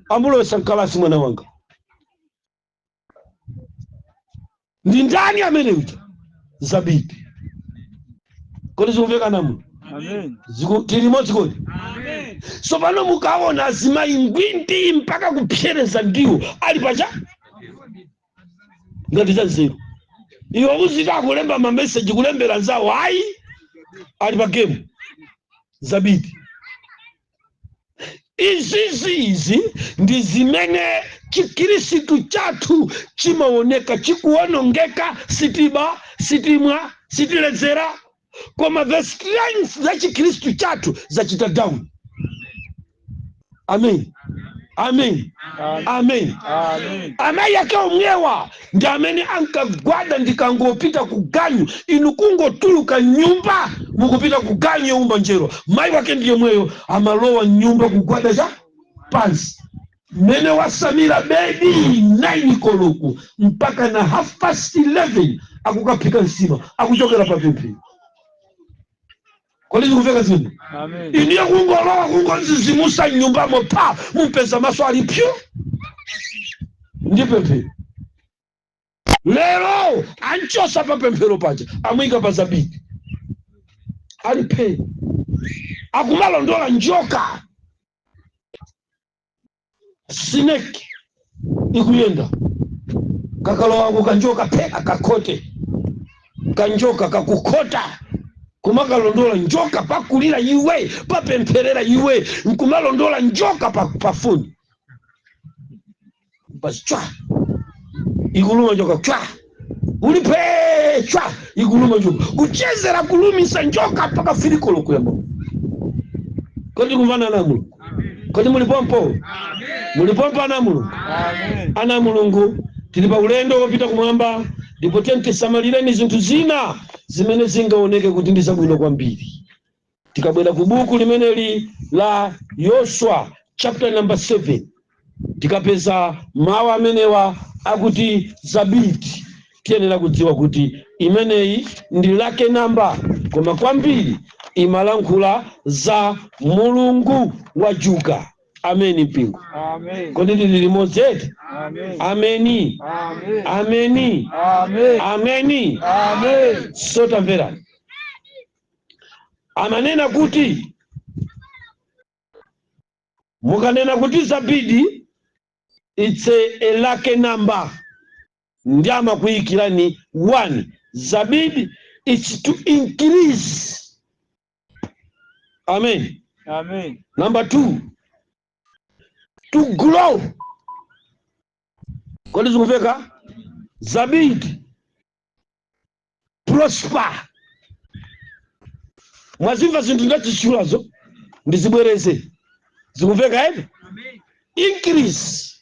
Speaker 3: amulowesa mkalasi mwana wanga. Ndi ndani amene uja? Zabidi. Kodi zikumveka namu?
Speaker 4: Amen.
Speaker 3: Tili limodzi kodi? Tsopano mukaona azimayi ngwindi mpaka kupsereza ndiwo ali pacha ngati za nzeru, iwo uzita kulemba mameseji kulembera nzawo, ayi, ali pa game zabidi. Izizi izi ndi zimene chikhristu chathu chimaoneka chikuwonongeka. Sitiba, sitimwa, sitiledzera, koma the strength za chikhristu chathu zachita down. Amen, amen.
Speaker 4: Amen.
Speaker 3: Amen.
Speaker 4: Amen.
Speaker 3: Amayi ake omwewa ndi amene ankagwada. Ndikangopita ku ganyu, inu kungotuluka nyumba mukupita ku ganyu youmba njerwa, mayi wake ndi yomweyo amalowa nyumba kugwada cha pansi mmene wasamira bedi 9 koloko mpaka na half past 11 akukaphika nsima, akuchokera pa pemphero. Kodi zikumveka zimene?
Speaker 4: Amen.
Speaker 3: Iniye kungolowa kungozizimusa mnyumbamo pa mumpeza maso ali pyu ndi pemphero. Lero anchosa pa pemphero paja, amuyika pa zabidi, ali phe akumalondola njoka, snake ikuyenda, kakalowako kanjoka phe akakhote kanjoka kakukhota, kumakalondola njoka pakulira iwe, papempherera iwe, nkumalondola njoka pa foni basi, chwa ikuluma njoka chwa. Uli phechwa ikuluma njoka, kuchezera kulumisa njoka mpaka filikolo kuyamba. Kodi kumvana na Mulungu? Kodi mulipompo? Mulipompo ana Mulungu?
Speaker 4: Amen.
Speaker 3: Ana Mulungu, tili pa ulendo wopita kumwamba, ndipo tiye tisamalireni zinthu zina zimene zingaoneke kuti ndi zabwino kwambiri. Tikabwera ku buku limeneli la Yoswa chapter number 7, tikapeza mawu amenewa akuti Zabidi, tiyenera kudziwa kuti imeneyi ndi lucky number, koma kwambiri imalankhula za mulungu wa juga. Ameni mpingo?
Speaker 4: Amen.
Speaker 3: Kodi tili limodzi eti?
Speaker 4: Amen.
Speaker 3: Ameni?
Speaker 4: Amen.
Speaker 3: Ameni?
Speaker 4: Amen.
Speaker 3: Ameni?
Speaker 4: Amen.
Speaker 3: So tamverani, amanena kuti mukanena kuti Zabidi, it's a lucky number, ndi amakuyikirani 1. Zabidi, it's to increase. Amen?
Speaker 4: Amen.
Speaker 3: Number 2, to grow. Kodi zikumveka? Zabidi, prosper. Mwazimva zinthu ndazitchulazo? Ndizibwereze? Zikumveka edi? Increase.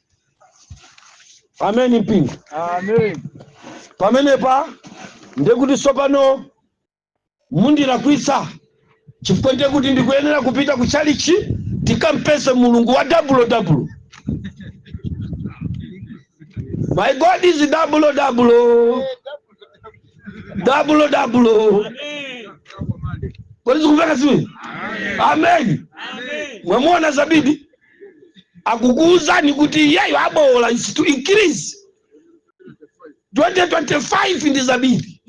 Speaker 3: Amen mpingo?
Speaker 4: Amen.
Speaker 3: Pamenepa ndekuti sopano mundilakwitsa, chifukwa ndekuti ndikuyenera kupita ku chalichi tikampeze mulungu wa double double. My God is double double, double double. Kodi zikumveka ziwiri? Amen. Mwamuona Zabidi akukuuzani kuti iyeyo abola is to increase. 2025 ndi Zabidi,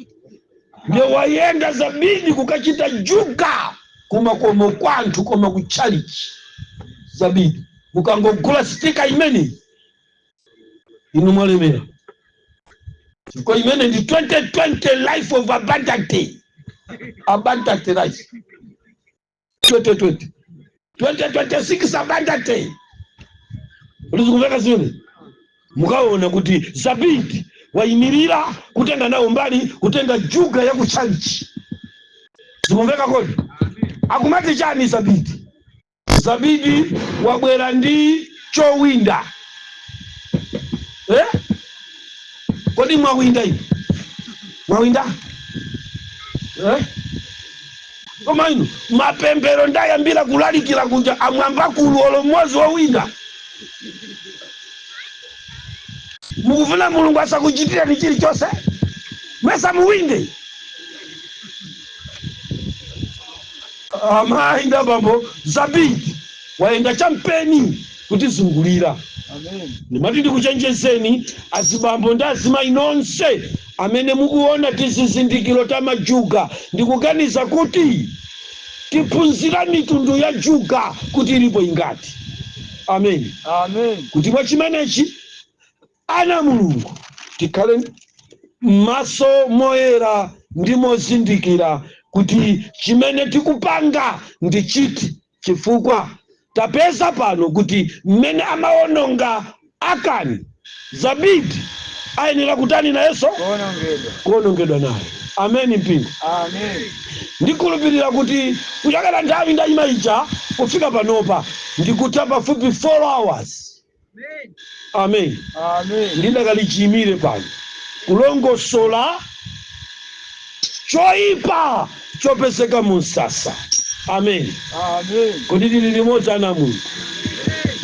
Speaker 3: ndiye wayenda Zabidi kukachita juga kumakomo kwanthu, koma ku chalichi Zabidi mukangogula sticker imene inu mwalemera, chifukwa imene ndi 2020, life of abundant, abundant life 2020, 2026, abundant. Ulizikumveka zimene? Mukaona kuti Zabidi wayimirira kutenga nawo mbali kutenga juga ya kuchalichi. Zikumveka kodi? Akumati chani Zabidi? Zabidi wabwera ndi chowinda, eh? Kodi mwawinda inu? Mwawinda, eh? Koma inu mapemphero ndayambira kulalikira kuja amwamba kulu olo mmodzi wowinda? Mukufuna Mulungu asakuchitireni chilichonse? Mesa muwinde? Amayi ndi abambo, Zabidi wayenda champeni kutizungulira.
Speaker 4: Amen.
Speaker 3: Ndimati ndikuchenjezeni azibambo ndi azimayi nonse amene mukuona tizizindikiro ta majuga. Ndikuganiza kuti tiphunzira mitundu ya juga kuti ilipo ingati. Amen?
Speaker 4: Amen.
Speaker 3: Kuti mwa chimenechi ana Mulungu tikhale m'maso moyera ndi mozindikira kuti chimene tikupanga ndi chiti, chifukwa tapeza pano kuti mmene amawononga Akani, Zabidi ayenera kutani nayenso?
Speaker 4: Kuonongedwa.
Speaker 3: Kuonongedwa naye. Amen mpingo?
Speaker 4: Amen.
Speaker 3: Ndikhulupirira kuti kuchokera nthawi ndayima ija kufika panopa ndikutha pafupi 4 hours. Amen?
Speaker 4: Amen.
Speaker 3: Ndidakalichiyimire pano kulongosola choyipa chopezeka mu msasa. Amen?
Speaker 4: Amen.
Speaker 3: Kodi tili limodzi ana Mulungu?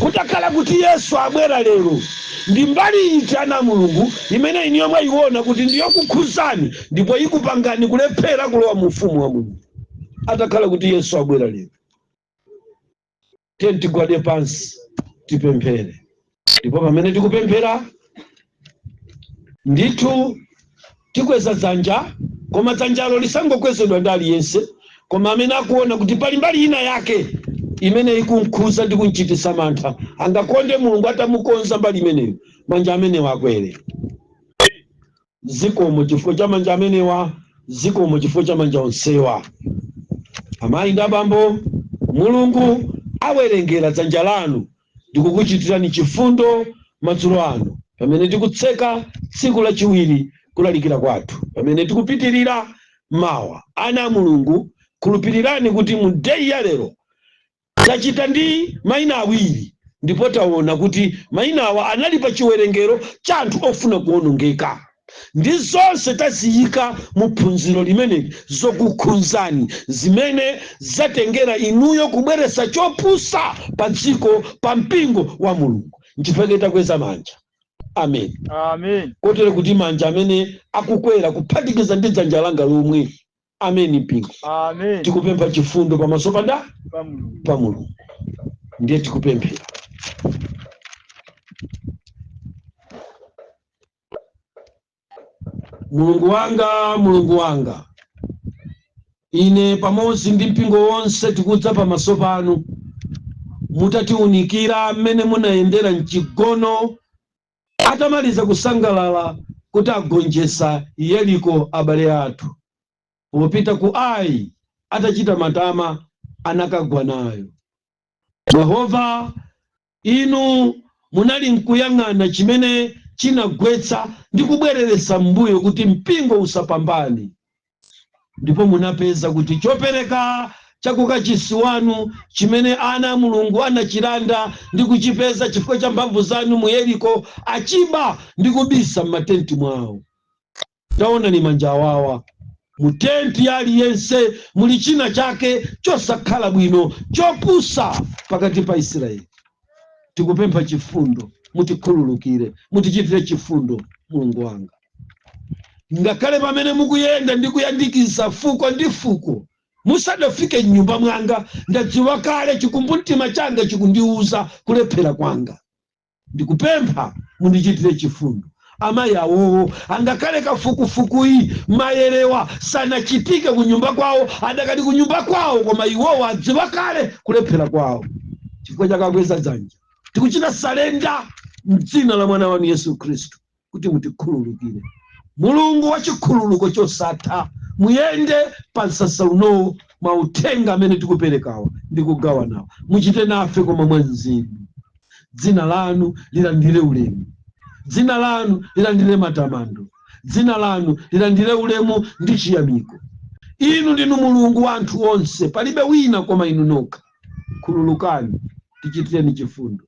Speaker 3: Kutakhala kuti Yesu abwera lero, ndi mbali iti ana Mulungu imene inu yomwe iwona kuti ndiyokukhuzani ndipo ikupangani kulephera kulowa mu ufumu wa Mulungu, atakhala kuti Yesu abwera lero? Tiye tigwade pansi tipemphere. Ndipo pamene tikupemphera ndithu tikweza dzanja, koma dzanjalo lisangokwezedwa ndi aliyense, koma amene akuona kuti pali mbali ina yake imene ikumkhuza ndi kumchititsa mantha, angakonde Mulungu atamukonza mbali imeneyo, manja amenewa akwere. Zikomo chifukwa cha manja amenewa, zikomo chifukwa cha manja onsewa. Amayi ndi abambo, Mulungu awerengera dzanja lanu ndikukuchitirani chifundo madzulo ano pamene tikutseka tsiku lachiwiri. Kulalikira kwathu pamene tikupitirira mawa. Ana a Mulungu, khulupirirani kuti mu day ya lero tachita ndi mayina awiri, ndipo taona kuti mayina awa anali pa chiwerengero cha anthu ofuna kuwonongeka. Ndi zonse taziyika mu phunziro limeneli zokukhunzani, zimene zatengera inuyo kubweretsa chopusa pa dziko, pa mpingo wa Mulungu. Nchifukwa takweza manja. Amen.
Speaker 4: Amen.
Speaker 3: Kotero kuti manja amene akukwera, kuphatikiza ndi dzanja langa lomwe, amen mpingo.
Speaker 4: Amen.
Speaker 3: Tikupempha chifundo pamaso pa nda
Speaker 4: Pa Mulungu.
Speaker 3: Pa Mulungu. Ndiye tikupemphera. Mulungu wanga, Mulungu wanga, ine pamodzi ndi mpingo wonse tikudza pamaso panu mutatiunikira mmene munayendera mchigono atamaliza kusangalala kuti agonjetsa Yeriko. Abale athu popita ku Ai atachita matama anakagwa nayo. Yehova, inu munali nkuyang'ana chimene chinagwetsa ndi kubwereretsa m'mbuyo kuti mpingo usapambane, ndipo munapeza kuti chopereka cha kukachisi wanu chimene ana a Mulungu anachilanda ndi kuchipeza chifukwa cha mphamvu zanu mu Yeriko, achiba ndi kubisa m'matenti mwawo. Taonani manja awawa. Mu tenti ya aliyense muli china chake chosakhala bwino, chopusa pakati pa Israeli. Tikupempha chifundo, mutikhululukire, mutichitire chifundo, Mulungu wanga. Ngakhale pamene mukuyenda ndi kuyandikiza fuko ndi fuko, musadafike m'nyumba mwanga, ndadziwa kale, chikumbumtima changa chikundiuza kulephera kwanga. Ndikupempha mundichitire chifundo. Amayi awowo angakhale kafukufukuyi mayerewa sanachitike kunyumba kwawo, adakali kunyumba kwawo, koma iwowo adziwa kale kulephera kwawo chifukwa chakakweza dzanja. Tikuchita surrender mdzina la mwana wanu Yesu Khristu kuti mutikhululukire. Mulungu wa chikhululuko chosatha, muyende pa msasa unowo mauthenga amene tikuperekawa ndi kugawanawa, muchite nafe koma mwa mzimu. Dzina lanu lilandire ulemu, dzina lanu lilandire matamando, dzina lanu lilandire ulemu ndi chiyamiko. Inu ndinu Mulungu wa anthu onse, palibe wina koma inu nokha. Khululukani, tichitireni chifundo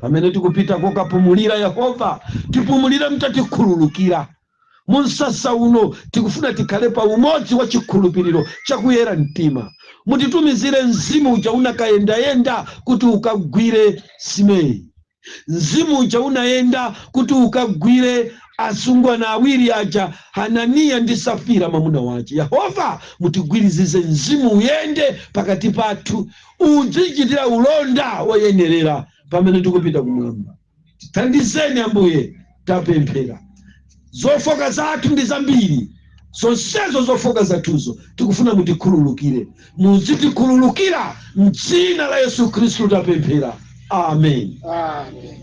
Speaker 3: pamene tikupita kokapumulira. Yehova, tipumulire mutatikhululukira. Mu msasa uno tikufuna tikhale pa umodzi wa chikhulupiriro chakuyera mtima. Mutitumizire mzimu uja unakayendayenda kuti ukagwire Simei, mzimu uja unayenda kuti ukagwire asungwana awiri aja, Hananiya ndi Safira mwamuna wace. Yehova, mutigwirizize mzimu uyende pakati pathu, udzichitira ulonda woyenerera pamene tikupita kumwamba. Tithandizeni Ambuye, tapemphera. Zofoka zathu ndi zambiri, zonsezo zofoka zathuzo tikufuna mutikhululukire, muzitikhululukira. Mdzina la Yesu Khristu tapemphera, amen.
Speaker 5: Amen.